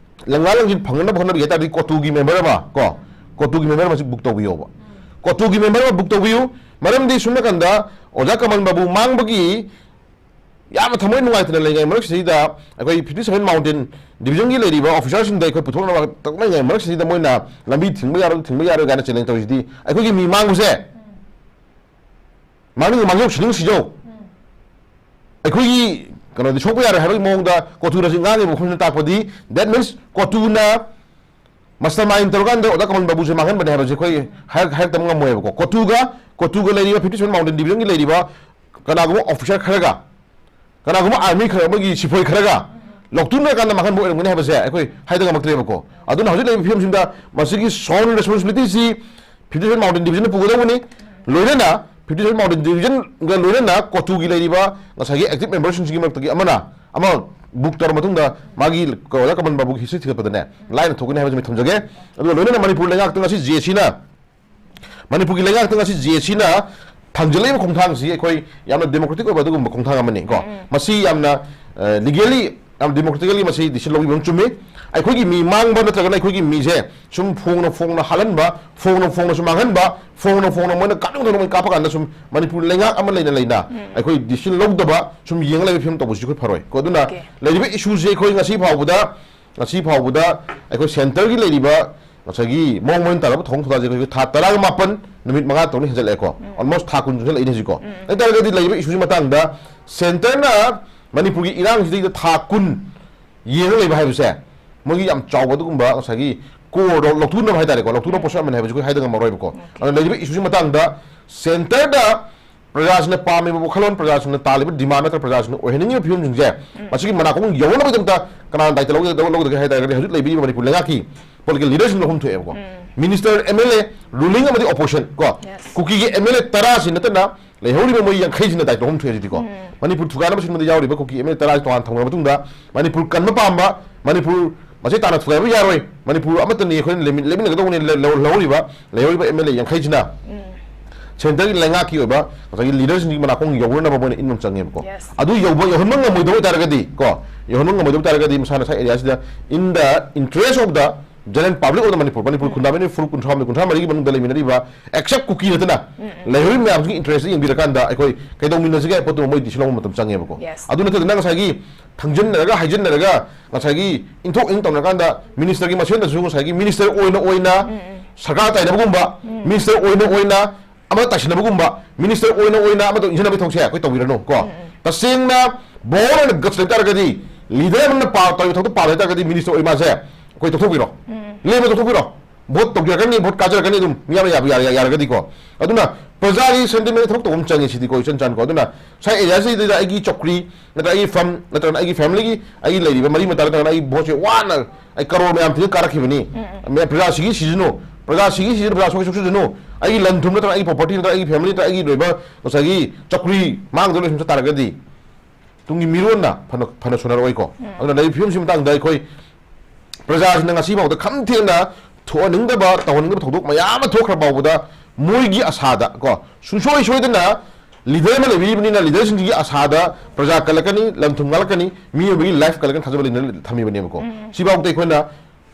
ꯂꯪꯂꯥ ꯂꯪꯖꯤꯟ ꯐꯪꯅꯅꯕ ꯍꯣꯠꯅꯕꯒꯤ ꯍꯥꯏ ꯇꯥꯔꯗꯤ ꯀꯣꯇꯨꯒꯤ member ꯑꯃ ꯀꯣ, ꯀꯣꯇꯨꯒꯤ member ꯑꯃꯁꯤ book ꯇꯧꯕꯤꯌꯣꯕ꯫ ꯀꯣꯇꯨꯒꯤ member ꯑꯃ book ꯇꯧꯕꯤꯌꯨ꯫ ꯃꯔꯝꯗꯤ ꯁꯨꯝ ꯅꯥꯀꯟꯗ ꯑꯣꯖꯥ ꯀꯃꯜ ꯕꯥꯕꯨ ꯃꯥꯡꯕꯒꯤ ꯌꯥꯝꯅ ꯊꯃꯣꯏ ꯅꯨꯡꯉꯥꯏꯇꯅ ꯂꯩꯉꯩ ꯃꯔꯛꯁꯤꯗꯩꯗ ꯑꯩꯈꯣꯏ fifty seven mountain divisionꯒꯤ ꯂꯩꯔꯤꯕ officerꯁꯤꯡꯗ ꯑꯩꯈꯣꯏ ꯄꯨꯊꯣꯛꯅꯕ ꯇꯧꯅꯉꯩ ꯃꯔꯛꯁꯤꯗꯩꯗ ꯃꯣꯏꯅ ꯂꯝꯕꯤ ꯊꯤꯡꯕ ꯌꯥꯔꯣꯏ, ꯊꯤꯡꯕ ꯌꯥꯔꯣꯏ ꯀꯥꯏꯅ challenge ꯇꯧꯔꯤꯁꯤꯗꯤ ꯑꯩꯈꯣꯏꯒꯤ ꯃꯤ ꯃꯥꯡꯕꯁꯦ ꯃꯥꯡꯅꯤꯡ ꯃꯥꯡꯖꯧ, ꯁꯤꯅꯤꯡ ꯁꯤꯖꯧ, ꯑꯩꯈꯣꯏꯒꯤ ꯀꯩꯅꯣꯗꯤ ꯁꯣꯛꯄ ꯌꯥꯔꯣꯏ ꯍꯥꯏꯕꯒꯤ ꯃꯑꯣꯡꯗ ꯀꯣꯇꯨꯅ ꯍꯧꯖꯤꯛ ꯉꯥꯡꯉꯤꯕ ꯋꯥꯐꯝꯁꯤꯅ ꯇꯥꯛꯄꯗꯤ, that means ꯀꯣꯇꯨꯅ mastermind ꯇꯧꯔꯀꯥꯟꯗ ꯑꯣꯖꯥ ꯀꯃꯜ ꯕꯥꯕꯨꯁꯦ ꯃꯥꯡꯍꯟꯕꯅꯦ ꯍꯥꯏꯕꯁꯦ ꯑꯩꯈꯣꯏ ꯍꯥꯏꯔꯛ-, ꯍꯥꯏꯔꯛꯇꯕ ꯉꯝꯃꯣꯏꯕꯀꯣ꯫ ꯀꯣꯇꯨꯒ, ꯀꯣꯇꯨꯒ ꯂꯩꯔꯤꯕ fifty seven mountain divisionꯒꯤ ꯂꯩꯔꯤꯕ ꯀꯅꯥꯒꯨꯝꯕ officer ꯈꯔꯒ, ꯀꯅꯥꯒꯨꯝꯕ army ꯈꯔ, ꯃꯣꯏꯒꯤ ꯁꯤꯐꯣꯏ ꯈꯔꯒ ꯂꯧꯊꯣꯛꯅꯔꯀꯥꯟꯗ ꯃꯥꯡꯍꯟꯕ ꯑꯣꯏꯔꯝꯒꯅꯤ ꯍꯥꯏꯕꯁꯦ ꯑꯩꯈꯣꯏ ꯍꯥꯏꯗ ꯉꯝꯃꯛꯇ꯭ꯔꯦꯕꯀꯣ꯫ ꯑꯗꯨꯅ ꯍꯧꯖꯤꯛ ꯂꯩꯔꯤꯕ ꯐꯤꯕꯝꯁꯤꯗ ꯃꯁꯤꯒꯤ sole responsibilityꯁꯤ fifty seven mountain divisionꯅ ꯄꯨꯒꯗꯧꯕꯅꯤ꯫ ꯂꯣꯏꯅꯅ fifty seven mountain divisionꯒ ꯂꯣꯏꯅꯅ ꯀꯣꯇꯨꯒꯤ ꯂꯩꯔꯤꯕ ꯉꯁꯥꯏꯒꯤ active memberꯁꯤꯡꯁꯤꯒꯤ ꯃꯔꯛꯇꯒꯤ ꯑꯃꯅ ꯑꯃ book ꯇꯧꯔ ꯃꯇꯨꯡꯗ ꯃꯥꯒꯤ ꯑꯣꯖꯥ ꯀꯃꯜ ꯕꯥꯕꯨꯒꯤ history ꯊꯤꯒꯠꯄꯗꯅꯦ ꯂꯥꯏꯅ ꯊꯣꯛꯀꯅꯤ ꯍꯥꯏꯕꯁꯤ ꯑꯩ ꯊꯝꯖꯒꯦ꯫ ꯑꯗꯨꯒ ꯂꯣꯏꯅꯅ ꯃꯅꯤꯄꯨꯔ ꯂꯩꯉꯥꯛꯇ ꯉꯁꯤ JACꯅ, ꯃꯅꯤꯄꯨꯔꯒꯤ ꯂꯩꯉꯥꯛꯇ ꯉꯁꯤ JACꯅ ꯊꯥꯡꯖꯜꯂꯛꯏꯕ ꯈꯣꯡꯊꯥꯡꯁꯤ ꯑꯩꯈꯣꯏ ꯌꯥꯝꯅ democratic ꯑꯣꯏꯕ ꯑꯗꯨꯒꯨꯝꯕ ꯈꯣꯡꯊꯥꯡ ꯑꯃꯅꯤ ꯀꯣ꯫ ꯎꯝ, ꯎꯝ꯫ ꯃꯁꯤ ꯌꯥꯝꯅ ꯂꯤꯒꯦꯂꯤ ꯌꯥꯝ ꯗꯦꯃꯣꯀ꯭ꯔꯦꯇꯤꯀꯦꯜꯂꯤ ꯃꯁꯤ ꯗꯤꯁꯤꯖꯟ ꯂꯧꯕꯤꯕ ꯑꯃ ꯆꯨꯝꯃꯤ꯫ ꯑꯩꯈꯣꯏꯒꯤ ꯃꯤ ꯃꯥꯡꯕ ꯅꯠꯇ꯭ꯔꯒꯅ ꯑꯩꯈꯣꯏꯒꯤ ꯃꯤꯁꯦ ꯁꯨꯝ ꯐꯣꯡꯅ ꯐꯣꯡꯅ ꯍꯥꯠꯍꯟꯕ, ꯐꯣꯡꯅ ꯐꯣꯡꯅꯁꯨ ꯃꯥꯡꯍꯟꯕ, ꯐꯣꯡꯅ ꯐꯣꯡꯅ ꯃꯣꯏꯅ ꯀꯥꯞꯅꯤꯡ ꯊꯣꯡꯅ ꯃꯣꯏ ꯀꯥꯞꯄ ꯀꯥꯟꯗ ꯁꯨꯝ ꯃꯅꯤꯄꯨꯔ ꯂꯩꯉꯥꯛ ꯑꯃ ꯂꯩꯅ ꯂꯩꯅ ꯑꯩꯈꯣꯏ ꯗꯤꯁꯤꯖꯟ ꯂꯧꯗꯕ ꯁꯨꯝ ꯌꯦꯡꯉ ꯂꯩꯕ ꯐꯤꯕꯝ ꯇꯧꯕꯁꯤ ꯑꯩꯈꯣꯏ ꯐꯔꯣꯏ ꯀꯣ꯫ ꯑꯗꯨꯅ Okay. ꯂꯩꯔꯤꯕ ꯏꯁꯨꯁꯦ ꯑꯩꯈꯣꯏ ꯉꯁꯤ ꯐꯥꯎꯕꯗ, ꯉꯁꯤ ꯐꯥꯎꯕꯗ ꯑꯩꯈꯣꯏ ꯁꯦꯟꯇꯔꯒꯤ ꯂꯩꯔꯤꯕ ꯉꯁꯥꯏꯒꯤ ꯃꯑꯣꯡ ꯃꯔꯤꯟ ꯇꯥꯔꯕ ꯊꯧꯑꯣꯡ ꯊꯧꯗꯥꯁꯦ ꯑꯩꯈꯣꯏ ꯊꯥ ꯇꯔꯥꯒ ꯃꯥꯄꯟ, ꯅꯨꯃꯤꯠ ꯃꯉꯥ ꯇꯔꯨꯛꯅꯤ ꯍꯦꯟꯖꯜꯂꯛꯑꯦꯀꯣ꯫ Almost ꯊꯥ ꯀꯨꯟ ꯆꯪꯁꯜꯂꯛꯏꯅꯦ ꯍꯧꯖꯤꯛꯀꯣ꯫ ꯎꯝ꯫ ꯑꯗꯨ ꯇꯥꯔꯒꯗꯤ ꯂꯩꯔꯤꯕ ꯏꯁꯨꯁꯤ ꯃꯇꯥꯡꯗ ꯁꯦꯟꯇꯔꯅ ꯃꯅꯤꯄꯨꯔꯒꯤ ꯏꯔꯥꯡꯁꯤꯗꯩꯗ ꯊꯥ ꯀꯨꯟ ꯌꯦꯡꯉ ꯂꯩꯕ ꯍꯥꯏꯕꯁꯦ ꯃꯣꯏꯒꯤ ꯌꯥꯝ ꯆꯥꯎꯕ ꯑꯗꯨꯒꯨꯝꯕ ꯉꯁꯥꯏꯒꯤ core ꯗꯣ ꯂꯧꯊꯣꯛꯅꯕ ꯍꯥꯏꯇꯥꯔꯦꯀꯣ, ꯂꯧꯊꯣꯛꯅꯕ ꯄꯣꯠꯁꯛ ꯑꯃꯅꯤ ꯍꯥꯏꯕꯁꯤ ꯑꯩꯈꯣꯏ ꯍꯥꯏꯗ ꯉꯝꯃꯔꯣꯏꯕꯀꯣ꯫ ꯑꯗꯨꯅ ꯂꯩꯔꯤꯕ ꯏꯁꯨꯁꯤ ꯃꯇꯥꯡꯗ ꯁꯦꯟꯇꯔꯗ ꯄ꯭ꯔꯖꯥꯁꯤꯡꯅ ꯄꯥꯝꯃꯤꯕ ꯋꯥꯈꯜꯂꯣꯟ, ꯄ꯭ꯔꯖꯥꯁꯤꯡꯅ ꯇꯥꯜꯂꯤꯕ ꯗꯤꯃꯥꯟ ꯅꯠꯇ꯭ꯔꯒ ꯄ꯭ꯔꯖꯥꯁꯤꯡꯅ ꯑꯣꯏꯍꯟꯅꯤꯡꯉꯤꯕ ꯐꯤꯕꯝꯁꯤꯡꯁꯦ ꯃꯁꯤꯒꯤ ꯃꯅꯥꯀꯣꯡ ꯌꯧꯅꯕꯒꯤꯗꯃꯛꯇ ꯀꯅꯥꯅ ꯗꯥꯏꯇ ꯂꯧꯒꯗꯒꯦ, ꯂꯧꯒꯗꯒꯦ ꯍꯥꯏ ꯇꯥꯔꯒꯗꯤ ꯍꯧꯖꯤꯛ ꯂꯩꯕꯤꯔꯤꯕ ꯃꯅꯤꯄꯨꯔ ꯂꯩꯉꯥꯛꯀꯤ political leaderꯁꯤꯡ ꯂꯧꯐꯝ ꯊꯣꯛꯑꯦꯕꯀꯣ꯫ Minister, M L A, ruling ꯑꯃꯗꯤ opposition ꯀꯣ꯫ Yes. ꯀꯨꯀꯤꯒꯤ M L A ꯇꯔꯥꯁꯤ ꯅꯠꯇꯅ ꯂꯩꯍꯧꯔꯤꯕ ꯃꯣꯏ ꯌꯥꯡꯈꯩꯁꯤꯅ ꯗꯥꯏꯇ ꯂꯧꯐꯝ ꯊꯣꯛꯑꯦ ꯍꯧꯖꯤꯛꯇꯤꯀꯣ꯫ ꯃꯅꯤꯄꯨꯔ ꯊꯨꯒꯥꯏꯅꯕ ꯁꯤꯟꯕꯗ ꯌꯥꯎꯔꯤꯕ ꯀꯨꯀꯤ M L A ꯇꯔꯥꯁꯤ ꯇꯣꯉꯥꯟ ꯊꯝꯈ꯭ꯔ ꯃꯇꯨꯡꯗ ꯃꯅꯤꯄꯨꯔ ꯀꯟꯕ ꯄꯥꯝꯕ, ꯃꯅꯤꯄꯨꯔ ꯃꯆꯦ ꯇꯥꯅ ꯊꯨꯒꯥꯏꯕ ꯌꯥꯔꯣꯏ, ꯃꯅꯤꯄꯨꯔ ꯑꯃꯠꯇꯅꯤ ꯑꯩꯈꯣꯏꯅ ꯂꯩꯃꯤꯟ-, ꯂꯩꯃꯤꯟꯅꯒꯗꯧꯕꯅꯤ ꯂ-, ꯂ-, ꯂꯧꯍꯧꯔꯤꯕ, ꯂꯩꯍꯧꯔꯤꯕ M L A ꯌꯥꯡꯈꯩꯁꯤꯅ ꯁꯦꯟꯇꯔꯒꯤ ꯂꯩꯉꯥꯛꯀꯤ ꯑꯣꯏꯕ ꯉꯁꯥꯏꯒꯤ leaderꯁꯤꯡꯒꯤ ꯃꯅꯥꯀꯣꯡ ꯌꯧꯅꯅꯕ ꯃꯣꯏꯅ ꯏꯟꯕ ꯑꯃ ꯆꯪꯉꯦꯕꯀꯣ꯫ Yes. ꯑꯗꯨ ꯌꯧꯕ, ꯌꯧꯍꯟꯕ ꯉꯝꯃꯣꯏꯗꯕ ꯑꯣꯏꯇꯥꯔꯒꯗꯤ ꯀꯣ, ꯌꯧꯍꯟꯕ ꯉꯝꯃꯣꯏꯗꯕ ꯑꯣꯏꯇꯥꯔꯒꯗꯤ ꯃꯁꯥ ꯃꯁꯥ areaꯁꯤꯗ in the interest of the general public of the Manipur, Manipur ꯈꯨꯟꯗꯥꯃꯤꯅꯤ ꯐꯨꯔꯨꯞ ꯀꯨꯟꯊ꯭ꯔꯥ ꯀꯨꯟꯊ꯭ꯔꯥ ꯃꯔꯤꯒꯤ ꯃꯅꯨꯡꯗ ꯂꯩꯃꯤꯟꯅꯔꯤꯕ except ꯀꯨꯀꯤ ꯅꯠꯇꯅ ꯂꯩꯍꯧꯔꯤꯕ ꯃꯌꯥꯝꯁꯤꯒꯤ interest ꯌꯦꯡꯕꯤꯔꯀꯥꯟꯗ ꯑꯩꯈꯣꯏ ꯀꯩꯗꯧꯃꯤꯟꯅꯁꯤꯒꯦ ꯍꯥꯏꯕ ꯄꯣꯠꯇꯨ ꯃꯣꯏ decision ꯂꯧꯕ ꯃꯇꯝ ꯆꯪꯉꯦꯕꯀꯣ꯫ Yes. ꯑꯗꯨ ꯅꯠꯇꯗꯅ ꯉꯁꯥꯏꯒꯤ ꯊꯪꯖꯤꯟꯅꯔꯒ ꯍꯥꯏꯖꯤꯟꯅꯔꯒ ꯉꯁꯥꯏꯒꯤ ꯏꯟꯊꯣꯛ ꯏꯟ ꯇꯧꯅꯔꯀꯥꯟꯗ ministerꯒꯤ ꯃꯁꯦꯟꯗꯁꯨ ꯉꯁꯥꯏꯒꯤ minister ꯑꯣꯏꯅ ꯑꯣꯏꯅ ꯁꯔꯀꯥꯔ ꯇꯥꯏꯅꯕꯒꯨꯝꯕ, minister ꯑꯣꯏꯅ ꯑꯣꯏꯅ ꯑꯃ ꯇꯥꯏꯁꯤꯟꯅꯕꯒꯨꯝꯕ, minister ꯑꯣꯏꯅ ꯑꯣꯏꯅ ꯑꯃꯗ ꯏꯟꯁꯤꯟꯅꯕꯒꯤ ꯊꯕꯛꯁꯦ ꯑꯩꯈꯣꯏ ꯇꯧꯕꯤꯔꯅꯨ ꯀꯣ꯫ ꯇꯁꯦꯡꯅ bold ꯑꯣꯏꯅ guts ꯂꯩ ꯇꯥꯔꯒꯗꯤ, leader ꯑꯃꯅ ꯄꯥ-, ꯇꯧꯔꯤꯕ ꯊꯕꯛꯇꯣ ꯄꯥꯝꯃꯦ ꯍꯥꯏ ꯇꯥꯔꯒꯗꯤ minister ꯑꯣꯏ ꯃꯥꯁꯦ ꯑꯩꯈꯣꯏ ꯇꯣꯛꯊꯣꯛꯄꯤꯔꯣ꯫ ꯂꯦꯝꯅ ꯇꯣꯛꯊꯣꯛꯄꯤꯔꯣ꯫ Vote ꯇꯧꯖꯔꯛꯀꯅꯤ, vote ꯀꯥꯖꯔꯛꯀꯅꯤ ꯑꯗꯨꯝ ꯃꯤꯌꯥꯝꯅ ꯌꯥꯕ ꯌꯥꯔ-, ꯌꯥꯔꯒꯗꯤꯀꯣ꯫ ꯑꯗꯨꯅ ꯄ꯭ꯔꯖꯥꯒꯤ sentiment ꯊꯕꯛ ꯇꯧꯕ ꯑꯃ ꯆꯪꯉꯦ ꯁꯤꯗꯤꯀꯣ, ꯏꯆꯟ ꯆꯥꯟꯀꯣ꯫ ꯑꯗꯨꯅ ꯁ꯭ꯋꯥꯏ areaꯁꯤꯗ ꯑꯩꯒꯤ ꯆꯧꯀ꯭ꯔꯤ ꯅꯠꯇ꯭ꯔꯒ ꯑꯩꯒꯤ firm ꯅꯠꯇ꯭ꯔꯒꯅ ꯑꯩꯒꯤ familyꯒꯤ ꯑꯩꯒꯤ ꯂꯩꯔꯤꯕ ꯃꯔꯤ ꯃꯇꯥ ꯅꯠꯇ꯭ꯔꯒꯅ ꯑꯩꯒꯤ voteꯁꯦ ꯋꯥꯅ ꯑꯩ ꯀꯔꯣꯔ ꯃꯌꯥꯝ ꯊꯤꯅ ꯀꯥꯔꯛꯈꯤꯕꯅꯤ꯫ ꯃꯦ-, ꯄ꯭ꯔꯖꯥ ꯁꯤꯒꯤ ꯁꯤꯖꯅꯨ, ꯄ꯭ꯔꯖꯥ ꯁꯤꯒꯤ ꯁꯤꯖꯅꯨ, ꯄ꯭ꯔꯖꯥ ꯁꯣꯛ ꯁꯣꯛꯆꯁꯅꯨ, ꯑꯩꯒꯤ ꯂꯟ ꯊꯨꯝ ꯅꯠꯇ꯭ꯔꯒ ꯑꯩꯒꯤ property ꯅꯠꯇ꯭ꯔꯒ ꯑꯩꯒꯤ family ꯅꯠꯇ꯭ꯔꯒ ꯑꯩꯒꯤ ꯂꯣꯏꯕ ꯉꯁꯥꯏꯒꯤ ꯆꯧꯀ꯭ꯔꯤ ꯃꯥꯡꯗ ꯂꯣꯏꯁꯤꯟꯕ ꯇꯥꯔꯒꯗꯤ ꯇꯨꯡꯒꯤ ꯃꯤꯔꯣꯟꯅ ꯐꯅ, ꯐꯅ ꯁꯣꯟꯅꯔꯛꯑꯣꯏꯀꯣ꯫ ꯑꯗꯨꯅ ꯂꯩꯔꯤꯕ ꯐꯤꯕꯝꯁꯤ ꯃꯇꯥꯡꯗ ꯑꯩꯈꯣꯏ ꯄ꯭ꯔꯖꯥꯁꯤꯡꯅ ꯉꯁꯤ ꯐꯥꯎꯗ ꯈꯝ ꯊꯦꯡꯅ ꯊꯣꯛꯍꯟꯅꯤꯡꯗꯕ, ꯇꯧꯍꯟꯅꯤꯡꯗꯕ ꯊꯧꯗꯣꯛ ꯃꯌꯥꯝ ꯑꯃ ꯊꯣꯛꯈ꯭ꯔ ꯐꯥꯎꯕꯗ ꯃꯣꯏꯒꯤ ꯑꯁꯥꯗ ꯀꯣ, ꯁꯨꯡꯁꯣꯏ ꯁꯣꯏꯗꯅ ꯂꯤꯗꯔ ꯑꯃ ꯂꯩꯕꯤꯔꯤꯕꯅꯤꯅ ꯂꯤꯗꯔꯁꯤꯡꯁꯤꯒꯤ ꯑꯁꯥꯗ ꯄ꯭ꯔꯖꯥ ꯀꯜꯂꯛꯀꯅꯤ, ꯂꯝ ꯊꯨꯝ ꯉꯥꯜꯂꯛꯀꯅꯤ, ꯃꯤꯑꯣꯏꯕꯒꯤ ꯂꯥꯏꯐ ꯀꯜꯂꯛꯀꯅꯤ ꯊꯥꯖꯕ ꯂꯩꯅ ꯊꯝꯃꯤꯕꯅꯦꯕꯀꯣ꯫ ꯁꯤꯐꯥꯎꯗ ꯑꯩꯈꯣꯏꯅ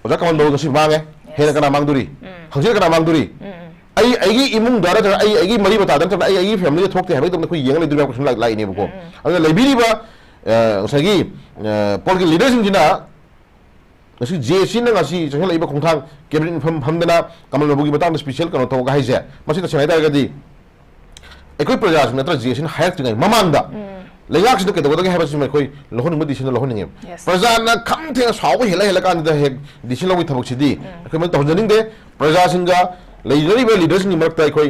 ꯑꯣꯖꯥ ꯀꯃꯜ ꯕꯥꯕꯨ ꯉꯁꯤ ꯃꯥꯡꯉꯦ, ꯍꯦꯟꯅ ꯀꯅꯥ ꯃꯥꯡꯗꯣꯔꯤ? ꯍꯪꯆꯤꯠ ꯀꯅꯥ ꯃꯥꯡꯗꯣꯔꯤ? ꯑꯩ ꯑꯩꯒꯤ ꯏꯃꯨꯡꯗ ꯅꯠꯇ꯭ꯔꯒ ꯑꯩ ꯑꯩꯒꯤ ꯃꯔꯤ ꯃꯇꯥꯗ ꯅꯠꯇ꯭ꯔꯒ ꯑꯩ ꯑꯩꯒꯤ ꯐꯦꯃꯤꯂꯤꯗ ꯊꯣꯛꯇꯦ ꯍꯥꯏꯕꯒꯤꯗꯃꯛꯇ ꯑꯩꯈꯣꯏ ꯌꯦꯡꯉ ꯂꯩꯗꯣꯔꯤꯕ ꯀꯣꯏꯁꯟ ꯂꯥꯛꯏꯅꯦꯕꯀꯣ꯫ ꯑꯗꯨꯅ ꯂꯩꯕꯤꯔꯤꯕ ꯑ, ꯉꯁꯥꯏꯒꯤ ꯑ, ꯄꯣꯜꯒꯤ ꯂꯤꯗꯔꯁꯤꯡꯁꯤꯅ ꯉꯁꯤ ꯖꯦ ꯑꯦ ꯁꯤꯅ ꯉꯁꯤ ꯆꯪꯁꯤꯜꯂꯛꯏꯕ ꯈꯣꯡꯊꯥꯡ ꯀꯦꯕꯤꯅꯦꯠ ꯃꯤꯐꯝ ꯐꯝꯗꯅ ꯀꯃꯜ ꯕꯥꯕꯨꯒꯤ ꯃꯇꯥꯡꯗ ꯁ꯭ꯄꯤꯁꯦꯜ ꯀꯩꯅꯣ ꯇꯧꯔꯒ ꯍꯥꯏꯁꯦ, ꯃꯁꯤ ꯇꯁꯦꯡꯅ ꯍꯥꯏꯇꯥꯔꯒꯗꯤ ꯑꯩꯈꯣꯏ ꯄ꯭ꯔꯖꯥꯁꯤꯡ ꯅꯠꯇ꯭ꯔꯒ ꯖꯦ ꯑꯦ ꯁꯤꯅ ꯍꯥꯏꯔꯛꯇ꯭ꯔꯤꯉꯩ ꯃꯃꯥꯡꯗ ꯂꯩꯉꯥꯛꯁꯤꯗ ꯀꯩꯗꯧꯒꯗꯒꯦ ꯍꯥꯏꯕꯁꯤꯃ ꯑꯩꯈꯣꯏ ꯂꯧꯍꯟꯅꯤꯡꯕ ꯗꯤꯁꯤꯖꯟ ꯂꯧꯍꯟꯅꯤꯡꯉꯦꯕ꯫ Yes. ꯄ꯭ꯔꯖꯥꯅ ꯈꯝ ꯊꯦꯡꯅ ꯁꯥꯎꯕ ꯍꯦꯜꯂ ꯍꯦꯜꯂ ꯀꯥꯟꯗ ꯍꯦꯛ ꯗꯤꯁꯤꯖꯟ ꯂꯧꯕꯒꯤ ꯊꯕꯛꯁꯤꯗꯤ ꯑꯩꯈꯣꯏ ꯃꯗꯨ ꯇꯧꯍꯟꯖꯅꯤꯡꯗꯦ꯫ ꯄ꯭ꯔꯖꯥꯁꯤꯡꯒ ꯂꯩꯅꯔꯤꯕ ꯂꯤꯗꯔꯁꯤꯡꯒꯤ ꯃꯔꯛꯇ ꯑꯩꯈꯣꯏ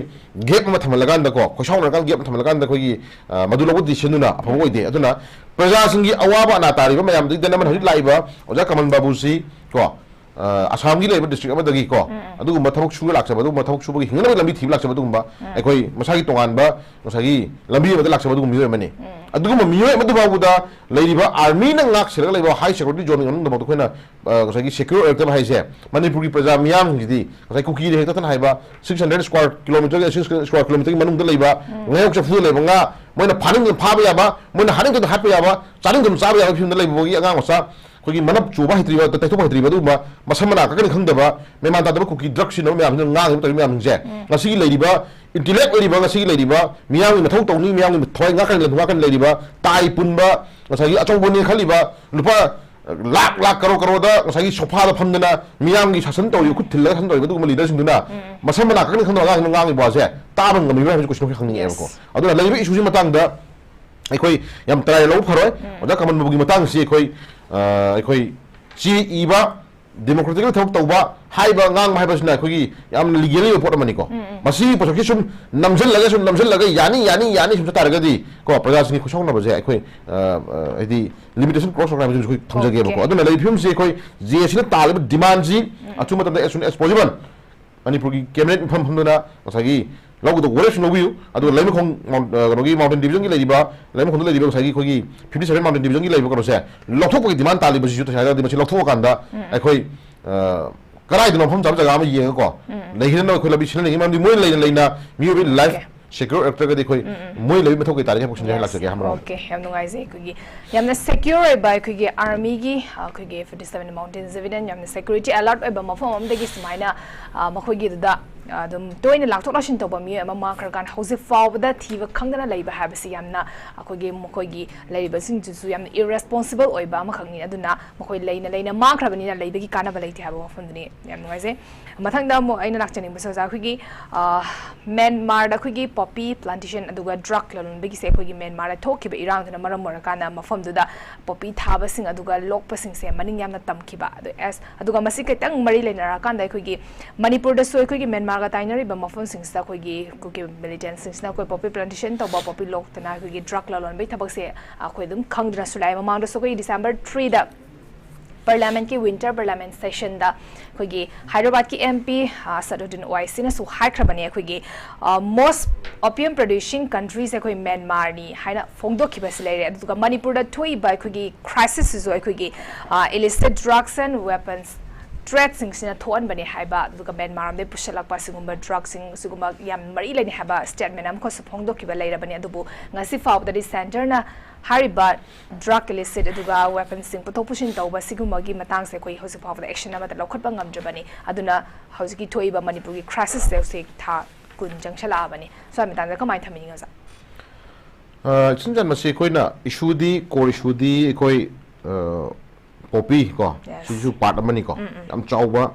ꯒꯦꯞ ꯑꯃ ꯊꯝꯍꯜꯂꯀꯥꯟꯗꯀꯣ, ꯈꯣꯏꯁꯥꯎꯅꯔꯀꯥꯟꯗ ꯒꯦꯞ ꯑꯃ ꯊꯝꯍꯜꯂꯀꯥꯟꯗ ꯑꯩꯈꯣꯏꯒꯤ ꯑ, ꯃꯗꯨ ꯂꯧꯕ ꯗꯤꯁꯤꯖꯟꯗꯨꯅ ꯑꯐꯕ ꯑꯣꯏꯗꯦ꯫ ꯑꯗꯨꯅ ꯄ꯭ꯔꯖꯥꯁꯤꯡꯒꯤ ꯑꯋꯥꯕ ꯑꯅꯥ ꯇꯥꯔꯤꯕ ꯃꯌꯥꯝꯗꯨꯒꯤ ꯗꯟ ꯑꯃꯅ ꯍꯧꯖꯤꯛ ꯂꯥꯛꯏꯕ ꯑꯣꯖꯥ ꯀꯃꯜ ꯕꯥꯕꯨꯁꯤ ꯀꯣ, ꯑ, ꯑꯁꯥꯝꯒꯤ ꯂꯩꯕ ꯗꯤꯁꯇ꯭ꯔꯤꯛ ꯑꯃꯗꯒꯤ ꯀꯣ, ꯑꯗꯨꯒꯨꯝꯕ ꯊꯕꯛ ꯁꯨꯔ ꯂꯥꯛꯆꯕ, ꯑꯗꯨꯒꯨꯝꯕ ꯊꯕꯛ ꯁꯨꯕꯒꯤ ꯍꯤꯡꯅꯕꯒꯤ ꯂꯝꯕꯤ ꯊꯤꯕ ꯂꯥꯛꯆꯕ ꯑꯗꯨꯒꯨꯝꯕ ꯑꯩꯈꯣꯏ ꯃꯁꯥꯒꯤ ꯇꯣꯉꯥꯟꯕ ꯉꯁꯥꯏꯒꯤ ꯂꯝꯕꯤ ꯑꯃꯗ ꯂꯥꯛꯆꯕ ꯑꯗꯨꯒꯨꯝꯕ ꯃꯤꯑꯣꯏ ꯑꯃꯅꯤ꯫ ꯑꯗꯨꯒꯨꯝꯕ ꯃꯤꯑꯣꯏ ꯑꯃꯗꯨ ꯐꯥꯎꯕꯗ ꯂꯩꯔꯤꯕ ꯑꯥꯔꯃꯤꯅ ꯉꯥꯛ ꯁꯦꯜꯂꯒ ꯂꯩꯕ ꯍꯥꯏ ꯁꯦꯀ꯭ꯌꯨꯔꯤꯇꯤ ꯖꯣꯟꯒꯤ ꯃꯅꯨꯡꯗꯐꯥꯎꯗ ꯑꯩꯈꯣꯏꯅ ꯑ, ꯉꯁꯥꯏꯒꯤ ꯁꯦꯀ꯭ꯌꯨꯔ ꯑꯣꯏꯔꯛꯇꯕ ꯍꯥꯏꯁꯦ ꯃꯅꯤꯄꯨꯔꯒꯤ ꯄ꯭ꯔꯖꯥ ꯃꯤꯌꯥꯝꯁꯤꯡꯁꯤꯗꯤ ꯉꯁꯥꯏ ꯀꯨꯀꯤꯗ ꯍꯦꯛꯇ ꯍꯥꯏꯕ six hundred square kilometer, six square kilometer ꯒꯤ ꯃꯅꯨꯡꯗ ꯂꯩꯕ ꯉꯥꯌꯣꯛ ꯆꯐꯨꯗ ꯂꯩꯕ ꯉꯥ, ꯃꯣꯏꯅ ꯐꯥꯅꯤꯡꯗꯅ ꯐꯥꯕ ꯌꯥꯕ, ꯃꯣꯏꯅ ꯍꯥꯠꯅꯤꯡꯗꯅ ꯍꯥꯠꯄ ꯌꯥꯕ, ꯆꯥꯅꯤꯡꯗꯅ ꯆꯥꯕ ꯌꯥꯕ ꯐꯤꯕꯝꯗ ꯂꯩꯕꯒꯤ ꯑꯉꯥꯡ ꯃꯆꯥ ꯑꯩꯈꯣꯏꯒꯤ ꯃꯅꯞ ꯆꯨꯕ ꯍꯩꯇ꯭ꯔꯤꯕ, ꯇꯩꯊꯣꯛꯄ ꯍꯩꯇ꯭ꯔꯤꯕ ꯑꯗꯨꯒꯨꯝꯕ ꯃꯁꯝ ꯃꯅꯥ ꯀꯛꯀꯅꯤ ꯈꯪꯗꯕ, ꯃꯦꯃꯥꯟ ꯇꯥꯗꯕ ꯀꯨꯀꯤ ꯗ꯭ꯔꯒ ꯁꯤꯖꯤꯟꯅꯕ ꯃꯌꯥꯝꯁꯤꯅ ꯉꯥꯡꯉꯤꯕ ꯇꯧꯔꯤꯕ ꯃꯌꯥꯝꯁꯤꯡꯁꯦ ꯉꯁꯤꯒꯤ ꯂꯩꯔꯤꯕ ꯏꯟꯇꯤꯂꯦꯛ ꯑꯣꯏꯔꯤꯕ, ꯉꯁꯤꯒꯤ ꯂꯩꯔꯤꯕ ꯃꯤꯌꯥꯝꯒꯤ ꯃꯊꯧ ꯇꯧꯅꯤ, ꯃꯤꯌꯥꯝꯒꯤ ꯊꯋꯥꯏ ꯉꯥꯛꯀꯅꯤ, ꯂꯟ ꯉꯥꯛꯀꯅꯤ ꯂꯩꯔꯤꯕ ꯇꯥꯏ ꯄꯨꯟꯕ, ꯉꯁꯥꯏꯒꯤ ꯑꯆꯧꯕꯅꯦ ꯈꯜꯂꯤꯕ ꯂꯨꯄꯥ ꯂꯥꯛ ꯂꯥꯛ ꯀꯔꯣ ꯀꯔꯣꯗ ꯉꯁꯥꯏꯒꯤ ꯁꯣꯐꯥꯗ ꯐꯝꯗꯅ ꯃꯤꯌꯥꯝꯒꯤ ꯁꯥꯁꯟ ꯇꯧꯔꯤꯕ, ꯈꯨꯠ ꯊꯤꯜꯂꯒ ꯁꯥꯁꯟ ꯇꯧꯔꯤꯕ ꯑꯗꯨꯒꯨꯝꯕ ꯂꯤꯗꯔꯁꯤꯡꯗꯨꯅ ꯃꯁꯝ ꯃꯅꯥ ꯀꯛꯀꯅꯤ ꯈꯪꯗꯕ ꯑꯉꯥꯡꯁꯤꯡꯅ ꯉꯥꯡꯉꯤꯕ ꯋꯥꯁꯦ ꯇꯥꯕ ꯉꯝꯃꯤꯕ꯭ꯔꯥ ꯍꯥꯏꯕꯁꯤ ꯀꯣꯏꯁꯟ ꯑꯃꯈꯛ ꯍꯪꯅꯤꯡꯉꯦꯕꯀꯣ꯫ Yes. ꯑꯗꯨꯅ ꯂꯩꯔꯤꯕ ꯏꯁꯨꯁꯤ ꯃꯇꯥꯡꯗ ꯑꯩꯈꯣꯏ ꯌꯥꯝ ꯇꯔꯥꯏ ꯂꯧꯕ ꯐꯔꯣꯏ꯫ ꯑꯣꯖꯥ ꯀꯃꯜ ꯕꯥꯕꯨꯒꯤ ꯃꯇꯥꯡꯁꯤ ꯑꯩꯈꯣꯏ, ꯑ, ꯑꯩꯈꯣꯏ ꯆꯦ ꯏꯕ, ꯗꯦꯃꯣꯀ꯭ꯔꯦꯇꯤꯀꯦꯜ ꯊꯕꯛ ꯇꯧꯕ ꯍꯥꯏꯕ, ꯉꯥꯡꯕ ꯍꯥꯏꯕꯁꯤꯅ ꯑꯩꯈꯣꯏꯒꯤ ꯌꯥꯝꯅ ꯂꯤꯒꯦꯜ ꯑꯣꯏꯕ ꯄꯣꯠ ꯑꯃꯅꯤꯀꯣ꯫ ꯃꯁꯤꯒꯤ ꯄꯣꯠꯁꯛꯁꯤ ꯁꯨꯝ ꯅꯝꯁꯤꯜꯂꯒ, ꯁꯨꯝ ꯅꯝꯁꯤꯜꯂꯒ ꯌꯥꯅꯤ, ꯌꯥꯅꯤ, ꯌꯥꯅꯤ ꯁꯨꯝ ꯆꯠ ꯇꯥꯔꯒꯗꯤ ꯀꯣ, ꯄ꯭ꯔꯖꯥꯁꯤꯡꯒꯤ ꯈꯣꯏꯁꯥꯎꯅꯕꯁꯦ ꯑꯩꯈꯣꯏ, ꯑ, ꯑ, ꯍꯥꯏꯗꯤ ꯂꯤꯃꯤꯇꯦꯁꯟ ꯀ꯭ꯔꯣꯁ ꯇꯧꯔꯛꯄ ꯍꯥꯏꯕꯁꯤꯁꯨ ꯑꯩꯈꯣꯏ ꯊꯝꯖꯒꯦꯕꯀꯣ꯫ Okay. ꯑꯗꯨꯅ ꯂꯩꯔꯤꯕ ꯐꯤꯕꯝꯁꯤ ꯑꯩꯈꯣꯏ ꯖꯦ ꯑꯦ ꯁꯤꯅ ꯇꯥꯜꯂꯤꯕ ꯗꯤꯃꯥꯟꯁꯤ ꯑꯊꯨꯕ ꯃꯇꯝꯗ as soon as possible ꯃꯅꯤꯄꯨꯔꯒꯤ ꯀꯦꯕꯤꯅꯦꯠ ꯃꯤꯐꯝ ꯐꯝꯗꯨꯅ ꯉꯁꯥꯏꯒꯤ ꯂꯧꯒꯗꯧꯕ ꯋꯥꯔꯦꯞꯁꯤꯡ ꯂꯧꯕꯤꯌꯨ꯫ ꯑꯗꯨꯒ ꯂꯩꯃꯈꯣꯡ ꯃꯥꯎꯟ-, ꯑ, ꯀꯩꯅꯣꯒꯤ ꯃꯥꯎꯟꯇꯦꯟ ꯗꯤꯕꯤꯖꯟꯒꯤ ꯂꯩꯔꯤꯕ, ꯂꯩꯃꯈꯣꯡꯗ ꯂꯩꯔꯤꯕ ꯉꯁꯥꯏꯒꯤ ꯑꯩꯈꯣꯏꯒꯤ fifty seven ꯃꯥꯎꯟꯇꯦꯟ ꯗꯤꯕꯤꯖꯟꯒꯤ ꯂꯩꯔꯤꯕ ꯀꯩꯅꯣꯁꯦ ꯂꯧꯊꯣꯛꯄꯒꯤ ꯗꯤꯃꯥꯟ ꯇꯥꯜꯂꯤꯕꯁꯤꯁꯨ ꯇꯁꯦꯡꯅ ꯍꯥꯏꯔꯒꯗꯤ ꯃꯁꯤ ꯂꯧꯊꯣꯛꯑꯀꯥꯟꯗ ꯑꯩꯈꯣꯏ, ꯑ, ꯀꯗꯥꯏꯗꯅꯣ ꯃꯐꯝ ꯆꯥꯕ ꯖꯒꯥ ꯑꯃ ꯌꯦꯡꯉꯒꯀꯣ, ꯂꯩꯍꯟꯅꯕ ꯑꯩꯈꯣꯏ ꯂꯝꯕꯤ ꯁꯤꯟꯍꯟꯅꯤꯡꯉꯤ꯫ ꯃꯔꯝꯗꯤ ꯃꯣꯏꯅ ꯂꯩꯅ ꯂꯩꯅ ꯃꯤꯑꯣꯏꯕꯒꯤ ꯂꯥꯏꯐ Okay. ꯁꯦꯀ꯭ꯌꯣꯔ ꯑꯣꯏꯔꯛꯇ꯭ꯔꯒꯗꯤ ꯑꯩꯈꯣꯏ ꯃꯣꯏ ꯂꯩꯕ ꯃꯊꯧ ꯀꯩ ꯇꯥꯔꯒꯦ ꯍꯥꯏꯕ ꯀꯣꯏꯁꯟꯁꯦ ꯍꯥꯏꯅ ꯂꯥꯛꯆꯒꯦ ꯍꯥꯏꯕ꯫ ꯑꯣꯀꯦ, ꯌꯥꯝ ꯅꯨꯡꯉꯥꯏꯖꯩ꯫ ꯑꯩꯈꯣꯏꯒꯤ ꯌꯥꯝꯅ ꯁꯦꯀ꯭ꯌꯣꯔ ꯑꯣꯏꯕ ꯑꯩꯈꯣꯏꯒꯤ ꯑꯥꯔꯃꯤꯒꯤ, ꯑꯩꯈꯣꯏꯒꯤ fifty seven Mountain Division ꯌꯥꯝꯅ ꯁꯦꯀ꯭ꯌꯨꯔꯤꯇꯤ ꯑꯦꯂꯔꯠ ꯑꯣꯏꯕ ꯃꯐꯝ ꯑꯃꯗꯒꯤ ꯁꯨꯃꯥꯏꯅ, ꯑ, ꯃꯈꯣꯏꯒꯤꯗꯨꯗ, ꯑ, ꯑꯗꯨꯝ ꯇꯣꯏꯅ ꯂꯥꯛꯊꯣꯛ ꯂꯥꯛꯁꯤꯟ ꯇꯧꯕ ꯃꯤꯑꯣꯏ ꯑꯃ ꯃꯥꯡꯈ꯭ꯔꯀꯥꯟꯗ ꯍꯧꯖꯤꯛ ꯐꯥꯎꯕꯗ ꯊꯤꯕ ꯈꯪꯗꯅ ꯂꯩꯕ ꯍꯥꯏꯕꯁꯤ ꯌꯥꯝꯅ ꯑꯩꯈꯣꯏꯒꯤ ꯃꯈꯣꯏꯒꯤ ꯂꯩꯔꯤꯕꯁꯤꯡꯁꯤꯁꯨ ꯌꯥꯝꯅ ꯏꯔꯦꯁꯄꯣꯟꯁꯤꯕꯜ ꯑꯣꯏꯕ ꯑꯃꯈꯛꯅꯤ꯫ ꯑꯗꯨꯅ ꯃꯈꯣꯏ ꯂꯩꯅ ꯂꯩꯅ ꯃꯥꯡꯈ꯭ꯔꯕꯅꯤꯅ ꯂꯩꯕꯒꯤ ꯀꯥꯟꯅꯕ ꯂꯩꯇꯦ ꯍꯥꯏꯕ ꯋꯥꯐꯝꯗꯨꯅꯤ꯫ ꯌꯥꯝ ꯅꯨꯡꯉꯥꯏꯖꯩ꯫ ꯃꯊꯪꯗ ꯑꯃꯨꯛ ꯑꯩꯅ ꯂꯥꯛꯆꯅꯤꯡꯕꯁꯦ ꯑꯣꯖꯥ, ꯑꯩꯈꯣꯏꯒꯤ, ꯑ, ꯃ꯭ꯌꯥꯟꯃꯥꯔꯗ ꯑꯩꯈꯣꯏꯒꯤ ꯄꯣꯄꯤ ꯄ꯭ꯂꯥꯟꯇꯦꯁꯟ ꯑꯗꯨꯒ ꯗ꯭ꯔꯒ ꯂꯂꯣꯟꯕꯒꯤꯁꯦ ꯑꯩꯈꯣꯏꯒꯤ ꯃ꯭ꯌꯥꯟꯃꯥꯔꯗ ꯊꯣꯛꯈꯤꯕ ꯏꯔꯥꯡꯗꯨꯅ ꯃꯔꯝ ꯑꯣꯏꯔꯀꯥꯟꯗ ꯃꯐꯝꯗꯨꯗ ꯄꯣꯄꯤ ꯊꯥꯕꯁꯤꯡ ꯑꯗꯨꯒ ꯂꯣꯛꯄꯁꯤꯡꯁꯦ ꯃꯅꯤꯡ ꯌꯥꯝꯅ ꯇꯝꯈꯤꯕ꯫ ꯑꯗꯨ ꯑꯦꯁ, ꯑꯗꯨꯒ ꯃꯁꯤ ꯈꯤꯇꯪ ꯃꯔꯤ ꯂꯩꯅꯔꯀꯥꯟꯗ ꯑꯩꯈꯣꯏꯒꯤ ꯃꯅꯤꯄꯨꯔꯗꯁꯨ ꯑꯩꯈꯣꯏꯒꯤ ꯃ꯭ꯌꯥꯟꯃꯥꯔꯒ ꯇꯥꯏꯅꯔꯤꯕ ꯃꯐꯝꯁꯤꯡꯁꯤꯗ ꯑꯩꯈꯣꯏꯒꯤ ꯀꯨꯀꯤ ꯃꯤꯂꯤꯇꯦꯟꯁꯤꯡꯁꯤꯅ ꯑꯩꯈꯣꯏ ꯄꯣꯄꯤ ꯄ꯭ꯂꯥꯟꯇꯦꯁꯟ ꯇꯧꯕ, ꯄꯣꯄꯤ ꯂꯣꯛꯇꯅ ꯑꯩꯈꯣꯏꯒꯤ ꯗ꯭ꯔꯒ ꯂꯂꯣꯟꯕꯒꯤ ꯊꯕꯛꯁꯦ ꯑꯩꯈꯣꯏ ꯑꯗꯨꯝ ꯈꯪꯗꯅꯁꯨ ꯂꯥꯛꯑꯦ꯫ ꯃꯃꯥꯡꯗꯁꯨ ꯑꯩꯈꯣꯏꯒꯤ ꯗꯤꯁꯦꯝꯕꯔ ꯊ꯭ꯔꯤꯗ ꯄꯥꯔꯂꯤꯌꯥꯃꯦꯟꯠꯀꯤ ꯋꯤꯟꯇꯔ ꯄꯥꯔꯂꯤꯌꯥꯃꯦꯟꯠ ꯁꯦꯁꯟꯗ ꯑꯩꯈꯣꯏꯒꯤ ꯍꯥꯏꯗ꯭ꯔꯕꯥꯗꯀꯤ MP, ꯑ, ꯁꯗꯔꯨꯗꯤꯟ ꯑꯣꯋꯥꯏꯁꯤꯅꯁꯨ ꯍꯥꯏꯈ꯭ꯔꯕꯅꯦ, ꯑꯩꯈꯣꯏꯒꯤ, ꯑ, most opium producing countries ꯑꯩꯈꯣꯏ ꯃ꯭ꯌꯥꯟꯃꯥꯔꯅꯤ ꯍꯥꯏꯅ ꯐꯣꯡꯗꯣꯛꯈꯤꯕꯁꯤ ꯂꯩꯔꯦ꯫ ꯑꯗꯨꯒ ꯃꯅꯤꯄꯨꯔꯗ ꯊꯣꯛꯏꯕ ꯑꯩꯈꯣꯏꯒꯤ crisis ꯁꯤꯁꯨ ꯑꯩꯈꯣꯏꯒꯤ, ꯑ, illicit drugs and weapons trade ꯁꯤꯡꯁꯤꯅ ꯊꯣꯛꯍꯟꯕꯅꯦ ꯍꯥꯏꯕ, ꯑꯗꯨꯒ ꯃ꯭ꯌꯥꯟꯃꯥꯔ ꯂꯣꯝꯗꯒꯤ ꯄꯨꯁꯜꯂꯛꯄ ꯑꯁꯤꯒꯨꯝꯕ ꯗ꯭ꯔꯒꯁꯤꯡ ꯑꯁꯤꯒꯨꯝꯕ ꯌꯥꯝ ꯃꯔꯤ ꯂꯩꯅꯩ ꯍꯥꯏꯕ ꯁ꯭ꯇꯦꯠꯃꯦꯟꯠ ꯑꯃꯈꯛꯁꯨ ꯐꯣꯡꯗꯣꯛꯈꯤꯕ ꯂꯩꯔꯕꯅꯤ꯫ ꯑꯗꯨꯕꯨ ꯉꯁꯤ ꯐꯥꯎꯕꯗꯗꯤ ꯁꯦꯟꯇꯔꯅ ꯍꯥꯏꯔꯤꯕ ꯗ꯭ꯔꯒ ꯏꯂꯤꯁꯤꯠ ꯑꯗꯨꯒ ꯋꯦꯄꯟꯁꯤꯡ ꯄꯨꯊꯣꯛ ꯄꯨꯁꯤꯟ ꯇꯧꯕ ꯁꯤꯒꯨꯝꯕꯒꯤ ꯃꯇꯥꯡꯁꯦ ꯑꯩꯈꯣꯏ ꯍꯧꯖꯤꯛ ꯐꯥꯎꯕꯗ ꯑꯦꯛꯁꯟ ꯑꯃꯠꯇ ꯂꯧꯈꯠꯄ ꯉꯝꯗ꯭ꯔꯕꯅꯤ꯫ ꯑꯗꯨꯅ ꯍꯧꯖꯤꯛꯀꯤ ꯊꯣꯛꯏꯕ ꯃꯅꯤꯄꯨꯔꯒꯤ crisis ꯁꯦ ꯍꯧꯖꯤꯛ ꯊꯥ ꯀꯨꯟ ꯆꯪꯁꯜꯂꯛꯑꯕꯅꯤ꯫ ꯁ꯭ꯋꯥꯏ ꯃꯇꯥꯡꯗ ꯀꯃꯥꯏꯅ ꯊꯝꯕꯤꯅꯤꯡꯉꯤ ꯑꯣꯖꯥ? ꯑ, ꯏꯆꯟ ꯆꯟ, ꯃꯁꯤ ꯑꯩꯈꯣꯏꯅ ꯏꯁꯨꯗꯤ, core ꯏꯁꯨꯗꯤ ꯑꯩꯈꯣꯏ, ꯑ, ꯄꯣꯄꯤ ꯀꯣ, Yes. ꯁꯤꯁꯨ ꯄꯥꯔꯠ ꯑꯃꯅꯤꯀꯣ꯫ ꯌꯥꯝ ꯆꯥꯎꯕ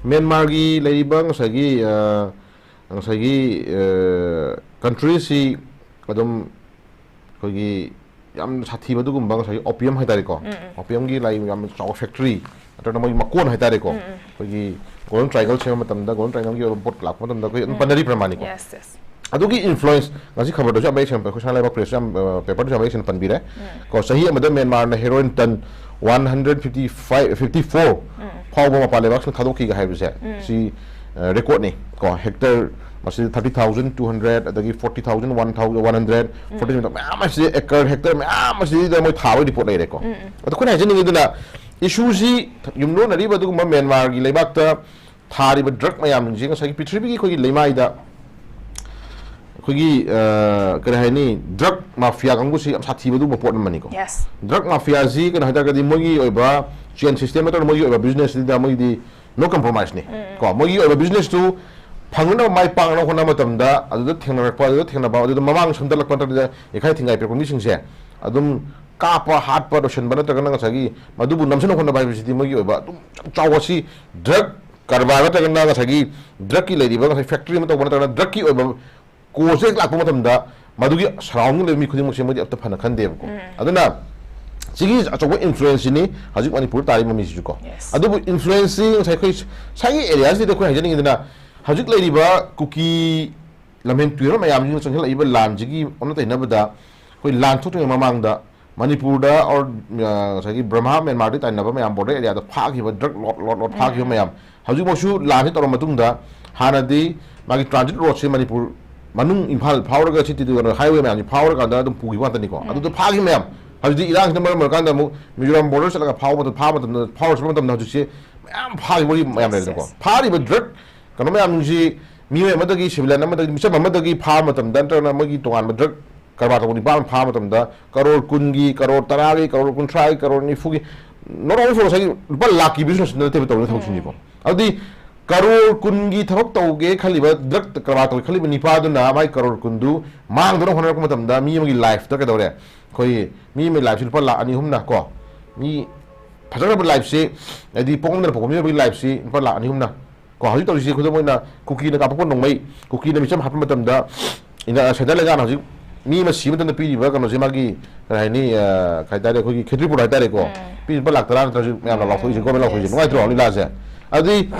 ꯃ꯭ꯌꯥꯟꯃꯥꯔꯒꯤ ꯂꯩꯔꯤꯕ ꯉꯁꯥꯏꯒꯤ, ꯑ, ꯉꯁꯥꯏꯒꯤ, ꯑ, ꯀꯟꯇ꯭ꯔꯤꯁꯤ ꯑꯗꯨꯝ ꯑꯩꯈꯣꯏꯒꯤ ꯌꯥꯝ ꯁꯥꯊꯤꯕ ꯑꯗꯨꯒꯨꯝꯕ ꯉꯁꯥꯏꯒꯤ opium ꯍꯥꯏꯇꯥꯔꯦꯀꯣ, opium ꯒꯤ ꯂꯥꯏ ꯌꯥꯝ ꯆꯥꯎꯕ ꯐꯦꯛꯇ꯭ꯔꯤ ꯅꯠꯇ꯭ꯔꯒꯅ ꯃꯣꯏꯒꯤ ꯃꯀꯣꯟ ꯍꯥꯏꯇꯥꯔꯦꯀꯣ, ꯑꯩꯈꯣꯏꯒꯤ Golden Triangle ꯁꯦꯝꯕ ꯃꯇꯝꯗ, Golden Triangle ꯒꯤ ꯑꯣꯏꯕ ꯄꯣꯠ ꯂꯥꯛꯄ ꯃꯇꯝꯗ ꯑꯩꯈꯣꯏ ꯑꯗꯨꯝ ꯄꯟꯅꯔꯤꯕ꯭ꯔꯥ ꯃꯥꯅꯤꯀꯣ꯫ Yes, yes. ꯑꯗꯨꯒꯤ ꯏꯟꯐ꯭ꯂꯨꯌꯦꯟꯁ ꯉꯁꯤ ꯈꯕꯔꯗꯁꯨ ꯌꯥꯝ ꯃꯌꯦꯛ ꯁꯦꯡꯅ, ꯑꯩꯈꯣꯏ ꯁꯅꯥ ꯂꯩꯕꯥꯛ ꯄ꯭ꯔꯦꯁꯁꯨ ꯌꯥꯝ, ꯑ, ꯄꯦꯄꯔꯗꯁꯨ ꯌꯥꯝ ꯃꯌꯦꯛ ꯁꯦꯡꯅ ꯄꯟꯕꯤꯔꯦ꯫ ꯀꯣ, ꯆꯍꯤ ꯑꯃꯗ ꯃ꯭ꯌꯥꯟꯃꯥꯔꯅ heroin ton one hundred fifty five, fifty four ꯐꯥꯎꯕ ꯃꯄꯥꯟ ꯂꯩꯕꯥꯛꯁꯤꯡ ꯊꯥꯗꯣꯛꯈꯤꯒ ꯍꯥꯏꯕꯁꯦ, ꯁꯤ, ꯑ, ꯔꯦꯀꯣꯔꯗꯅꯤ꯫ ꯀꯣ, ꯍꯦꯛꯇꯔ ꯃꯁꯤꯗ ꯊꯥꯔꯇꯤ ꯊꯥꯎꯖꯟ ꯇꯨ ꯍꯟꯗ꯭ꯔꯦꯠ, ꯑꯗꯒꯤ forty thousand, one thousand one hundred, forty ꯃꯌꯥꯝ ꯑꯁꯤ, ꯑꯦꯀꯔ ꯍꯦꯛꯇꯔ ꯃꯌꯥꯝ ꯑꯁꯤꯗ ꯃꯣꯏ ꯊꯥꯕꯒꯤ ꯔꯤꯄꯣꯔꯠ ꯂꯩꯔꯦꯀꯣ꯫ ꯑꯗꯣ ꯑꯩꯈꯣꯏꯅ ꯍꯥꯏꯖꯅꯤꯡꯉꯤꯗꯨꯅ, ꯏꯁꯨꯁꯤ ꯌꯨꯝꯂꯣꯟꯅꯔꯤꯕ ꯑꯗꯨꯒꯨꯝꯕ ꯃ꯭ꯌꯥꯟꯃꯥꯔꯒꯤ ꯂꯩꯕꯥꯛꯇ ꯊꯥꯔꯤꯕ ꯗ꯭ꯔꯒ ꯃꯌꯥꯝꯁꯤꯡꯁꯦ ꯉꯁꯥꯏꯒꯤ ꯄ꯭ꯔꯤꯊꯤꯕꯤꯒꯤ ꯑꯩꯈꯣꯏꯒꯤ ꯂꯩꯃꯥꯏꯗ ꯑꯩꯈꯣꯏꯒꯤ ꯑ, ꯀꯔꯤ ꯍꯥꯏꯅꯤ, ꯗ꯭ꯔꯒ ꯃꯥꯐꯤꯌꯥ ꯀꯥꯡꯕꯨꯁꯤ ꯌꯥꯝ ꯁꯥꯊꯤꯕ ꯑꯗꯨꯒꯨꯝꯕ ꯄꯣꯠ ꯑꯃꯅꯤꯀꯣ꯫ Yes. ꯗ꯭ꯔꯒ ꯃꯥꯐꯤꯌꯥꯁꯤ ꯀꯩꯅꯣ ꯍꯥꯏꯇꯥꯔꯒꯗꯤ ꯃꯣꯏꯒꯤ ꯑꯣꯏꯕ ꯆꯦꯟ ꯁꯤꯁꯇꯦꯝ ꯅꯠꯇ꯭ꯔꯒ ꯃꯣꯏꯒꯤ ꯑꯣꯏꯕ ꯕꯤꯖꯤꯅꯦꯁꯁꯤꯗ ꯃꯣꯏꯒꯤꯗꯤ ꯅꯣ ꯀꯝꯄ꯭ꯔꯣꯃꯥꯏꯁꯅꯤ꯫ ꯀꯣ, ꯃꯣꯏꯒꯤ ꯑꯣꯏꯕ ꯕꯤꯖꯤꯅꯦꯁꯇꯨ ꯐꯪꯅꯕ, ꯃꯥꯏ ꯄꯥꯛꯅꯕ ꯍꯣꯠꯅꯕ ꯃꯇꯝꯗ ꯑꯗꯨꯗ ꯊꯦꯡꯅꯔꯛꯄ, ꯑꯗꯨꯗ ꯊꯦꯡꯅꯕ, ꯑꯗꯨꯗ ꯃꯃꯥꯡ ꯁꯝꯗꯠꯂꯛꯄ ꯅꯠꯇ꯭ꯔꯒ ꯌꯩꯈꯥꯏ ꯊꯤꯡꯒꯥꯏ ꯄꯤꯔꯛꯄ ꯃꯤꯁꯤꯡꯁꯦ ꯑꯗꯨꯝ ꯀꯥꯞꯄ, ꯍꯥꯠꯄ, ꯂꯣꯏꯁꯤꯟꯕ ꯅꯠꯇ꯭ꯔꯒꯅ ꯉꯁꯥꯏꯒꯤ ꯃꯗꯨꯕꯨ ꯅꯝꯁꯤꯟꯅ ꯍꯣꯠꯅꯕ ꯍꯥꯏꯕꯁꯤꯗꯤ ꯃꯣꯏꯒꯤ ꯑꯣꯏꯕ ꯑꯗꯨꯝ ꯌꯥꯝ ꯆꯥꯎꯕ, ꯁꯤ ꯗ꯭ꯔꯒ ꯀꯔꯕꯥꯔ ꯅꯠꯇ꯭ꯔꯒꯅ ꯉꯁꯥꯏꯒꯤ ꯗ꯭ꯔꯒꯀꯤ ꯂꯩꯔꯤꯕ ꯉꯁꯥꯏ ꯐꯦꯛꯇ꯭ꯔꯤ ꯑꯃ ꯇꯧꯕ ꯅꯠꯇ꯭ꯔꯒꯅ ꯗ꯭ꯔꯒꯀꯤ ꯑꯣꯏꯕ ꯀꯣꯁꯁꯦ ꯍꯦꯛ ꯂꯥꯛꯄ ꯃꯇꯝꯗ ꯃꯗꯨꯒꯤ ꯁꯔꯥꯎꯟꯗꯤꯡ ꯂꯩꯕ ꯃꯤ ꯈꯨꯗꯤꯡꯃꯛꯁꯦ ꯃꯣꯏꯗꯤ ꯑꯝꯇ ꯐꯅ ꯈꯟꯗꯦꯕꯀꯣ꯫ ꯑꯗꯨꯅ ꯁꯤꯒꯤ ꯑꯆꯧꯕ ꯏꯟꯐ꯭ꯂꯨꯌꯦꯟꯁꯁꯤꯅꯤ ꯍꯧꯖꯤꯛ ꯃꯅꯤꯄꯨꯔꯗ ꯇꯥꯔꯤꯕ ꯃꯃꯤꯁꯤꯁꯨꯀꯣ꯫ Yes. ꯑꯗꯨꯕꯨ ꯏꯟꯐ꯭ꯂꯨꯌꯦꯟꯁꯁꯤ ꯉꯁꯥꯏ ꯑꯩꯈꯣꯏ ꯉꯁꯥꯏꯒꯤ ꯑꯦꯔꯤꯌꯥꯁꯤꯗ ꯑꯩꯈꯣꯏ ꯍꯥꯏꯖꯅꯤꯡꯉꯤꯗꯅ, ꯍꯧꯖꯤꯛ ꯂꯩꯔꯤꯕ ꯀꯨꯀꯤ ꯂꯝꯍꯦꯟ ꯇꯨꯔꯦꯜ ꯃꯌꯥꯝꯁꯤꯅ ꯆꯪꯁꯤꯜꯂꯛꯏꯕ ꯂꯥꯟꯁꯤꯒꯤ ꯑꯣꯟꯅ ꯇꯩꯅꯕꯗ ꯑꯩꯈꯣꯏ ꯂꯥꯟ ꯊꯣꯛꯇ꯭ꯔꯤꯉꯩ ꯃꯃꯥꯡꯗ ꯃꯅꯤꯄꯨꯔꯗ or, ꯑ, ꯉꯁꯥꯏꯒꯤ ꯕ꯭ꯔꯍꯃꯥ ꯃ꯭ꯌꯥꯟꯃꯥꯔꯗꯒꯤ ꯇꯥꯏꯅꯕ ꯃꯌꯥꯝ, ꯕꯣꯔꯗꯔ ꯑꯦꯔꯤꯌꯥꯗ ꯐꯥꯈꯤꯕ, ꯗ꯭ꯔꯒ ꯂꯣꯠ ꯂꯣꯠ ꯂꯣꯠ ꯐꯥꯈꯤꯕ ꯃꯌꯥꯝ, ꯍꯧꯖꯤꯛꯃꯛꯁꯨ ꯂꯥꯟꯁꯤ ꯇꯧꯔ ꯃꯇꯨꯡꯗ ꯍꯥꯟꯅꯗꯤ ꯃꯥꯒꯤ ꯇ꯭ꯔꯥꯟꯖꯤꯠ ꯔꯣꯗꯁꯦ ꯃꯅꯤꯄꯨꯔ ꯃꯅꯨꯡ, ꯏꯝꯐꯥꯜ ꯐꯥꯎꯔꯒ ꯁꯤ ꯇꯤꯗꯨ ꯍꯥꯏꯋꯦ ꯃꯌꯥꯝꯁꯤ ꯐꯥꯎꯔꯀꯥꯟꯗ ꯑꯗꯨꯝ ꯄꯨꯈꯤꯕ ꯉꯥꯛꯇꯅꯤꯀꯣ꯫ ꯑꯗꯨꯗ ꯐꯥꯈꯤꯕ ꯃꯌꯥꯝ ꯍꯧꯖꯤꯛꯇꯤ ꯏꯔꯥꯡꯁꯤꯅ ꯃꯔꯝ ꯑꯣꯏꯔꯀꯥꯟꯗ ꯑꯃꯨꯛ ꯃꯤꯖꯣꯔꯥꯝ ꯕꯣꯔꯗꯔ ꯆꯠꯂꯒ ꯐꯥꯎꯕ ꯃꯇꯝ, ꯐꯥꯕ ꯃꯇꯝꯗ, ꯐꯥꯎꯔ ꯆꯠꯄ ꯃꯇꯝꯗ ꯍꯧꯖꯤꯛꯁꯦ ꯃꯌꯥꯝ ꯐꯥꯈꯤꯕꯒꯤ ꯃꯌꯥꯝ ꯂꯩꯔꯦꯀꯣ꯫ Yes. ꯐꯥꯔꯤꯕ ꯗ꯭ꯔꯒ ꯀꯩꯅꯣ ꯃꯌꯥꯝꯁꯤ ꯃꯤꯑꯣꯏ ꯑꯃꯗꯒꯤ, ꯁꯤꯚꯤꯂꯤꯌꯟ ꯑꯃꯗꯒꯤ, ꯃꯤꯆꯝ ꯑꯃꯗꯒꯤ ꯐꯥꯕ ꯃꯇꯝꯗ ꯅꯠꯇ꯭ꯔꯒꯅ ꯃꯣꯏꯒꯤ ꯇꯣꯉꯥꯟꯕ ꯗ꯭ꯔꯒ ꯀꯔꯕꯥꯔ ꯇꯧꯕ ꯅꯤꯄꯥ ꯑꯃ ꯐꯥꯕ ꯃꯇꯝꯗ ꯀꯔꯣꯔ ꯀꯨꯟꯒꯤ, ꯀꯔꯣꯔ ꯇꯔꯥꯒꯤ, ꯀꯔꯣꯔ ꯀꯨꯟꯊ꯭ꯔꯥꯒꯤ, ꯀꯔꯣꯔ ꯅꯤꯐꯨꯒꯤ, not only for ꯉꯁꯥꯏꯒꯤ ꯂꯨꯄꯥ ꯂꯥꯛꯀꯤ ꯕꯤꯖꯤꯅꯦꯁ ꯅꯠꯇꯦꯕ ꯇꯧꯔꯤꯕ ꯊꯕꯛꯁꯤꯡꯁꯤꯀꯣ꯫ ꯑꯗꯨꯗꯤ ꯀꯔꯣꯔ ꯀꯨꯟꯒꯤ ꯊꯕꯛ ꯇꯧꯒꯦ ꯈꯜꯂꯤꯕ, ꯗ꯭ꯔꯒ ꯀꯔꯕꯥꯔ ꯇꯧꯒꯦ ꯈꯜꯂꯤꯕ ꯅꯤꯄꯥꯗꯨꯅ ꯃꯥꯏ ꯀꯔꯣꯔ ꯀꯨꯟꯗꯨ ꯃꯥꯡꯗꯅ ꯍꯣꯠꯅꯔꯛꯄ ꯃꯇꯝꯗ ꯃꯤ ꯑꯃꯒꯤ ꯂꯥꯏꯐꯇ ꯀꯩꯗꯧꯔꯦ? ꯑꯩꯈꯣꯏ ꯃꯤ ꯑꯃꯒꯤ ꯂꯥꯏꯐꯁꯤ ꯂꯨꯄꯥ ꯂꯥꯛ ꯑꯅꯤ ꯑꯍꯨꯝꯅ ꯀꯣ, ꯃꯤ ꯐꯖꯈ꯭ꯔꯕ ꯂꯥꯏꯐꯁꯤ, ꯍꯥꯏꯗꯤ ꯄꯣꯛꯅꯗꯅ ꯄꯣꯛꯄ ꯃꯤ ꯑꯃꯒꯤ ꯂꯥꯏꯐꯁꯤ ꯂꯨꯄꯥ ꯂꯥꯛ ꯑꯅꯤ ꯑꯍꯨꯝꯅ ꯀꯣ꯫ ꯍꯧꯖꯤꯛ ꯇꯧꯔꯤꯁꯤ ꯈꯨꯗꯝ ꯑꯣꯏꯅ ꯀꯨꯀꯤꯅ ꯀꯥꯞꯊꯣꯛꯄ ꯅꯣꯡꯃꯩ, ꯀꯨꯀꯤꯅ ꯃꯤꯆꯝ ꯍꯥꯠꯄ ꯃꯇꯝꯗ ꯏꯟꯗꯤꯌꯥ ꯁꯦꯟꯇ꯭ꯔꯦꯜ ꯂꯩꯉꯥꯛꯅ ꯍꯧꯖꯤꯛ ꯃꯤ ꯑꯃ ꯁꯤꯕ ꯃꯇꯝꯗ ꯄꯤꯔꯤꯕ ꯀꯩꯅꯣꯁꯦ, ꯃꯥꯒꯤ ꯀꯔꯤ ꯍꯥꯏꯅꯤ, ꯑ, ꯀꯩ ꯍꯥꯏꯇꯥꯔꯦ, ꯑꯩꯈꯣꯏꯒꯤ ꯈꯦꯇ꯭ꯔꯤꯄꯨꯔ ꯍꯥꯏꯇꯥꯔꯦꯀꯣ, ꯄꯤꯔꯤꯕ ꯂꯥꯛ ꯇꯔꯥ ꯅꯠꯇ꯭ꯔꯁꯨ ꯃꯌꯥꯝꯅ ꯂꯥꯎꯊꯣꯛꯏꯁꯦ, ꯒꯣꯔꯃꯦꯟ ꯂꯥꯎꯊꯣꯛꯏꯁꯦ, ꯅꯨꯡꯉꯥꯏꯇ꯭ꯔꯣ ꯂꯤꯂꯥꯁꯦ? ꯑꯗꯨꯗꯤ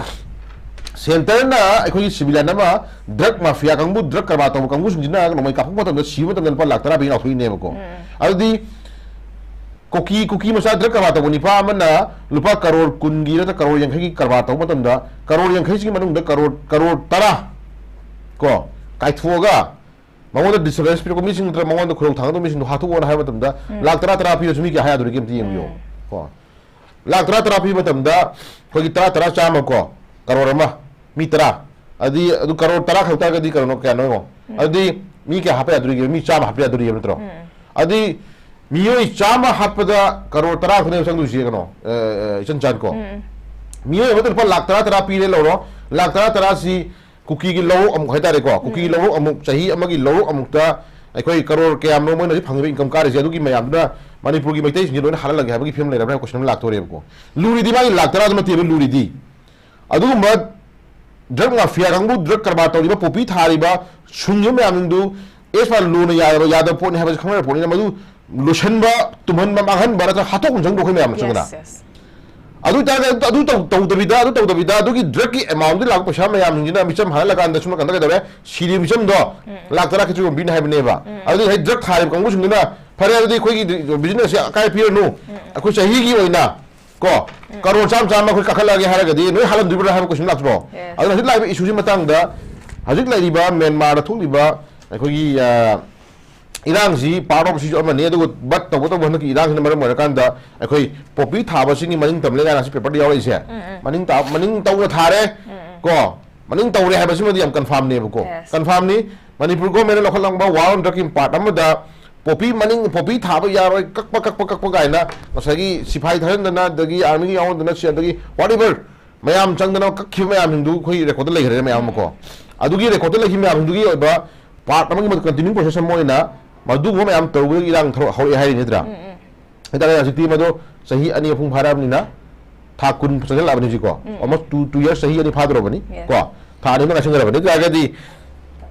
ꯁꯦꯟꯇꯔꯅ ꯑꯩꯈꯣꯏꯒꯤ ꯁꯤꯚꯤꯂꯤꯌꯟ ꯑꯃ, ꯗ꯭ꯔꯒ ꯃꯥꯐꯤꯌꯥ ꯀꯥꯡꯕꯨ, ꯗ꯭ꯔꯒ ꯀꯔꯕꯥꯔ ꯇꯧꯕ ꯀꯥꯡꯕꯨꯁꯤꯡꯁꯤꯅ ꯅꯣꯡꯃꯩ ꯀꯥꯞꯄꯛꯄ ꯃꯇꯝꯗ ꯁꯤꯕ ꯃꯇꯝꯗ ꯂꯨꯄꯥ ꯂꯥꯛ ꯇꯔꯥ ꯄꯤ ꯂꯥꯎꯊꯣꯛꯏꯅꯦꯕꯀꯣ꯫ ꯑꯗꯨꯗꯤ ꯀꯨꯀꯤ, ꯀꯨꯀꯤ ꯃꯆꯥ ꯗ꯭ꯔꯒ ꯀꯔꯕꯥꯔ ꯇꯧꯕ ꯅꯤꯄꯥ ꯑꯃꯅ ꯂꯨꯄꯥ ꯀꯔꯣꯔ ꯀꯨꯟꯒꯤ ꯅꯠꯇ꯭ꯔꯒ ꯀꯔꯣꯔ ꯌꯥꯡꯈꯩꯒꯤ ꯀꯔꯕꯥꯔ ꯇꯧꯕ ꯃꯇꯝꯗ ꯀꯔꯣꯔ ꯌꯥꯡꯈꯩꯁꯤꯒꯤ ꯃꯅꯨꯡꯗ ꯀꯔꯣꯔ, ꯀꯔꯣꯔ ꯇꯔꯥ ꯀꯣ ꯀꯥꯏꯊꯣꯛꯑꯒ ꯃꯉꯣꯟꯗ ꯗꯤꯁꯑꯣꯅꯦꯁ ꯄꯤꯔꯛꯄ ꯃꯤꯁꯤꯡ ꯅꯠꯇ꯭ꯔꯒ ꯃꯉꯣꯟꯗ ꯈꯨꯗꯣꯡ ꯊꯥꯡꯒꯗꯧꯕ ꯃꯤꯁꯤꯡꯗꯣ ꯍꯥꯠꯇꯣꯛꯑꯣꯅ ꯍꯥꯏꯕ ꯃꯇꯝꯗ ꯂꯥꯛ ꯇꯔꯥ ꯇꯔꯥ ꯄꯤꯔꯁꯨ ꯃꯤ ꯀꯌꯥ ꯍꯥꯏ ꯌꯥꯗꯣꯔꯤꯒꯦ ꯑꯝꯇ ꯌꯦꯡꯕꯤꯌꯣ ꯀꯣ꯫ ꯂꯥꯛ ꯇꯔꯥ ꯇꯔꯥ ꯄꯤꯕ ꯃꯇꯝꯗ ꯑꯩꯈꯣꯏꯒꯤ ꯇꯔꯥ ꯇꯔꯥ ꯆꯥꯝꯃ ꯀꯣ, ꯀꯔꯣꯔ ꯑꯃ, ꯃꯤ ꯇꯔꯥ, ꯑꯗꯨꯗꯤ ꯑꯗꯨ ꯀꯔꯣꯔ ꯇꯔꯥ ꯈꯛ ꯇꯥꯔꯒꯗꯤ ꯀꯩꯅꯣ, ꯀꯌꯥꯅꯣ ꯌꯦꯡꯉꯣ꯫ ꯎꯝ꯫ ꯑꯗꯨꯗꯤ ꯃꯤ ꯀꯌꯥ ꯍꯥꯞꯄ ꯌꯥꯗꯣꯔꯤꯒꯦ? ꯃꯤ ꯆꯥꯝꯃ ꯍꯥꯞꯄ ꯌꯥꯗꯣꯔꯤꯕ ꯅꯠꯇ꯭ꯔꯣ? ꯎꯝ꯫ ꯑꯗꯨꯗꯤ ꯃꯤꯑꯣꯏ ꯆꯥꯝꯃ ꯍꯥꯞꯄꯗ ꯀꯔꯣꯔ ꯇꯔꯥ ꯈꯛꯇꯅꯦꯕ ꯆꯪꯗꯣꯏꯁꯦ ꯀꯩꯅꯣ, ꯑ, ꯑ, ꯏꯆꯟ ꯆꯥꯟ ꯀꯣ꯫ ꯎꯝ꯫ ꯃꯤꯑꯣꯏ ꯑꯃꯗ ꯂꯨꯄꯥ ꯂꯥꯛ ꯇꯔꯥ ꯇꯔꯥ ꯄꯤꯔꯦ ꯂꯧꯔꯣ, ꯂꯥꯛ ꯇꯔꯥ ꯇꯔꯥꯁꯤ ꯀꯨꯀꯤꯒꯤ ꯂꯧꯔꯣꯛ ꯑꯃꯨꯛ ꯍꯥꯏꯇꯥꯔꯦꯀꯣ, ꯀꯨꯀꯤꯒꯤ ꯎꯝ꯫ ꯂꯧꯔꯣꯛ ꯑꯃꯨꯛ, ꯆꯍꯤ ꯑꯃꯒꯤ ꯂꯧꯔꯣꯛ ꯑꯃꯨꯛꯇ ꯑꯩꯈꯣꯏ ꯀꯔꯣꯔ ꯀꯌꯥꯝꯅꯣ ꯃꯣꯏꯅ ꯍꯧꯖꯤꯛ ꯐꯪꯉꯤꯕ ꯏꯟꯀꯝ ꯀꯥꯔꯤꯁꯦ, ꯑꯗꯨꯒꯤ ꯃꯌꯥꯝꯗꯨꯅ ꯃꯅꯤꯄꯨꯔꯒꯤ ꯃꯩꯇꯩꯁꯤꯡꯁꯦ ꯂꯣꯏꯅ ꯍꯥꯠꯍꯜꯂꯒꯦ ꯍꯥꯏꯕꯒꯤ ꯐꯤꯕꯝ ꯂꯩꯔꯕ꯭ꯔꯥ ꯍꯥꯏꯕ ꯀꯣꯏꯁꯟ ꯑꯃ ꯂꯥꯛꯇꯣꯔꯦꯕꯀꯣ꯫ ꯂꯨꯔꯤꯗꯤ ꯃꯥꯒꯤ ꯂꯥꯛ ꯇꯔꯥꯗꯨ ꯅꯠꯇꯦꯕ ꯂꯨꯔꯤꯗꯤ꯫ ꯑꯗꯨꯒꯨꯝꯕ ꯗ꯭ꯔꯒ ꯃꯥꯐꯤꯌꯥ ꯀꯥꯡꯕꯨ, ꯗ꯭ꯔꯒ ꯀꯔꯕꯥꯔ ꯇꯧꯔꯤꯕ, ꯄꯣꯄꯤ ꯊꯥꯔꯤꯕ, ꯁꯨꯡꯉꯤꯕ ꯃꯌꯥꯝꯗꯨ ꯑꯦꯁ ꯄꯥ ꯂꯣꯅ ꯌꯥꯗꯕ, ꯌꯥꯗꯕ ꯄꯣꯠꯅꯤ ꯍꯥꯏꯕꯁꯤ ꯈꯪꯅꯔꯕ ꯄꯣꯠꯅꯤꯅ, ꯃꯗꯨ ꯂꯣꯏꯁꯤꯟꯕ, ꯇꯨꯝꯍꯟꯕ, ꯃꯥꯡꯍꯟꯕ ꯅꯠꯇ꯭ꯔꯒ ꯍꯥꯠꯇꯣꯛꯄ ꯆꯪꯗ꯭ꯔꯣ ꯑꯩꯈꯣꯏ ꯃꯌꯥꯝꯅ ꯆꯪꯗꯅ? Yes, yes. ꯑꯗꯨ ꯑꯣꯏꯇꯥꯔꯒꯗꯤ ꯑꯗꯨ ꯇꯧ-, ꯇꯧꯗꯕꯤꯗ, ꯑꯗꯨ ꯇꯧꯗꯕꯤꯗ, ꯑꯗꯨꯒꯤ ꯗ꯭ꯔꯒꯀꯤ ꯑꯦꯃꯥꯎꯟꯗ ꯂꯥꯛꯄ ꯄꯩꯁꯥ ꯃꯌꯥꯝꯁꯤꯡꯁꯤꯅ ꯃꯤꯆꯝ ꯍꯥꯠꯍꯜꯂꯀꯥꯟꯗ ꯁꯣꯝ ꯅꯥꯀꯟꯗ ꯀꯩꯗꯧꯔꯦ? ꯁꯤꯔꯤꯕ ꯃꯤꯆꯝꯗꯣ ꯎꯝ꯫ ꯂꯥꯛ ꯇꯔꯥ ꯈꯤꯇꯪ ꯌꯣꯟꯕꯤꯅꯤ ꯍꯥꯏꯕꯅꯦꯕ꯫ ꯎꯝ꯫ ꯑꯗꯨꯗꯤ ꯉꯁꯥꯏ ꯗ꯭ꯔꯒ ꯊꯥꯔꯤꯕ ꯀꯥꯡꯕꯨꯁꯤꯡꯗꯨꯅ, "ꯐꯔꯦ, ꯑꯗꯨꯗꯤ ꯑꯩꯈꯣꯏꯒꯤ ꯕꯤꯖꯤꯅꯦꯁꯁꯦ ꯑꯀꯥꯏ ꯄꯤꯔꯅꯨ, ꯎꯝ꯫ ꯑꯩꯈꯣꯏ ꯆꯍꯤꯒꯤ ꯑꯣꯏꯅ ꯀꯣ, ꯎꯝ꯫ ꯀꯔꯣꯔ ꯆꯥꯝꯃ ꯆꯥꯝꯃ ꯑꯩꯈꯣꯏ ꯀꯥꯈꯠꯂꯛꯑꯒꯦ" ꯍꯥꯏꯔꯒꯗꯤ ꯅꯣꯏ ꯍꯥꯜꯂꯝꯗꯣꯔꯤꯕ꯭ꯔꯥ ꯍꯥꯏꯕ ꯀꯣꯏꯁꯟ ꯂꯥꯛꯇ꯭ꯔꯣ? Yes. ꯑꯗꯨꯅ ꯍꯧꯖꯤꯛ ꯂꯥꯛꯏꯕ ꯏꯁꯨꯁꯤ ꯃꯇꯥꯡꯗ, ꯍꯧꯖꯤꯛ ꯂꯩꯔꯤꯕ ꯃ꯭ꯌꯥꯟꯃꯥꯔꯗ ꯊꯣꯛꯂꯤꯕ ꯑꯩꯈꯣꯏꯒꯤ, ꯑ, ꯏꯔꯥꯡꯁꯤ part of ꯁꯤꯁꯨ ꯑꯃꯅꯤ, ꯑꯗꯨꯒ but ꯇꯧꯕꯇꯕꯨ ꯍꯟꯗꯛꯀꯤ ꯏꯔꯥꯡꯁꯤꯅ ꯃꯔꯝ ꯑꯣꯏꯔꯀꯥꯟꯗ ꯑꯩꯈꯣꯏ ꯄꯣꯄꯤ ꯊꯥꯕꯁꯤꯡꯒꯤ ꯃꯅꯤꯡ ꯇꯝꯂꯦ ꯀꯥꯏꯅ ꯁꯤ ꯄꯦꯄꯔꯗ ꯌꯥꯎꯔꯛꯏꯁꯦ, ꯎꯝ, ꯎꯝ꯫ ꯃꯅꯤꯡ ꯇꯥ-, ꯃꯅꯤꯡ ꯇꯧꯅ ꯊꯥꯔꯦ, ꯎꯝ, ꯎꯝ꯫ ꯀꯣ, ꯃꯅꯤꯡ ꯇꯧꯔꯦ ꯍꯥꯏꯕꯁꯤꯃꯗꯤ ꯌꯥꯝ ꯀꯟꯐꯥꯝꯅꯦꯕꯀꯣ꯫ Yes. ꯀꯟꯐꯥꯝꯅꯤ꯫ ꯃꯅꯤꯄꯨꯔ ꯒꯣꯔꯃꯦꯟꯅ ꯂꯧꯈꯠꯂꯝꯕ war on drugꯀꯤ part ꯑꯃꯗ ꯄꯣꯄꯤ ꯃꯅꯤꯡ, ꯄꯣꯄꯤ ꯊꯥꯕ ꯌꯥꯔꯣꯏ, ꯀꯛꯄ, ꯀꯛꯄ, ꯀꯛꯄ ꯀꯥꯏꯅ ꯉꯁꯥꯏꯒꯤ ꯁꯤꯐꯥꯏ ꯊꯥꯖꯤꯟꯗꯅ, ꯑꯗꯒꯤ ꯑꯥꯔꯃꯤꯒꯤ ꯌꯥꯎꯍꯟꯗꯅ, ꯁꯤ, ꯑꯗꯒꯤ whatever ꯃꯌꯥꯝ ꯆꯪꯗꯅ ꯀꯛꯈꯤꯕ ꯃꯌꯥꯝꯁꯤꯡꯗꯨ ꯑꯩꯈꯣꯏ ꯔꯦꯀꯣꯔꯗ ꯂꯩꯈ꯭ꯔꯦ ꯃꯌꯥꯝ ꯑꯃꯀꯣ꯫ ꯎꯝ꯫ ꯑꯗꯨꯒꯤ ꯔꯦꯀꯣꯔꯗ ꯂꯩꯈꯤꯕ ꯃꯌꯥꯝꯗꯨꯒꯤ ꯑꯣꯏꯕ part ꯑꯃꯒꯤ ꯃꯗꯨ continuing process ꯑꯃ ꯑꯣꯏꯅ ꯃꯗꯨꯒꯨꯝꯕ ꯃꯌꯥꯝ ꯇꯧꯕꯗꯒꯤ ꯏꯔꯥꯡ ꯊꯧꯔ-, ꯍꯧꯔꯛꯑꯦ ꯍꯥꯏꯔꯤ ꯅꯠꯇ꯭ꯔꯥ? ꯎꯝ, ꯎꯝ꯫ ꯍꯥꯏꯇꯥꯔꯦ, ꯍꯧꯖꯤꯛꯇꯤ ꯃꯗꯨ ꯆꯍꯤ ꯑꯅꯤ ꯑꯍꯨꯝ ꯐꯥꯔꯛꯑꯕꯅꯤꯅ ꯊꯥ ꯀꯨꯟ ꯆꯪꯁꯤꯜꯂꯛꯑꯕꯅꯤ ꯍꯧꯖꯤꯛꯀꯣ꯫ ꯎꯝ꯫ Almost two, two years, ꯆꯍꯤ ꯑꯅꯤ ꯐꯥꯗꯧꯔꯕꯅꯤ, yes, ꯀꯣ꯫ ꯊꯥ ꯑꯅꯤ ꯑꯃ ꯉꯥꯏꯁꯤꯟꯈ꯭ꯔꯕꯅꯤ꯫ ꯑꯗꯨ ꯑꯣꯏꯇꯥꯔꯒꯗꯤ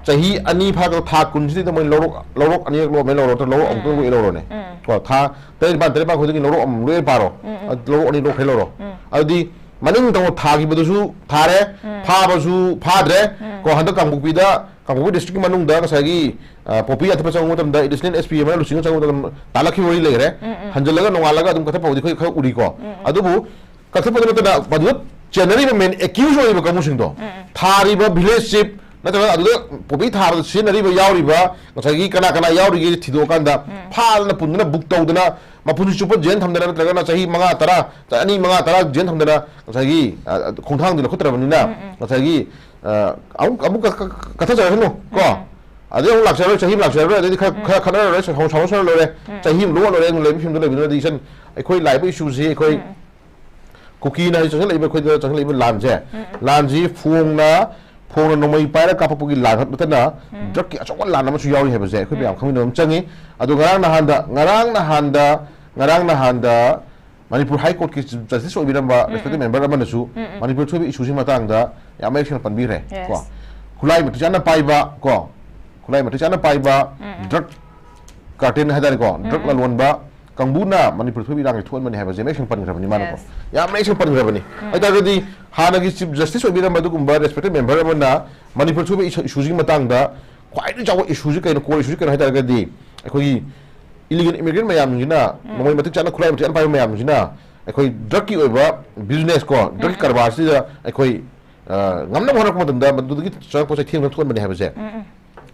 ꯆꯍꯤ ꯑꯅꯤ ꯐꯥꯗꯕ ꯊꯥ ꯀꯨꯟꯁꯤꯗ ꯃꯣꯏ ꯂꯧꯔꯣꯛ, ꯂꯧꯔꯣꯛ ꯑꯅꯤꯔꯛ ꯂꯣꯛꯑꯝꯃꯦ, ꯂꯧꯔꯣꯛ ꯂꯧꯔꯣꯛ ꯎꯝ, ꯑꯃꯨꯛꯇꯪ ꯎꯝ꯫ ꯂꯣꯛꯑꯦ ꯂꯧꯔꯣꯅꯦ꯫ ꯎꯝ꯫ ꯀꯣ, ꯊꯥ ꯇꯔꯦꯠ ꯅꯤꯄꯥꯟ, ꯇꯔꯦꯠ ꯅꯤꯄꯥꯟ ꯈꯨꯗꯤꯡꯒꯤ ꯂꯧꯔꯣꯛ ꯑꯃꯃꯝ ꯂꯣꯛꯑꯦ ꯄꯥꯔꯣ꯫ ꯎꯝ, ꯎꯝ꯫ ꯑꯗꯨ ꯂꯧꯔꯣꯛ ꯑꯅꯤ ꯂꯣꯛꯈ꯭ꯔꯦ ꯂꯧꯔꯣ꯫ ꯎꯝ꯫ ꯑꯗꯨꯗꯤ ꯃꯅꯤꯡ ꯇꯧꯅ ꯊꯥꯈꯤꯕꯗꯨꯁꯨ ꯊꯥꯔꯦ, ꯎꯝ꯫ ꯐꯥꯕꯁꯨ ꯐꯥꯗ꯭ꯔꯦ꯫ ꯎꯝ꯫ ꯀꯣ, ꯍꯟꯗꯛ ꯀꯥꯡꯄꯣꯛꯄꯤꯗ, ꯀꯥꯡꯄꯣꯛꯄꯤ districtꯀꯤ ꯃꯅꯨꯡꯗ ꯉꯁꯥꯏꯒꯤ, ꯑ, ꯄꯣꯄꯤ ꯌꯥꯟꯊꯠꯄ ꯆꯪꯕ ꯃꯇꯝꯗ additional S P ꯑꯃꯅ ꯂꯨꯆꯤꯡꯅ ꯆꯪꯕ ꯃꯇꯝꯗ ꯇꯥꯜꯂꯛꯈꯤꯕ ꯋꯥꯔꯤ ꯂꯩꯈ꯭ꯔꯦ꯫ ꯎꯝ, ꯎꯝ꯫ ꯍꯟꯖꯤꯜꯂꯒ ꯅꯣꯡꯉꯥꯜꯂꯒ ꯑꯗꯨꯝ ꯀꯛꯊꯠꯄꯕꯨꯗꯤ ꯑꯩꯈꯣꯏ ꯈꯔ ꯎꯔꯤꯀꯣ꯫ ꯎꯝ, ꯎꯝ꯫ ꯑꯗꯨꯕꯨ ꯀꯛꯊꯠꯄꯗ ꯅꯠꯇꯅ ꯃꯗꯨꯗ ꯆꯦꯟꯅꯔꯤꯕ main accused ꯑꯣꯏꯔꯤꯕ ꯀꯥꯡꯕꯨꯁꯤꯡꯗꯣ, ꯎꯝ, ꯎꯝ꯫ ꯊꯥꯔꯤꯕ village chief ꯅꯠꯇ꯭ꯔꯒ ꯑꯗꯨꯗ ꯄꯣꯄꯤ ꯊꯥꯕꯗ ꯁꯤꯖꯤꯟꯅꯔꯤꯕ ꯌꯥꯎꯔꯤꯕ ꯉꯁꯥꯏꯒꯤ ꯀꯅꯥ ꯀꯅꯥ ꯌꯥꯎꯔꯤꯒꯦ ꯊꯤꯗꯣꯛꯑꯀꯥꯟꯗ ꯎꯝ꯫ ꯐꯥꯗꯅ ꯄꯨꯟꯗꯨꯅ book ꯇꯧꯗꯅ ꯃꯄꯨꯟꯁꯤ ꯆꯨꯞꯄ ꯖꯦꯜ ꯊꯝꯗꯅ ꯅꯠꯇ꯭ꯔꯒꯅ ꯆꯍꯤ ꯃꯉꯥ, ꯇꯔꯥ, ꯑꯅꯤ, ꯃꯉꯥ, ꯇꯔꯥ ꯖꯦꯜ ꯊꯝꯗꯅ ꯉꯁꯥꯏꯒꯤ, ꯑ, ꯈꯣꯡꯊꯥꯡꯗꯤ ꯂꯧꯈꯠꯇ꯭ꯔꯕꯅꯤꯅ ꯎꯝ, ꯎꯝ꯫ ꯉꯁꯥꯏꯒꯤ ꯑ, ꯑꯃꯨꯛ ꯑꯃꯨꯛ ꯀ- ꯀ- ꯀ- ꯀꯠꯊꯖꯔꯁꯅꯨ ꯀꯣ꯫ ꯎꯝ꯫ ꯑꯗꯩ ꯑꯃꯨꯛ ꯂꯥꯛꯆꯔꯔꯣꯏ, ꯆꯍꯤ ꯑꯃ ꯂꯥꯛꯆꯔꯔꯣꯏ, ꯑꯗꯩꯗꯤ ꯈꯔ ꯎꯝ꯫ ꯈꯔ ꯈꯠꯅꯔꯔꯣꯏ, ꯁꯥꯎ- ꯁꯥꯎꯅꯔꯔꯣꯏ, ꯂꯣꯏꯔꯦ꯫ ꯎꯝ꯫ ꯆꯍꯤ ꯑꯃ ꯂꯣꯛꯑ ꯂꯣꯏꯔꯦ, ꯑꯗꯨꯝ ꯂꯩꯕ ꯐꯤꯕꯝꯗ ꯂꯩꯕꯗꯨꯅꯗꯤ ꯏꯆꯟ, ꯑꯩꯈꯣꯏ ꯂꯥꯛꯏꯕ ꯏꯁꯨꯁꯤ ꯑꯩꯈꯣꯏ ꯎꯝ꯫ ꯀꯨꯀꯤꯅ ꯍꯧꯖꯤꯛ ꯆꯪꯁꯤꯜꯂꯛꯏꯕ, ꯑꯩꯈꯣꯏꯗ ꯆꯪꯁꯤꯜꯂꯛꯏꯕ ꯂꯥꯟꯁꯦ, ꯎꯝ꯫ ꯂꯥꯟꯁꯤ ꯐꯣꯡꯅ ꯐꯣꯡꯅ ꯅꯣꯡꯃꯩ ꯄꯥꯏꯔ ꯀꯥꯞꯄꯛꯄꯒꯤ ꯂꯥꯟ ꯈꯛ ꯅꯠꯇꯅ ꯎꯝ꯫ ꯗ꯭ꯔꯒꯀꯤ ꯑꯆꯧꯕ ꯂꯥꯟ ꯑꯃꯁꯨ ꯌꯥꯎꯔꯤ ꯍꯥꯏꯕꯁꯦ ꯑꯩꯈꯣꯏ ꯃꯌꯥꯝ ꯎꯝ꯫ ꯈꯪꯃꯤꯟꯅꯕ ꯑꯃ ꯆꯪꯉꯤ꯫ ꯑꯗꯣ ꯉꯔꯥꯡ ꯅꯍꯥꯟꯗ, ꯉꯔꯥꯡ ꯅꯍꯥꯟꯗ, ꯉꯔꯥꯡ ꯅꯍꯥꯟꯗ ꯃꯅꯤꯄꯨꯔ ꯍꯥꯏ ꯀꯣꯔꯠꯀꯤ ꯆꯤꯐ ꯖꯁꯇꯤꯁ ꯑꯣꯏꯕꯤꯔꯝꯕ ꯎꯝ, ꯔꯦꯁꯄꯦꯛꯇꯦꯠ ꯎꯝ꯫ ꯃꯦꯝꯕꯔ ꯑꯃꯅꯁꯨ ꯎꯝ, ꯎꯝ꯫ ꯃꯅꯤꯄꯨꯔ ꯊꯣꯛꯏꯕ ꯏꯁꯨꯁꯤꯒꯤ ꯃꯇꯥꯡꯗ ꯌꯥꯝ ꯃꯌꯦꯛ ꯁꯦꯡꯅ ꯄꯟꯕꯤꯈ꯭ꯔꯦ꯫ ꯌꯦꯁ꯫ ꯀꯣ, ꯈꯨꯠꯂꯥꯏ ꯃꯇꯤꯛ ꯆꯥꯅ ꯄꯥꯏꯕ, ꯀꯣ, ꯈꯨꯠꯂꯥꯏ ꯃꯇꯤꯛ ꯆꯥꯅ ꯄꯥꯏꯕ ꯎꯝ, ꯎꯝ꯫ ꯗ꯭ꯔꯒ ꯀꯥꯔꯇꯦꯜ ꯍꯥꯏꯇꯥꯔꯦꯀꯣ, ꯎꯝ, ꯗ꯭ꯔꯒ ꯎꯝ꯫ ꯂꯂꯣꯟꯕ ꯀꯥꯡꯕꯨꯅ ꯃꯅꯤꯄꯨꯔ ꯊꯣꯛꯏꯕ ꯏꯔꯥꯡꯁꯦ ꯊꯣꯛꯍꯟꯕꯅꯦ ꯍꯥꯏꯕꯁꯦ ꯃꯌꯦꯛ ꯁꯦꯡꯅ ꯄꯟꯈ꯭ꯔꯕꯅꯤ ꯃꯥꯅꯀꯣ꯫ ꯌꯦꯁ꯫ ꯌꯥꯝ ꯃꯌꯦꯛ ꯁꯦꯡꯅ ꯄꯟꯈ꯭ꯔꯕꯅꯤ꯫ ꯎꯝ꯫ ꯍꯥꯏꯇꯥꯔꯒꯗꯤ ꯍꯥꯟꯅꯒꯤ ꯆꯤꯐ ꯖꯁꯇꯤꯁ ꯑꯣꯏꯕꯤꯔꯝꯕ ꯑꯗꯨꯒꯨꯝꯕ ꯔꯦꯁꯄꯦꯛꯇꯦꯠ ꯃꯦꯝꯕꯔ ꯑꯃꯅ ꯃꯅꯤꯄꯨꯔ ꯊꯣꯛꯏꯕ ꯏꯁꯨ- ꯏꯁꯨꯁꯤꯒꯤ ꯃꯇꯥꯡꯗ ꯈ꯭ꯋꯥꯏꯗꯒꯤ ꯆꯥꯎꯕ ꯏꯁꯨꯁꯤ ꯀꯩꯅꯣ, ꯀꯣꯔ ꯏꯁꯨꯁꯤ ꯀꯩꯅꯣ ꯍꯥꯏꯇꯥꯔꯒꯗꯤ ꯑꯩꯈꯣꯏꯒꯤ ꯏꯂꯤꯒꯦꯜ ꯏꯃꯤꯒ꯭ꯔꯦꯟ ꯃꯌꯥꯝꯁꯤꯅ ꯎꯝ꯫ ꯅꯣꯡꯃꯩ ꯃꯇꯤꯛ ꯆꯥꯅ, ꯈꯨꯠꯂꯥꯏ ꯃꯇꯤꯛ ꯆꯥꯅ ꯄꯥꯏꯕ ꯃꯌꯥꯝꯁꯤꯅ ꯑꯩꯈꯣꯏ ꯗ꯭ꯔꯒꯀꯤ ꯑꯣꯏꯕ ꯕꯤꯖꯤꯅꯦꯁ ꯀꯣ, ꯗ꯭ꯔꯒꯀꯤ ꯎꯝ꯫ ꯀꯔꯕꯥꯔꯁꯤꯗ ꯑꯩꯈꯣꯏ, ꯑ, ꯉꯝꯅꯕ ꯍꯣꯠꯅꯔꯛꯄ ꯃꯇꯝꯗ ꯃꯗꯨꯗꯒꯤ ꯆꯪꯉꯛꯄ ꯆꯩꯊꯦꯡ ꯑꯗꯨꯝ ꯊꯣꯛꯍꯟꯕꯅꯦ ꯍꯥꯏꯕꯁꯦ ꯎꯝ, ꯎꯝ꯫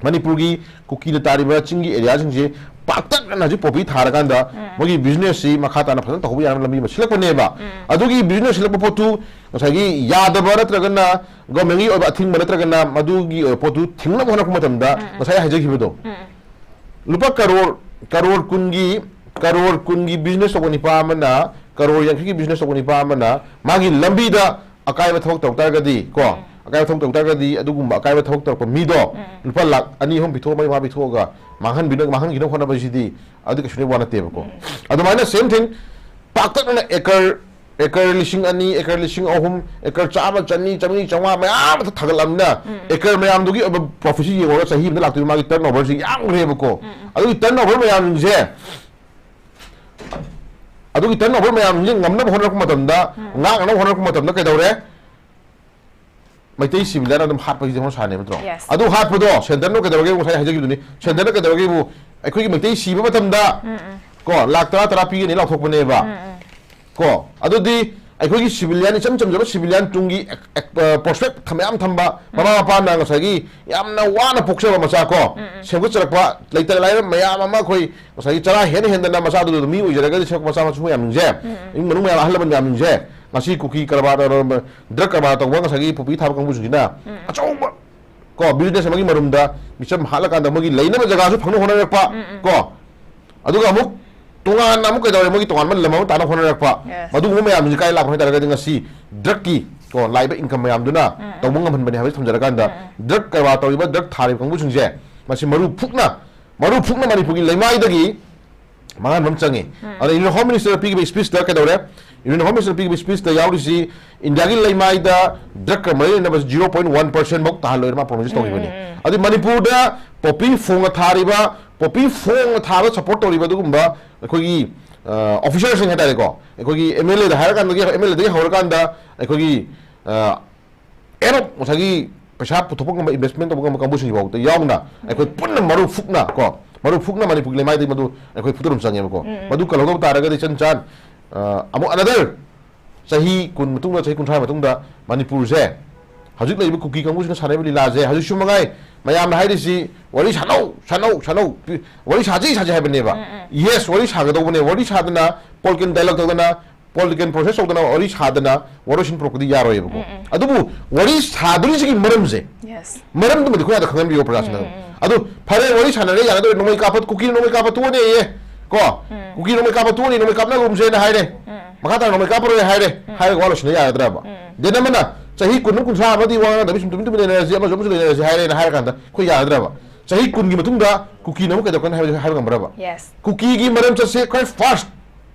ꯃꯅꯤꯄꯨꯔꯒꯤ ꯀꯨꯀꯤꯅ ꯇꯥꯔꯤꯕ ꯆꯤꯡꯒꯤ ꯑꯦꯔꯤꯌꯥꯁꯤꯡꯁꯦ ꯄꯥꯛꯇꯛꯅꯅ ꯍꯧꯖꯤꯛ ꯄꯣꯄꯤ ꯊꯥꯔꯀꯥꯟꯗ ꯎꯝ꯫ ꯃꯣꯏꯒꯤ ꯕꯤꯖꯤꯅꯦꯁꯁꯤ ꯃꯈꯥ ꯇꯥꯅ ꯐꯖꯅ ꯇꯧꯍꯧꯕ ꯌꯥꯅꯕ ꯂꯝꯕꯤ ꯑꯃ ꯁꯤꯜꯂꯛꯄꯅꯦꯕ꯫ ꯎꯝ꯫ ꯑꯗꯨꯒꯤ ꯕꯤꯖꯤꯅꯦꯁ ꯁꯤꯜꯂꯛꯄ ꯄꯣꯠꯇꯨ ꯉꯁꯥꯏꯒꯤ ꯌꯥꯗꯕ ꯅꯠꯇ꯭ꯔꯒꯅ ꯒꯣꯔꯃꯦꯟꯒꯤ ꯑꯣꯏꯕ ꯑꯊꯤꯡꯕ ꯅꯠꯇ꯭ꯔꯒꯅ ꯃꯗꯨꯒꯤ ꯑꯣꯏꯕ ꯄꯣꯠꯇꯨ ꯊꯤꯡꯅꯕ ꯍꯣꯠꯅꯔꯛꯄ ꯃꯇꯝꯗ ꯎꯝ, ꯎꯝ꯫ ꯉꯁꯥꯏ ꯍꯥꯏꯖꯈꯤꯕꯗꯣ, ꯎꯝ, ꯎꯝ꯫ ꯂꯨꯄꯥ ꯀꯔꯣꯔ, ꯀꯔꯣꯔ ꯀꯨꯟꯒꯤ, ꯀꯔꯣꯔ ꯀꯨꯟꯒꯤ ꯕꯤꯖꯤꯅꯦꯁ ꯇꯧꯕ ꯅꯤꯄꯥ ꯑꯃꯅ, ꯀꯔꯣꯔ ꯌꯥꯡꯈꯩꯒꯤ ꯕꯤꯖꯤꯅꯦꯁ ꯇꯧꯕ ꯅꯤꯄꯥ ꯑꯃꯅ ꯃꯥꯒꯤ ꯂꯝꯕꯤꯗ ꯑꯀꯥꯏꯕ ꯊꯕꯛ ꯇꯧ ꯇꯥꯔꯒꯗꯤ ꯀꯣ, ꯎꯝ꯫ ꯑꯀꯥꯏꯕ ꯊꯕꯛ ꯇꯧ ꯇꯥꯔꯒꯗꯤ ꯑꯗꯨꯒꯨꯝꯕ ꯑꯀꯥꯏꯕ ꯊꯕꯛ ꯇꯧꯔꯛꯄ ꯃꯤꯗꯣ ꯎꯝ꯫ ꯂꯨꯄꯥ ꯂꯥꯈ ꯑꯅꯤ ꯑꯍꯨꯝ ꯄꯤꯊꯣꯛꯑ, ꯃꯔꯤ ꯃꯉꯥ ꯄꯤꯊꯣꯛꯑꯒ ꯃꯥꯡꯍꯟꯕꯤꯅ-, ꯃꯥꯡꯍꯟꯈꯤꯅꯕ ꯍꯣꯠꯅꯕꯁꯤꯗꯤ ꯑꯗꯨ ꯀꯩꯁꯨ ꯋꯥ ꯅꯠꯇꯦꯕꯀꯣ꯫ ꯎꯝ꯫ ꯑꯗꯨꯃꯥꯏꯅ ꯁꯦꯝ ꯊꯤꯡ ꯄꯥꯛꯇꯛꯅꯅ ꯑꯦꯀꯔ, ꯑꯦꯀꯔ ꯂꯤꯁꯤꯡ ꯑꯅꯤ, ꯑꯦꯀꯔ ꯂꯤꯁꯤꯡ ꯑꯍꯨꯝ, ꯑꯦꯀꯔ ꯆꯥꯝꯃ, ꯆꯅꯤ, ꯆꯥꯝꯃꯔꯤ, ꯆꯥꯝꯃꯉꯥ ꯃꯌꯥꯝ ꯑꯃ ꯊꯥꯒꯠꯂꯕꯅꯤꯅ ꯎꯝ꯫ ꯑꯦꯀꯔ ꯃꯌꯥꯝꯗꯨꯒꯤ ꯑꯣꯏꯕ ꯄ꯭ꯔꯣꯐꯤꯠꯁꯤ ꯌꯦꯡꯉꯒ ꯆꯍꯤ ꯑꯃꯗ ꯂꯥꯛꯇꯣꯏꯕ ꯃꯥꯒꯤ ꯇꯔꯟ ꯑꯣꯚꯔꯁꯤ ꯌꯥꯝꯈ꯭ꯔꯦꯕꯀꯣ꯫ ꯎꯝ, ꯎꯝ꯫ ꯑꯗꯨꯒꯤ ꯇꯔꯟ ꯑꯣꯚꯔ ꯃꯌꯥꯝꯁꯦ, ꯑꯗꯨꯒꯤ ꯇꯔꯟ ꯑꯣꯚꯔ ꯃꯌꯥꯝꯁꯦ ꯉꯝꯅꯕ ꯍꯣꯠꯅꯔꯛꯄ ꯃꯇꯝꯗ, ꯎꯝ꯫ ꯉꯥꯛꯅꯕ ꯍꯣꯠꯅꯔꯛꯄ ꯃꯇꯝꯗ ꯀꯩꯗꯧꯔꯦ? ꯃꯩꯇꯩ ꯁꯤꯚꯤꯂꯤꯌꯟ ꯑꯗꯨꯝ ꯍꯥꯠꯄꯒꯤꯗꯤ ꯍꯧꯅ ꯁꯥꯅꯦꯕ ꯅꯠꯇ꯭ꯔꯣ? Yes. ꯑꯗꯨ ꯍꯥꯠꯄꯗꯣ ꯁꯦꯟꯇꯔꯅ ꯀꯩꯗꯧꯔꯒꯦ? ꯉꯁꯥꯏ ꯍꯥꯏꯖꯈꯤꯕꯗꯨꯅꯤ꯫ ꯁꯦꯟꯇꯔꯅ ꯀꯩꯗꯧꯔꯒꯦꯕꯨ, ꯑꯩꯈꯣꯏꯒꯤ ꯃꯩꯇꯩ ꯁꯤꯕ ꯃꯇꯝꯗ, ꯎꯝ, ꯎꯝ꯫ ꯀꯣ, ꯂꯥꯛ ꯇꯔꯥ, ꯇꯔꯥ ꯄꯤꯒꯅꯤ ꯂꯥꯎꯊꯣꯛꯄꯅꯦꯕ꯫ ꯎꯝ, ꯎꯝ꯫ ꯀꯣ, ꯑꯗꯨꯗꯤ ꯑꯩꯈꯣꯏꯒꯤ ꯁꯤꯚꯤꯂꯤꯌꯟ, ꯏꯆꯝ ꯆꯝꯖꯕ ꯁꯤꯚꯤꯂꯤꯌꯟ ꯇꯨꯡꯒꯤ ꯑꯦꯛ-, ꯑꯦꯛ-, ꯑ, ꯄ꯭ꯔꯣꯁꯄꯦꯛ ꯊꯝ-, ꯃꯌꯥꯝ ꯊꯝꯕ, ꯃꯃꯥ ꯎꯝ꯫ ꯃꯄꯥꯅ ꯉꯁꯥꯏꯒꯤ ꯌꯥꯝꯅ ꯋꯥꯅ ꯄꯣꯛꯆꯕ ꯃꯆꯥ ꯀꯣ, ꯎꯝ, ꯎꯝ꯫ ꯁꯦꯝꯒꯠꯆꯔꯛꯄ ꯂꯩꯇ ꯂꯥꯏꯔ ꯃꯌꯥꯝ ꯑꯃ ꯑꯩꯈꯣꯏ ꯉꯁꯥꯏꯒꯤ ꯆꯔꯥ ꯍꯦꯟ ꯍꯦꯟꯗꯅ ꯃꯆꯥꯗꯨꯗ ꯃꯤ ꯑꯣꯏꯖꯔꯒꯗꯤ ꯁꯦꯝꯒꯠꯄ ꯃꯆꯥ ꯃꯁꯨ ꯃꯌꯥꯝꯁꯤꯡꯁꯦ, ꯎꯝ, ꯎꯝ꯫ ꯏꯃꯨꯡ ꯃꯅꯨꯡ ꯃꯌꯥꯝ, ꯑꯍꯜ ꯂꯃꯟ ꯃꯌꯥꯝꯁꯤꯡꯁꯦ, ꯉꯁꯤ ꯀꯨꯀꯤ ꯀꯔꯕꯥꯔ, ꯗ꯭ꯔꯒ ꯀꯔꯕꯥꯔ ꯇꯧꯕ ꯉꯁꯥꯏꯒꯤ ꯄꯣꯄꯤ ꯊꯥꯕ ꯀꯥꯡꯕꯨꯁꯤꯡꯁꯤꯅ ꯑꯆꯧꯕ ꯀꯣ ꯕꯤꯖꯤꯅꯦꯁ ꯑꯃꯒꯤ ꯃꯔꯨꯝꯗ ꯃꯤꯆꯝ ꯍꯥꯠꯂꯀꯥꯟꯗ ꯃꯣꯏꯒꯤ ꯂꯩꯅꯕ ꯖꯒꯥꯁꯨ ꯐꯪꯅ ꯍꯣꯠꯅꯔꯛꯄ ꯀꯣ, ꯑꯗꯨꯒ ꯑꯃꯨꯛ ꯇꯣꯉꯥꯟꯅ ꯑꯃꯨꯛ ꯀꯩꯗꯧꯔꯦ, ꯃꯣꯏꯒꯤ ꯇꯣꯉꯥꯟꯕ ꯂꯝ ꯑꯃ ꯇꯥꯟꯅ ꯍꯣꯠꯅꯔꯛꯄ꯫ Yes. ꯃꯗꯨꯒꯨꯝꯕ ꯃꯌꯥꯝꯁꯤ ꯀꯥꯏ ꯂꯥꯛꯄ ꯍꯥꯏꯇꯥꯔꯒꯗꯤ ꯉꯁꯤ ꯗ꯭ꯔꯒꯀꯤ ꯀꯣ ꯂꯥꯛꯏꯕ ꯏꯟꯀꯝ ꯃꯌꯥꯝꯗꯨꯅ ꯇꯧꯕ ꯉꯝꯍꯟꯕꯅꯦ ꯍꯥꯏꯕꯁꯤ ꯊꯝꯖꯔꯀꯥꯟꯗ, ꯗ꯭ꯔꯒ ꯀꯔꯕꯥꯔ ꯇꯧꯔꯤꯕ, ꯗ꯭ꯔꯒ ꯊꯥꯔꯤꯕ ꯀꯥꯡꯕꯨꯁꯤꯡꯁꯦ ꯃꯁꯤ ꯃꯔꯨ ꯐꯨꯛꯅ, ꯃꯔꯨ ꯐꯨꯛꯅ ꯃꯅꯤꯄꯨꯔꯒꯤ ꯂꯩꯃꯥꯏꯗꯒꯤ ꯃꯥꯡꯍꯟꯕ ꯑꯃ ꯆꯪꯉꯤ꯫ ꯑꯗ ꯏꯟꯗꯤꯌꯟ ꯍꯣꯝ ꯃꯤꯅꯤꯁꯇꯔ ꯄꯤꯈꯤꯕ ꯁ꯭ꯄꯤꯆꯇ ꯀꯩꯗꯧꯔꯦ? ꯏꯟꯗꯤꯌꯟ ꯍꯣꯝ ꯃꯤꯅꯤꯁꯇꯔ ꯄꯤꯈꯤꯕ ꯁ꯭ꯄꯤꯆꯇ ꯌꯥꯎꯔꯤꯁꯤ ꯏꯟꯗꯤꯌꯥꯒꯤ ꯂꯩꯃꯥꯏꯗ ꯗ꯭ꯔꯒꯀ ꯃꯔꯤ ꯂꯩꯅꯕ zero point one percent ꯐꯥꯎ ꯇꯥꯍꯜꯂꯣꯏꯅ ꯃꯥ ꯄ꯭ꯔꯣꯃꯤꯁ ꯇꯧꯈꯤꯕꯅꯤ꯫ ꯑꯗꯨ ꯃꯅꯤꯄꯨꯔꯗ ꯄꯣꯄꯤ ꯐꯣꯡꯅ ꯊꯥꯔꯤꯕ, ꯄꯣꯄꯤ ꯐꯣꯡꯅ ꯊꯥꯕ ꯁꯞꯄꯣꯔꯠ ꯇꯧꯔꯤꯕ ꯑꯗꯨꯒꯨꯝꯕ ꯑꯩꯈꯣꯏꯒꯤ ꯑꯣꯐꯤꯁꯔꯁꯤꯡ ꯍꯥꯏꯇꯥꯔꯦꯀꯣ, ꯑꯩꯈꯣꯏꯒꯤ ꯑꯦꯝ ꯑꯦꯜ ꯑꯦꯗ ꯍꯥꯏꯔꯀꯥꯟꯗꯒꯤ, ꯑꯦꯝ ꯑꯦꯜ ꯑꯦꯗꯒꯤ ꯍꯧꯔꯀꯥꯟꯗ ꯑꯩꯈꯣꯏꯒꯤ ꯑꯦꯔꯣꯞ ꯉꯁꯥꯏꯒꯤ ꯄꯩꯁꯥ ꯄꯨꯊꯣꯛꯄ ꯉꯝꯕ, ꯏꯟꯚꯦꯁ꯭ꯠꯃꯦꯟ ꯇꯧꯕ ꯉꯝꯕ ꯀꯥꯡꯕꯨꯁꯤꯡ ꯐꯥꯎꯗ ꯌꯥꯎꯅ ꯑꯩꯈꯣꯏ ꯄꯨꯟꯅ ꯃꯔꯨ ꯐꯨꯛꯅ ꯀꯣ, ꯃꯔꯨ ꯐꯨꯛꯅ ꯃꯅꯤꯄꯨꯔꯒꯤ ꯂꯩꯃꯥꯏꯗꯒꯤ ꯃꯗꯨ ꯑꯩꯈꯣꯏ ꯐꯨꯛꯇꯣꯛ ꯑꯗꯨꯝ ꯆꯪꯉꯦꯕꯀꯣ꯫ ꯃꯗꯨ ꯀꯜꯍꯧꯗꯕ ꯇꯥꯔꯒꯗꯤ ꯏꯆꯟ ꯆꯥꯟ ꯑ, ꯑꯃꯨꯛ ꯑꯅꯗꯔ ꯆꯍꯤ ꯀꯨꯟ ꯃꯇꯨꯡꯗ, ꯆꯍꯤ ꯀꯨꯟꯊ꯭ꯔꯥ ꯃꯇꯨꯡꯗ ꯃꯅꯤꯄꯨꯔꯁꯦ ꯍꯧꯖꯤꯛ ꯂꯩꯔꯤꯕ ꯀꯨꯀꯤ ꯀꯥꯡꯕꯨꯁꯤꯅ ꯁꯥꯟꯅꯔꯤꯕ ꯂꯤꯂꯥꯁꯦ ꯍꯧꯖꯤꯛꯁꯨ ꯃꯉꯥꯏ꯫ ꯃꯌꯥꯝꯅ ꯍꯥꯏꯔꯤꯁꯤ ꯋꯥꯔꯤ ꯁꯥꯟꯅꯧ, ꯁꯥꯟꯅꯧ, ꯁꯥꯟꯅꯧ, ꯄꯤ-, ꯋꯥꯔꯤ ꯁꯥꯁꯤ, ꯁꯥꯁꯤ ꯍꯥꯏꯕꯅꯦꯕ꯫ Yes, ꯋꯥꯔꯤ ꯁꯥꯒꯗꯧꯕꯅꯦ꯫ ꯋꯥꯔꯤ ꯁꯥꯗꯅ ꯄꯣꯂꯤꯇꯤꯀꯦꯜ ꯗꯥꯏꯂꯣꯒ ꯇꯧꯗꯅ, ꯄꯣꯂꯤꯇꯤꯀꯦꯜ ꯄ꯭ꯔꯣꯁꯦꯁ ꯇꯧꯗꯅ ꯋꯥꯔꯤ ꯁꯥꯗꯅ ꯋꯥꯔꯣꯏꯁꯤꯟ ꯄꯨꯔꯛꯄꯗꯤ ꯌꯥꯔꯣꯏꯕꯀꯣ꯫ ꯑꯗꯨꯕꯨ ꯋꯥꯔꯤ ꯁꯥꯗꯣꯔꯤꯁꯤꯒꯤ ꯃꯔꯝꯁꯦ, Yes. ꯃꯔꯝꯗꯨꯃꯗꯤ ꯑꯩꯈꯣꯏ ꯑꯗ ꯈꯪꯍꯟꯕꯤꯌꯣ ꯄ꯭ꯔꯖꯥꯁꯤꯡꯅ꯫ ꯑꯗꯨ ꯐꯔꯦ, ꯋꯥꯔꯤ ꯁꯥꯟꯅꯔꯦ, ꯌꯥꯅꯗꯣꯏꯔꯦ, ꯅꯣꯡꯃꯩ ꯀꯥꯞꯄ, ꯀꯨꯀꯤꯅ ꯅꯣꯡꯃꯩ ꯀꯥꯞꯄ ꯇꯣꯛꯑꯅꯦꯌꯦ ꯀꯣ, ꯀꯨꯀꯤ ꯅꯣꯡꯃꯩ ꯀꯥꯞꯄ ꯇꯣꯛꯑꯅꯤ, ꯅꯣꯡꯃꯩ ꯀꯥꯞꯅꯒꯨꯝꯁꯦꯅ ꯍꯥꯏꯔꯦ꯫ ꯃꯈꯥ ꯇꯥꯅ ꯅꯣꯡꯃꯩ ꯀꯥꯞꯄꯔꯣꯏ ꯍꯥꯏꯔꯦ꯫ ꯍꯥꯏꯔꯒ ꯋꯥ ꯂꯣꯏꯁꯤꯟꯕ ꯌꯥꯒꯗ꯭ꯔꯕ? ꯗꯦꯟ ꯑꯃꯅ ꯆꯍꯤ ꯀꯨꯟ ꯑꯃ, ꯀꯨꯟꯊ꯭ꯔꯥ ꯑꯃꯗꯤ ꯋꯥ ꯉꯥꯡꯗꯕꯤ ꯁꯨꯝ ꯇꯨꯃꯤꯟ ꯇꯨꯃꯤꯟ ꯂꯩꯅꯔꯁꯤ, ꯑꯃꯁꯨ ꯑꯃꯁꯨ ꯂꯩꯅꯔꯁꯤ ꯍꯥꯏꯔꯦꯅ ꯍꯥꯏꯔ ꯀꯥꯟꯗ ꯑꯩꯈꯣꯏ ꯌꯥꯒꯗ꯭ꯔꯕ? ꯆꯍꯤ ꯀꯨꯟꯒꯤ ꯃꯇꯨꯡꯗ ꯀꯨꯀꯤꯅ ꯑꯃꯨꯛ ꯀꯩꯗꯧꯔꯛꯀꯅꯤ ꯍꯥꯏꯕ, ꯍꯥꯏꯕ ꯉꯝꯕ꯭ꯔꯕ? Yes. ꯀꯨꯀꯤꯒꯤ ꯃꯔꯝ ꯆꯠꯁꯦ ꯈ꯭ꯋꯥꯏ ꯐꯥꯔꯁ,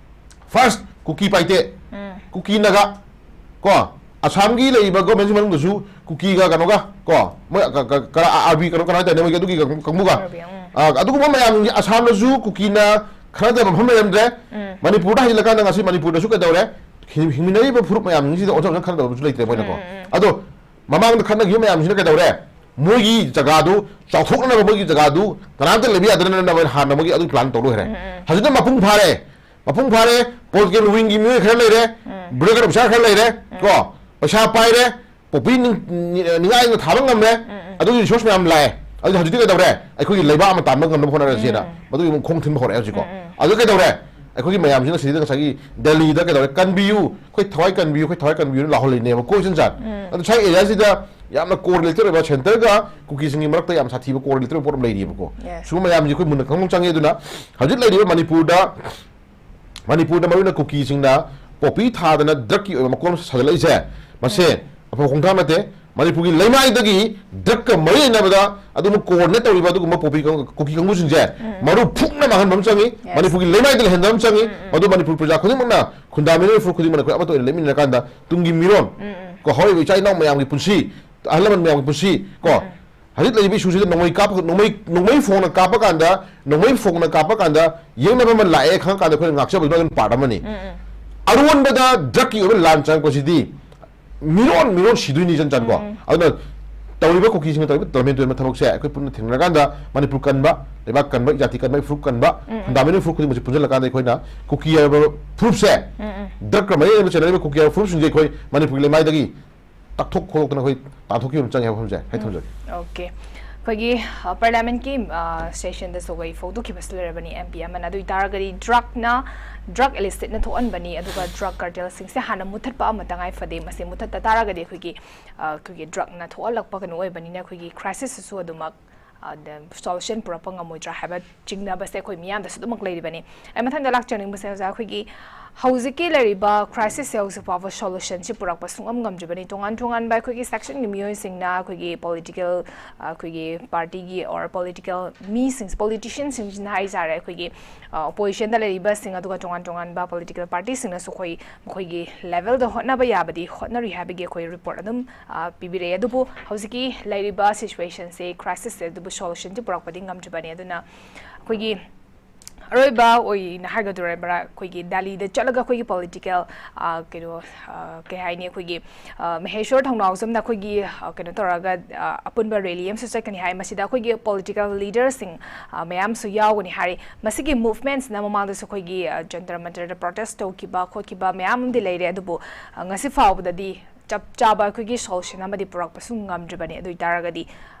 ꯐꯥꯔꯁ ꯀꯨꯀꯤ ꯄꯥꯏꯇꯦ, ꯀꯨꯀꯤ ꯅꯥꯒꯥ ꯀꯣ, ꯑꯁꯥꯝꯒꯤ ꯂꯩꯔꯤꯕ ꯒꯣꯔꯃꯦꯟꯁꯤ ꯃꯅꯨꯡꯗꯁꯨ ꯀꯨꯀꯤꯒ ꯀꯩꯅꯣꯒ ꯀꯣ, ꯃꯣꯏ ꯀ-, ꯀ-, ꯀꯔꯥ-, ꯑꯥꯔꯕꯤ ꯀꯩꯅꯣ ꯀꯅꯥ ꯍꯥꯏꯇꯥꯔꯦ, ꯃꯣꯏꯒꯤ ꯑꯗꯨꯒꯤ ꯀꯥꯡꯕꯨꯒ, ꯑꯥꯔꯕꯤ, ꯎꯝ꯫ ꯑ, ꯑꯗꯨꯒꯨꯝꯕ ꯃꯌꯥꯝꯁꯤꯡꯁꯦ ꯑꯁꯥꯝꯗꯁꯨ ꯀꯨꯀꯤꯅ ꯈꯠꯅꯗꯕ ꯃꯐꯝ ꯂꯩꯔꯝꯗ꯭ꯔꯦ꯫ ꯃꯅꯤꯄꯨꯔꯗ ꯍꯩꯖꯤꯜꯂꯀꯥꯟꯗ ꯉꯁꯤ ꯃꯅꯤꯄꯨꯔꯗꯁꯨ ꯀꯩꯗꯧꯔꯦ? ꯍꯤꯡ-, ꯍꯤꯡꯃꯤꯟꯅꯔꯤꯕ ꯐꯨꯔꯨꯞ ꯃꯌꯥꯝꯁꯤꯡꯁꯤꯗ ꯑꯣꯟꯊꯣꯛꯅ ꯈꯠꯅꯗꯕꯁꯨ ꯂꯩꯇ꯭ꯔꯦ ꯃꯣꯏꯅꯀꯣ꯫ ꯑꯗꯣ ꯃꯃꯥꯡꯗ ꯈꯠꯅꯈꯤꯕ ꯃꯌꯥꯝꯁꯤꯅ ꯀꯩꯗꯧꯔꯦ? ꯃꯣꯏꯒꯤ ꯖꯒꯥꯗꯨ ꯆꯥꯎꯊꯣꯛꯅꯅꯕ, ꯃꯣꯏꯒꯤ ꯖꯒꯥꯗꯨ ꯀꯅꯥꯝꯇ ꯂꯩꯕ ꯌꯥꯗꯅꯅꯕ ꯍꯥꯟꯅ ꯃꯣꯏꯒꯤ ꯑꯗꯨꯒꯤ ꯄ꯭ꯂꯥꯟ ꯇꯧ ꯂꯣꯏꯈ꯭ꯔꯦ꯫ ꯍꯧꯖꯤꯛꯅ ꯃꯄꯨꯡ ꯐꯥꯔꯦ꯫ ꯃꯄꯨꯡ ꯐꯥꯔꯦ, ꯄꯣꯂꯤꯇꯤꯀꯦꯜ ꯋꯤꯡꯒꯤ ꯃꯤꯑꯣꯏ ꯈꯔ ꯂꯩꯔꯦ, ꯕ꯭ꯔꯣꯀꯔ ꯄꯩꯁꯥ ꯈꯔ ꯂꯩꯔꯦ, ꯀꯣ, ꯄꯩꯁꯥ ꯄꯥꯏꯔꯦ, ꯄꯣꯄꯤ ꯅꯤꯡ-, ꯅꯤ-, ꯅꯤꯡꯉꯥꯏꯅ ꯊꯥꯕ ꯉꯝꯂꯦ, ꯑꯗꯨꯒꯤ ꯔꯤꯁꯣꯔꯁ ꯃꯌꯥꯝ ꯂꯥꯛꯑꯦ꯫ ꯑꯗꯨꯗꯤ ꯍꯧꯖꯤꯛꯇꯤ ꯀꯩꯗꯧꯔꯦ? ꯑꯩꯈꯣꯏꯒꯤ ꯂꯩꯕꯥꯛ ꯑꯃ ꯇꯥꯟꯕ ꯉꯝꯅꯕ ꯍꯣꯠꯅꯔꯁꯦꯅ ꯃꯗꯨꯒꯤ ꯑꯃꯨꯛ ꯈꯣꯡ ꯊꯤꯟꯕ ꯍꯧꯔꯛꯑꯦ ꯍꯧꯖꯤꯛꯀꯣ꯫ ꯑꯗꯨ ꯀꯩꯗꯧꯔꯦ? ꯑꯩꯈꯣꯏꯒꯤ ꯃꯌꯥꯝꯁꯤꯅ ꯁꯤꯗ ꯉꯁꯥꯏꯒꯤ ꯗꯦꯜꯂꯤꯗ ꯀꯩꯗꯧꯔꯦ, "ꯀꯟꯕꯤꯌꯨ, ꯑꯩꯈꯣꯏ ꯊꯋꯥꯏ ꯀꯟꯕꯤꯌꯨ, ꯑꯩꯈꯣꯏ ꯊꯋꯥꯏ ꯀꯟꯕꯤꯌꯨꯅ" ꯂꯥꯎꯍꯜꯂꯤꯅꯦꯕꯀꯣ, ꯏꯆꯟ ꯆꯥꯟ꯫ ꯑꯗꯣ ꯁ꯭ꯋꯥꯏ ꯑꯦꯔꯤꯌꯥꯁꯤꯗ ꯌꯥꯝꯅ ꯀꯣ ꯔꯤꯂꯦꯇꯦꯠ ꯑꯣꯏꯕ, ꯁꯦꯟꯇꯔꯒ ꯀꯨꯀꯤꯁꯤꯡꯒꯤ ꯃꯔꯛꯇ ꯌꯥꯝ ꯁꯥꯊꯤꯕ ꯀꯣ ꯔꯤꯂꯦꯇꯦꯠ ꯑꯣꯏꯕ ꯄꯣꯠ ꯑꯃ ꯂꯩꯔꯤꯕꯀꯣ꯫ Yes. ꯁꯤꯒꯨꯝꯕ ꯃꯌꯥꯝꯁꯤ ꯑꯩꯈꯣꯏ ꯃꯨꯟꯅ ꯈꯪꯕ ꯆꯪꯉꯤ꯫ ꯑꯗꯨꯅ ꯍꯧꯖꯤꯛ ꯂꯩꯔꯤꯕ ꯃꯅꯤꯄꯨꯔꯗ, ꯃꯅꯤꯄꯨꯔꯗ ꯃꯔꯨꯑꯣꯏꯅ ꯀꯨꯀꯤꯁꯤꯡꯅ ꯄꯣꯄꯤ ꯊꯥꯗꯅ ꯗ꯭ꯔꯒꯀꯤ ꯑꯣꯏꯕ ꯃꯀꯣꯟ ꯑꯃ ꯁꯥꯖꯤꯜꯂꯛꯏꯁꯦ, ꯃꯁꯦ ꯑꯐꯕ ꯈꯣꯡꯊꯥꯡ ꯅꯠꯇꯦ꯫ ꯃꯅꯤꯄꯨꯔꯒꯤ ꯂꯩꯃꯥꯏꯗꯒꯤ ꯗ꯭ꯔꯒꯀ ꯃꯔꯤ ꯂꯩꯅꯕꯗ ꯑꯗꯨꯒꯨꯝꯕ ꯀꯣꯑꯣꯔꯗꯤꯅꯦꯠ ꯇꯧꯔꯤꯕ ꯑꯗꯨꯒꯨꯝꯕ ꯄꯣꯄꯤ ꯀꯥꯡ-, ꯀꯨꯀꯤ ꯀꯥꯡꯕꯨꯁꯤꯡꯁꯦ ꯃꯔꯨ ꯐꯨꯛꯅ ꯃꯥꯡꯍꯟꯕ ꯑꯃ ꯆꯪꯉꯤ꯫ Yes. ꯃꯅꯤꯄꯨꯔꯒꯤ ꯂꯩꯃꯥꯏꯗ ꯂꯩꯍꯟꯕ ꯑꯃ ꯆꯪꯉꯤ꯫ ꯃꯗꯨ ꯃꯅꯤꯄꯨꯔ ꯄ꯭ꯔꯖꯥ ꯈꯨꯗꯤꯡꯃꯛꯅ, ꯈꯨꯟꯗꯥꯃꯤꯟꯅꯔꯤꯕ ꯐꯨꯔꯨꯞ ꯈꯨꯗꯤꯡꯃꯛꯅ ꯑꯩꯈꯣꯏ ꯑꯃꯠꯇ ꯑꯣꯏꯅ ꯂꯩꯃꯤꯟꯅꯔꯀꯥꯟꯗ ꯇꯨꯡꯒꯤ ꯃꯤꯔꯣꯟ, ꯀꯣ, ꯍꯧꯔꯛꯏꯕ ꯏꯆꯥ ꯏꯅꯥꯎ ꯃꯌꯥꯝꯒꯤ ꯄꯨꯟꯁꯤ, ꯑꯍꯜ ꯂꯃꯟ ꯃꯌꯥꯝꯒꯤ ꯄꯨꯟꯁꯤ, ꯀꯣ, ꯍꯧꯖꯤꯛ ꯂꯩꯔꯤꯕ ꯏꯁꯨꯁꯤꯗ ꯅꯣꯡꯃꯩ ꯀꯥꯞꯄ, ꯅꯣꯡꯃꯩ, ꯅꯣꯡꯃꯩ ꯐꯣꯡꯅ ꯀꯥꯞꯄ ꯀꯥꯟꯗ, ꯅꯣꯡꯃꯩ ꯐꯣꯡꯅ ꯀꯥꯞꯄ ꯀꯥꯟꯗ ꯌꯦꯡꯅꯕ ꯑꯃ ꯂꯥꯛꯑꯦ ꯈꯪꯉꯀꯥꯟꯗ ꯑꯩꯈꯣꯏꯅ ꯉꯥꯛꯆꯕꯗꯨꯅ ꯑꯗꯨꯝ ꯄꯥꯔꯠ ꯑꯃꯅꯤ꯫ ꯑꯔꯣꯟꯕꯗ ꯗ꯭ꯔꯒꯀꯤ ꯑꯣꯏꯕ ꯂꯥꯟ ꯆꯪꯉꯛꯄꯁꯤꯗꯤ ꯃꯤꯔꯣꯟ, ꯃꯤꯔꯣꯟ ꯁꯤꯗꯣꯏꯅꯤ, ꯏꯆꯟ ꯆꯥꯟꯀꯣ꯫ ꯑꯗꯨꯅ ꯇꯧꯔꯤꯕ ꯀꯨꯀꯤꯁꯤꯡꯅ ꯇꯧꯔꯤꯕ ꯇꯣꯔꯃꯦꯟ ꯇꯣꯔꯃꯦꯟ ꯊꯕꯛꯁꯦ ꯑꯩꯈꯣꯏ ꯄꯨꯟꯅ ꯊꯦꯡꯅꯔꯀꯥꯟꯗ ꯃꯅꯤꯄꯨꯔ ꯀꯟꯕ, ꯂꯩꯕꯥꯛ ꯀꯟꯕ, ꯖꯥꯇꯤ ꯀꯟꯕ, ꯐꯨꯔꯨꯞ ꯀꯟꯕ, ꯐꯟꯗꯥꯃꯦꯟꯇꯦꯜ ꯐꯨꯔꯨꯞ ꯈꯨꯗꯤꯡꯃꯛꯁꯦ ꯄꯨꯟꯁꯤꯜꯂꯀꯥꯟꯗ ꯑꯩꯈꯣꯏꯅ ꯀꯨꯀꯤ ꯍꯥꯏꯕ ꯐꯨꯔꯨꯞꯁꯦ, ꯗ꯭ꯔꯒꯀ ꯃꯔꯤ ꯂꯩꯅꯕ ꯆꯦꯟꯅꯔꯤꯕ ꯀꯨꯀꯤ ꯍꯥꯏꯕ ꯐꯨꯔꯨꯞꯁꯤꯡꯁꯦ ꯑꯩꯈꯣꯏ ꯃꯅꯤꯄꯨꯔꯒꯤ ꯂꯩꯃꯥꯏꯗꯒꯤ ꯇꯥꯛꯊꯣꯛ ꯈꯣꯠꯇꯣꯛꯇꯅ ꯑꯩꯈꯣꯏ ꯇꯥꯟꯊꯣꯛꯈꯤꯕ ꯑꯃ ꯆꯪꯉꯦ ꯍꯥꯏꯕ ꯋꯥꯐꯝꯁꯦ ꯑꯩ ꯊꯝꯖꯒꯦ꯫ Okay꯫ ꯑꯩꯈꯣꯏꯒꯤ, ꯑ, ꯄꯥꯔꯂꯤꯌꯥꯃꯦꯟꯠꯀꯤ, ꯑ, ꯁꯦꯁꯟꯗꯁꯨ ꯑꯩꯈꯣꯏ ꯐꯣꯡꯗꯣꯛꯈꯤꯕꯁꯨ ꯂꯩꯔꯕꯅꯤ, ꯑꯦꯝ ꯄꯤ ꯑꯃꯅ꯫ ꯑꯗꯨ ꯑꯣꯏꯇꯥꯔꯒꯗꯤ ꯗ꯭ꯔꯒꯅ, ꯗ꯭ꯔꯒ ꯏꯂꯤꯁꯤꯠꯅ ꯊꯣꯛꯍꯟꯕꯅꯤ, ꯑꯗꯨꯒ ꯗ꯭ꯔꯒ ꯀꯥꯔꯇꯦꯜꯁꯤꯡꯁꯦ ꯍꯥꯟꯅ ꯃꯨꯊꯠꯄ ꯑꯃ ꯇꯉꯥꯏ ꯐꯗꯦ, ꯃꯁꯤ ꯃꯨꯊꯠꯇ ꯇꯥꯔꯒꯗꯤ ꯑꯩꯈꯣꯏꯒꯤ, ꯑ, ꯑꯩꯈꯣꯏꯒꯤ ꯗ꯭ꯔꯒꯅ ꯊꯣꯛꯍꯜꯂꯛꯄ ꯀꯩꯅꯣ ꯑꯣꯏꯕꯅꯤꯅ ꯑꯩꯈꯣꯏꯒꯤ ꯀ꯭ꯔꯥꯏꯁꯤꯁꯁꯤꯁꯨ ꯑꯗꯨꯃꯛ, ꯑ, ꯗ-, ꯁꯣꯂꯨꯁꯟ ꯄꯨꯔꯛꯄ ꯉꯝꯃꯣꯏꯗ꯭ꯔꯥ ꯍꯥꯏꯕ ꯆꯤꯡꯅꯕꯁꯦ ꯑꯩꯈꯣꯏ ꯃꯤꯌꯥꯝꯗꯁꯨ ꯑꯗꯨꯃꯛ ꯂꯩꯔꯤꯕꯅꯤ꯫ ꯑꯩ ꯃꯊꯪꯗ ꯂꯥꯛꯆꯅꯤꯡꯕꯁꯦ, ꯑꯣꯖꯥ, ꯑꯩꯈꯣꯏꯒꯤ ꯍꯧꯖꯤꯛꯀꯤ ꯂꯩꯔꯤꯕ ꯀ꯭ꯔꯥꯏꯁꯤꯁꯁꯦ ꯍꯧꯖꯤꯛ ꯐꯥꯎꯕ ꯁꯣꯂꯨꯁꯟꯁꯤ ꯄꯨꯔꯛꯄ ꯁꯨꯡꯉꯝ ꯉꯝꯗ꯭ꯔꯤꯕꯅꯤ꯫ ꯇꯣꯉꯥꯟ ꯇꯣꯉꯥꯟꯕ ꯑꯩꯈꯣꯏꯒꯤ ꯁꯦꯛꯁꯟꯒꯤ ꯃꯤꯑꯣꯏꯁꯤꯡꯅ ꯑꯩꯈꯣꯏꯒꯤ ꯄꯣꯂꯤꯇꯤꯀꯦꯜ, ꯑꯩꯈꯣꯏꯒꯤ ꯄꯥꯔꯇꯤꯒꯤ or ꯄꯣꯂꯤꯇꯤꯀꯦꯜ ꯃꯤꯁꯤꯡ, ꯄꯣꯂꯤꯇꯤꯁꯤꯌꯟꯁꯤꯡꯁꯤꯅ ꯍꯥꯏꯇꯥꯔꯦ, ꯑꯩꯈꯣꯏꯒꯤ, ꯑ, ꯑꯣꯄꯣꯖꯤꯁꯟꯗ ꯂꯩꯔꯤꯕꯁꯤꯡ, ꯑꯗꯨꯒ ꯇꯣꯉꯥꯟ ꯇꯣꯉꯥꯟꯕ ꯄꯣꯂꯤꯇꯤꯀꯦꯜ ꯄꯥꯔꯇꯤꯁꯤꯡꯅꯁꯨ ꯑꯩꯈꯣꯏ ꯃꯈꯣꯏꯒꯤ ꯂꯦꯚꯦꯜꯗ ꯍꯣꯠꯅꯕ ꯌꯥꯕꯗꯤ ꯍꯣꯠꯅꯔꯤ ꯍꯥꯏꯕꯒꯤ ꯑꯩꯈꯣꯏ ꯔꯤꯄꯣꯔꯠ ꯑꯗꯨꯝ, ꯑ, ꯄꯤꯕꯤꯔꯛꯑꯦ꯫ ꯑꯗꯨꯕꯨ ꯍꯧꯖꯤꯛꯀꯤ ꯂꯩꯔꯤꯕ ꯁꯤꯆꯨꯋꯦꯁꯟꯁꯤ, ꯀ꯭ꯔꯥꯏꯁꯤꯁꯁꯦ ꯑꯗꯨꯕꯨ ꯁꯣꯂꯨꯁꯟꯗꯤ ꯄꯨꯔꯛꯄꯗꯤ ꯉꯝꯗ꯭ꯔꯤꯕꯅꯤ꯫ ꯑꯗꯨꯅ ꯑꯩꯈꯣꯏꯒꯤ ꯑꯔꯣꯏꯕ ꯑꯣꯏꯅ ꯍꯥꯏꯒꯗꯧꯔꯤꯕ꯭ꯔꯥ, ꯑꯩꯈꯣꯏꯒꯤ ꯗꯦꯜꯂꯤꯗ ꯆꯠꯂꯒ ꯑꯩꯈꯣꯏꯒꯤ ꯄꯣꯂꯤꯇꯤꯀꯦꯜ, ꯑ, ꯀꯩꯅꯣ, ꯑ, ꯀꯩ ꯍꯥꯏꯅꯤ, ꯑꯩꯈꯣꯏꯒꯤ, ꯑ, ꯃꯍꯦꯁꯣꯔ ꯊꯧꯅꯥꯎꯖꯝꯅ ꯑꯩꯈꯣꯏꯒꯤ, ꯑ, ꯀꯩꯅꯣ ꯇꯧꯔꯒ, ꯑ, ꯑꯄꯨꯟꯕ ꯔꯦꯂꯤ ꯑꯃꯁꯨ ꯆꯠꯀꯅꯤ ꯍꯥꯏ꯫ ꯃꯁꯤꯗ ꯑꯩꯈꯣꯏꯒꯤ ꯄꯣꯂꯤꯇꯤꯀꯦꯜ ꯂꯤꯗꯔꯁꯤꯡ, ꯑ, ꯃꯌꯥꯝꯁꯨ ꯌꯥꯎꯒꯅꯤ ꯍꯥꯏꯔꯤ꯫ ꯃꯁꯤꯒꯤ ꯃꯨꯚꯃꯦꯟꯠꯁꯤꯅ ꯃꯃꯥꯡꯗꯁꯨ ꯑꯩꯈꯣꯏꯒꯤ, ꯑ, ꯖꯟꯇꯔ ꯃꯟꯇꯔꯗ ꯄ꯭ꯔꯣꯇꯦꯁ ꯇꯧꯈꯤꯕ ꯈꯣꯠꯈꯤꯕ ꯃꯌꯥꯝ ꯑꯃꯗꯤ ꯂꯩꯔꯦ, ꯑꯗꯨꯕꯨ, ꯑ, ꯉꯁꯤ ꯐꯥꯎꯕꯗꯗꯤ ꯆꯞ ꯆꯥꯕ ꯑꯩꯈꯣꯏꯒꯤ ꯁꯣꯂꯨꯁꯟ ꯑꯃꯗꯤ ꯄꯨꯔꯛꯄꯁꯨ ꯉꯝꯗ꯭ꯔꯤꯕꯅꯤ꯫ ꯑꯗꯨ ꯑꯣꯏꯇꯥꯔꯒꯗꯤ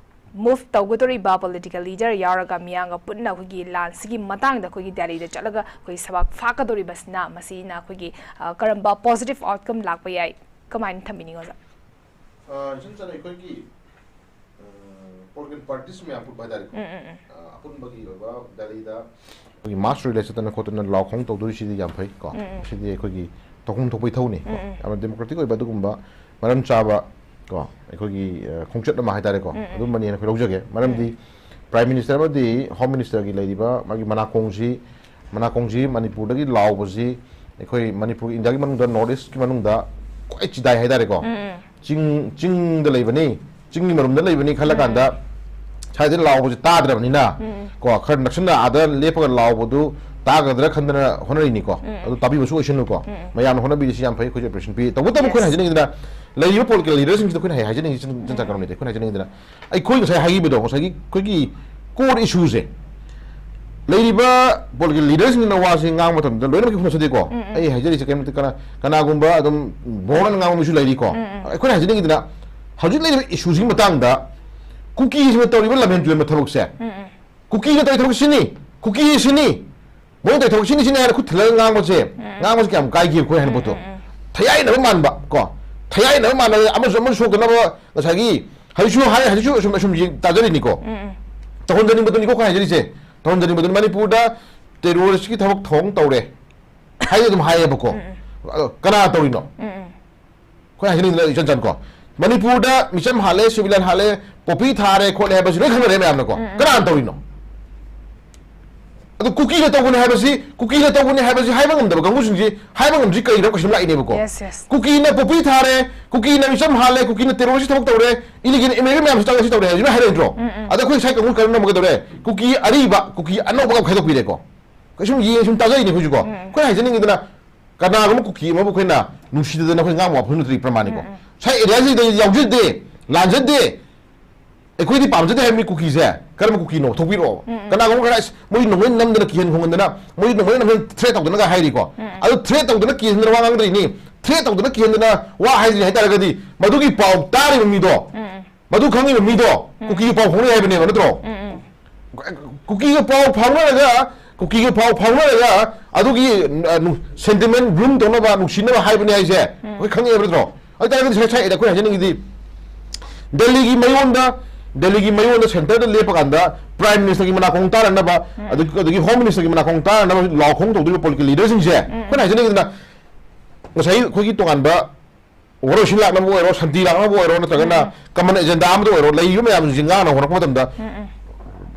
ꯃꯨꯚ ꯇꯧꯒꯗꯧꯔꯤꯕ ꯄꯣꯂꯤꯇꯤꯀꯦꯜ ꯂꯤꯗꯔ ꯌꯥꯎꯔꯒ ꯃꯤꯌꯥꯝꯒ ꯄꯨꯟꯅ ꯑꯩꯈꯣꯏꯒꯤ ꯂꯥꯟꯁꯤꯒꯤ ꯃꯇꯥꯡꯗ ꯑꯩꯈꯣꯏꯒꯤ ꯗꯦꯜꯂꯤꯗ ꯆꯠꯂꯒ ꯑꯩꯈꯣꯏ ꯁꯕꯥꯛ ꯐꯥꯛꯀꯗꯧꯔꯤꯕꯁꯤꯅ ꯃꯁꯤꯅ ꯑꯩꯈꯣꯏꯒꯤ, ꯑ, ꯀꯔꯝꯕ ꯄꯣꯖꯤꯇꯤꯚ ꯑꯥꯎꯠꯀꯝ ꯂꯥꯛꯄ ꯌꯥꯏ? ꯀꯃꯥꯏꯅ ꯊꯝꯕꯤꯅꯤꯡꯉꯤ, ꯑꯣꯖꯥ? ꯑ, ꯏꯆꯝ ꯆꯝꯅ ꯑꯩꯈꯣꯏꯒꯤ, ꯑ, ꯄꯣꯂꯤꯇꯤꯀꯦꯜ ꯄꯥꯔꯇꯤꯁ ꯃꯌꯥꯝ ꯄꯨꯟꯕ ꯍꯥꯏꯇꯥꯔꯦꯀꯣ꯫ ꯎꯝ, ꯎꯝ, ꯎꯝ꯫ ꯑ, ꯑꯄꯨꯟꯕꯒꯤ ꯑꯣꯏꯕ ꯗꯦꯜꯂꯤꯗ ꯑꯩꯈꯣꯏꯒꯤ ꯃꯥꯁ ꯔꯦꯂꯤ ꯆꯠꯇꯅ ꯈꯣꯠꯇꯅ ꯂꯥꯎ ꯈꯣꯡ ꯇꯧꯗꯣꯔꯤꯁꯤꯗꯤ ꯌꯥꯝ ꯐꯩ ꯀꯣ꯫ ꯎꯝ, ꯎꯝ꯫ ꯁꯤꯗꯤ ꯑꯩꯈꯣꯏꯒꯤ ꯇꯧꯐꯝ ꯊꯣꯛꯄ ꯏꯊꯧꯅꯤꯀꯣ꯫ ꯎꯝ, ꯎꯝ꯫ ꯌꯥꯝꯅ ꯗꯦꯃꯣꯀ꯭ꯔꯦꯇꯤꯛ ꯑꯣꯏꯕ ꯑꯗꯨꯒꯨꯝꯕ ꯃꯔꯝ ꯆꯥꯕ ꯀꯣ, ꯑꯩꯈꯣꯏꯒꯤ, ꯑ, ꯈꯣꯡꯆꯠ ꯑꯃ ꯍꯥꯏꯇꯥꯔꯦꯀꯣ꯫ ꯎꯝ, ꯎꯝ꯫ ꯑꯗꯨꯝꯕꯅꯦꯅ ꯑꯩꯈꯣꯏ ꯂꯧꯖꯒꯦ꯫ ꯃꯔꯝꯗꯤ ꯄ꯭ꯔꯥꯏꯝ ꯃꯤꯅꯤꯁꯇꯔ ꯑꯃꯗꯤ ꯍꯣꯝ ꯃꯤꯅꯤꯁꯇꯔꯒꯤ ꯂꯩꯔꯤꯕ ꯃꯥꯒꯤ ꯃꯅꯥꯀꯣꯡꯁꯤ, ꯃꯅꯥꯀꯣꯡꯁꯤ ꯃꯅꯤꯄꯨꯔꯗꯒꯤ ꯂꯥꯎꯕꯁꯤ ꯑꯩꯈꯣꯏ ꯃꯅꯤꯄꯨꯔ, ꯏꯟꯗꯤꯌꯥꯒꯤ ꯃꯅꯨꯡꯗ, ꯅꯣꯔꯠ ꯏꯁꯀꯤ ꯃꯅꯨꯡꯗ ꯈ꯭ꯋꯥꯏ ꯆꯤꯗꯥꯏ ꯍꯥꯏꯇꯥꯔꯦꯀꯣ꯫ ꯎꯝ, ꯎꯝ꯫ ꯆꯤꯡ, ꯆꯤꯡꯗ ꯂꯩꯕꯅꯤ, ꯆꯤꯡꯒꯤ ꯃꯔꯨꯝꯗ ꯂꯩꯕꯅꯤ ꯈꯜꯂ ꯀꯥꯟꯗ ꯁ꯭ꯋꯥꯏꯗ ꯂꯥꯎꯕꯁꯦ ꯇꯥꯗ꯭ꯔꯕꯅꯤꯅ ꯎꯝ꯫ ꯀꯣ, ꯈꯔ ꯅꯛꯁꯟꯅ ꯑꯥꯗ ꯂꯦꯞꯄꯒ ꯂꯥꯎꯕꯗꯨ ꯇꯥꯒꯗ꯭ꯔꯥ ꯈꯟꯗꯅ ꯍꯣꯠꯅꯔꯤꯅꯤꯀꯣ꯫ ꯎꯝ꯫ ꯑꯗꯨ ꯇꯥꯕꯤꯕꯁꯨ ꯑꯣꯏꯁꯅꯨꯀꯣ꯫ ꯎꯝ꯫ ꯃꯌꯥꯝꯅ ꯍꯣꯠꯅꯕꯤꯔꯤꯁꯤ ꯌꯥꯝ ꯐꯩ, ꯑꯩꯈꯣꯏꯁꯨ ꯑꯦꯄ꯭ꯔꯤꯁꯤꯌꯦꯁꯟ ꯄꯤ꯫ ꯇꯧꯕꯇꯕꯨ ꯑꯩꯈꯣꯏꯅ Yes. ꯍꯥꯏꯖꯅꯤꯡꯉꯤꯗꯅ, ꯂꯩꯔꯤꯕ ꯄꯣꯂꯤꯇꯤꯀꯦꯜ ꯂꯤꯗꯔꯁꯤꯡꯁꯤꯗ ꯑꯩꯈꯣꯏꯅ ꯍꯥꯏ-, ꯍꯥꯏꯖꯅꯤꯡꯉꯤꯁꯤ ꯆꯟ-, ꯆꯟ-, ꯆꯟ ꯀꯩꯅꯣꯅꯤꯗ, ꯑꯩꯈꯣꯏꯅ ꯍꯥꯏꯖꯅꯤꯡꯉꯤꯗꯅ, ꯑꯩꯈꯣꯏ ꯉꯁꯥꯏ ꯍꯥꯏꯈꯤꯕꯗꯣ, ꯉꯁꯥꯏꯒꯤ ꯑꯩꯈꯣꯏꯒꯤ core issue ꯁꯦ, ꯂꯩꯔꯤꯕ ꯄꯣꯂꯤꯇꯤꯀꯦꯜ ꯂꯤꯗꯔꯁꯤꯡꯅ ꯋꯥꯁꯤ ꯉꯥꯡꯕ ꯃꯇꯝꯗ ꯂꯣꯏꯅꯃꯛꯀꯤ ꯍꯨꯟꯅꯁꯗꯦꯀꯣ꯫ ꯎꯝ, ꯎꯝ꯫ ꯑꯩ ꯍꯥꯏꯖꯔꯤꯁꯦ ꯀꯩꯝꯇ ꯀꯅꯥ-, ꯀꯅꯥꯒꯨꯝꯕ ꯑꯗꯨꯝ ꯕꯣꯔꯅ ꯉꯥꯡꯕ ꯃꯤꯁꯨ ꯂꯩꯔꯤꯀꯣ꯫ ꯎꯝ, ꯎꯝ꯫ ꯑꯩꯈꯣꯏꯅ ꯍꯥꯏꯖꯅꯤꯡꯉꯤꯗꯅ, ꯍꯧꯖꯤꯛ ꯂꯩꯔꯤꯕ ꯏꯁꯨꯁꯤꯒꯤ ꯃꯇꯥꯡꯗ ꯀꯨꯀꯤꯁꯤꯡꯅ ꯇꯧꯔꯤꯕ ꯂꯝꯍꯦꯟ ꯇꯨꯍꯦꯟꯕ ꯊꯕꯛꯁꯦ, ꯎꯝ, ꯎꯝ꯫ ꯀꯨꯀꯤꯅ ꯇꯧꯔꯤ ꯊꯕꯛ ꯁꯤꯅꯤ, ꯀꯨꯀꯤ ꯁꯤꯅꯤ, ꯃꯣꯏꯅ ꯇꯧꯔꯤ ꯊꯕꯛ ꯁꯤꯅꯤ, ꯁꯤꯅꯤ ꯍꯥꯏꯅ ꯈꯨꯠ ꯊꯤꯜꯂꯒ ꯉꯥꯡꯕꯁꯦ, ꯉꯥꯡꯕꯁꯦ ꯀꯌꯥꯝ ꯀꯥꯏꯒꯦ ꯑꯩꯈꯣꯏ ꯍꯥꯏꯅ ꯄꯣꯠꯇꯣ꯫ ꯎꯝ, ꯎꯝ꯫ ꯊꯌꯥꯏꯅꯕ ꯃꯥꯟꯕ ꯀꯣ, ꯊꯌꯥꯏꯅꯕ ꯃꯥꯟꯕ, ꯑꯃꯁꯨ ꯑꯃꯁꯨ ꯁꯣꯛꯇꯅꯕ ꯉꯁꯥꯏꯒꯤ ꯍꯧꯖꯤꯛꯁꯨ ꯍꯥꯏ, ꯍꯧꯖꯤꯛꯁꯨ ꯑꯁꯨꯝ, ꯑꯁꯨꯝ ꯌꯦꯡ ꯇꯥꯖꯔꯤꯅꯤꯀꯣ꯫ ꯎꯝ, ꯎꯝ꯫ ꯇꯧꯍꯟꯖꯅꯤꯡꯕꯗꯨꯅꯤꯀꯣ ꯑꯩꯈꯣꯏ ꯍꯥꯏꯖꯔꯤꯁꯦ꯫ ꯇꯧꯍꯟꯖꯅꯤꯡꯕꯗꯨꯅꯤ꯫ ꯃꯅꯤꯄꯨꯔꯗ ꯇꯦꯔꯣꯔꯤꯁꯀꯤ ꯊꯕꯛ ꯊꯧꯑꯣꯡ ꯇꯧꯔꯦ ꯍꯥꯏꯗꯤ ꯑꯗꯨꯝ ꯍꯥꯏꯌꯦꯕꯀꯣ꯫ ꯎꯝ, ꯎꯝ꯫ ꯑꯗꯣ ꯀꯅꯥ ꯇꯧꯔꯤꯅꯣ? ꯎꯝ, ꯎꯝ꯫ ꯑꯩꯈꯣꯏ ꯍꯥꯏꯖꯅꯤꯡꯗꯅ ꯏꯆꯟ ꯆꯟꯀꯣ꯫ ꯃꯅꯤꯄꯨꯔꯗ ꯃꯤꯆꯝ ꯍꯥꯠꯂꯦ, ꯁꯤꯚꯤꯂꯤꯌꯟ ꯍꯥꯠꯂꯦ, ꯄꯣꯄꯤ ꯊꯥꯔꯦ ꯈꯣꯠꯂꯦ ꯍꯥꯏꯕꯁꯤ ꯂꯣꯏ ꯈꯪꯅꯔꯦ ꯃꯌꯥꯝꯅꯀꯣ꯫ ꯎꯝ, ꯎꯝ꯫ ꯀꯅꯥꯅ ꯇꯧꯔꯤꯅꯣ? ꯑꯗꯨ ꯀꯨꯀꯤꯅ ꯇꯧꯕꯅꯦ ꯍꯥꯏꯕꯁꯤ, ꯀꯨꯀꯤꯅ ꯇꯧꯕꯅꯦ ꯍꯥꯏꯕꯁꯤ ꯍꯥꯏꯕ ꯉꯝꯗꯕ ꯀꯥꯡꯕꯨꯁꯤꯡꯁꯤ ꯍꯥꯏꯕ ꯉꯝꯗ꯭ꯔꯤ ꯀꯩꯅꯣ ꯀꯩꯁꯨꯝ ꯂꯥꯛꯏꯅꯦꯕꯀꯣ꯫ Yes, yes. ꯀꯨꯀꯤꯅ ꯄꯣꯄꯤ ꯊꯥꯔꯦ, ꯀꯨꯀꯤꯅ ꯃꯤꯆꯝ ꯍꯥꯠꯂꯦ, ꯀꯨꯀꯤꯅ ꯇꯦꯔꯣꯔꯤꯁ ꯊꯕꯛ ꯇꯧꯔꯦ, ꯏꯂꯤꯒꯦꯜ ꯏꯃꯤꯒ꯭ꯔꯦꯟ ꯃꯌꯥꯝꯁꯤ ꯇꯧꯔꯦ, ꯁꯤ ꯇꯧꯔꯦ ꯍꯥꯏꯁꯤ ꯂꯣꯏ ꯍꯥꯏꯔꯣꯏꯗ꯭ꯔꯣ? ꯎꯝ, ꯎꯝ꯫ ꯑꯗ ꯑꯩꯈꯣꯏ ꯉꯁꯥꯏ ꯀꯥꯡꯕꯨ ꯀꯔꯝ ꯅꯝꯒꯗꯧꯔꯦ? ꯀꯨꯀꯤ ꯑꯔꯤꯕ, ꯀꯨꯀꯤ ꯑꯅꯧꯕ ꯑꯃ ꯈꯥꯏꯗꯣꯛꯄꯤꯔꯦꯀꯣ꯫ ꯀꯩꯁꯨꯝ ꯌꯦꯡ ꯁꯨꯝ ꯇꯥꯖꯩꯅꯦ ꯑꯩꯈꯣꯏꯁꯨꯀꯣ꯫ ꯎꯝ, ꯎꯝ꯫ ꯑꯩꯈꯣꯏꯅ ꯍꯥꯏꯖꯅꯤꯡꯉꯤꯗꯅ, ꯀꯅꯥꯒꯨꯝꯕ ꯀꯨꯀꯤ ꯑꯃꯕꯨ ꯑꯩꯈꯣꯏꯅ ꯅꯨꯡꯁꯤꯗꯗꯅ ꯑꯩꯈꯣꯏ ꯉꯥꯡꯕ ꯋꯥꯐꯝ ꯅꯠꯇ꯭ꯔꯤ ꯄ꯭ꯔꯃꯥꯅꯤꯀꯣ꯫ ꯎꯝ, ꯎꯝ꯫ ꯁꯥꯏ ꯑꯦꯔꯤꯌꯥꯁꯤꯗ ꯌꯥꯎꯖꯗꯦ, ꯂꯥꯟꯖꯗꯦ, ꯑꯩꯈꯣꯏꯗꯤ ꯄꯥꯝꯖꯗꯦ ꯍꯥꯏꯕ ꯃꯤ ꯀꯨꯀꯤꯁꯦ ꯀꯔꯝꯕ ꯀꯨꯀꯤꯅꯣ? ꯊꯣꯛꯄꯤꯔꯛꯑꯣ꯫ ꯎꯝ, ꯎꯝ꯫ ꯀꯅꯥꯒꯨꯝꯕ ꯈꯔ, "ꯑꯁ, ꯃꯣꯏ ꯅꯣꯡꯃꯩ ꯅꯝꯗꯅ ꯀꯤꯍꯟ ꯈꯣꯡꯍꯟꯗꯅ, ꯃꯣꯏ ꯅꯣꯡꯃꯩ ꯅꯝꯗꯅ ꯊ꯭ꯔꯦꯠ ꯇꯧꯗꯅꯒ" ꯍꯥꯏꯔꯤꯀꯣ꯫ ꯎꯝ, ꯎꯝ꯫ ꯑꯗꯨ ꯊ꯭ꯔꯦꯠ ꯇꯧꯗꯅ ꯀꯤꯍꯟꯗꯅ ꯋꯥ ꯉꯥꯡꯗ꯭ꯔꯤꯅꯤ, ꯊ꯭ꯔꯦꯠ ꯇꯧꯗꯅ ꯀꯤꯍꯟꯗꯅ ꯋꯥ ꯍꯥꯏꯗ꯭ꯔꯤꯅꯤ ꯍꯥꯏꯇꯥꯔꯒꯗꯤ, ꯃꯗꯨꯒꯤ ꯄꯥꯎ ꯇꯥꯔꯤꯕ ꯃꯤꯗꯣ ꯎꯝ, ꯎꯝ꯫ ꯃꯗꯨ ꯈꯪꯉꯤꯕ ꯃꯤꯗꯣ ꯀꯨꯀꯤꯒ ꯄꯥꯎ ꯐꯥꯎꯅꯩ ꯍꯥꯏꯕꯅꯦꯕ, ꯅꯠꯇ꯭ꯔꯣ? ꯀꯨꯀꯤꯒ ꯄꯥꯎ ꯐꯥꯎꯅꯔꯒ, ꯀꯨꯀꯤꯒ ꯄꯥꯎ ꯐꯥꯎꯅꯔꯒ ꯑꯗꯨꯒꯤ, ꯑ, ꯅꯨ-, sentiment groom ꯇꯧꯅꯕ, ꯅꯨꯡꯁꯤꯅꯕ ꯍꯥꯏꯕꯅꯤ ꯍꯥꯏꯁꯦ ꯑꯩꯈꯣꯏ ꯈꯪꯉꯦꯕ, ꯅꯠꯇ꯭ꯔꯣ? ꯑꯗꯨ ꯇꯥꯔꯒꯗꯤ ꯁꯥꯏ-, ꯁꯥꯏ-, ꯑꯩꯈꯣꯏ ꯍꯥꯏꯖꯅꯤꯡꯉꯤꯗꯤ, ꯗꯦꯜꯂꯤꯒꯤ ꯃꯌꯣꯟꯗ, ꯗꯦꯜꯂꯤꯒꯤ ꯃꯌꯣꯟꯗ centreꯗ ꯂꯦꯞꯄ ꯀꯥꯟꯗ Prime Ministerꯒꯤ ꯃꯅꯥꯀꯣꯡ ꯇꯥꯔꯅꯕ, ꯑꯗꯒꯤ, ꯑꯗꯒꯤ Home Ministerꯒꯤ ꯃꯅꯥꯀꯣꯡ ꯇꯥꯔꯅꯕ ꯂꯥꯎ ꯈꯣꯡ ꯇꯧꯗꯣꯏꯕ political leaderꯁꯤꯡꯁꯦ, ꯑꯩꯈꯣꯏꯅ ꯍꯥꯏꯖꯅꯤꯡꯉꯤꯗꯅ, ꯉꯁꯥꯏ ꯑꯩꯈꯣꯏꯒꯤ ꯇꯣꯉꯥꯟꯕ ꯋꯥꯔꯣꯏꯁꯤꯟ ꯂꯥꯛꯅꯕ ꯑꯣꯏꯔꯣ, ꯁꯥꯟꯇꯤ ꯂꯥꯛꯅꯕ ꯑꯣꯏꯔꯣ, ꯅꯠꯇ꯭ꯔꯒꯅ common agenda ꯑꯃꯗ ꯑꯣꯏꯔꯣ, ꯂꯩꯔꯤꯕ ꯃꯌꯥꯝꯁꯤꯡꯁꯦ ꯉꯥꯡꯅ ꯍꯣꯠꯅꯔꯛꯄ ꯃꯇꯝꯗ,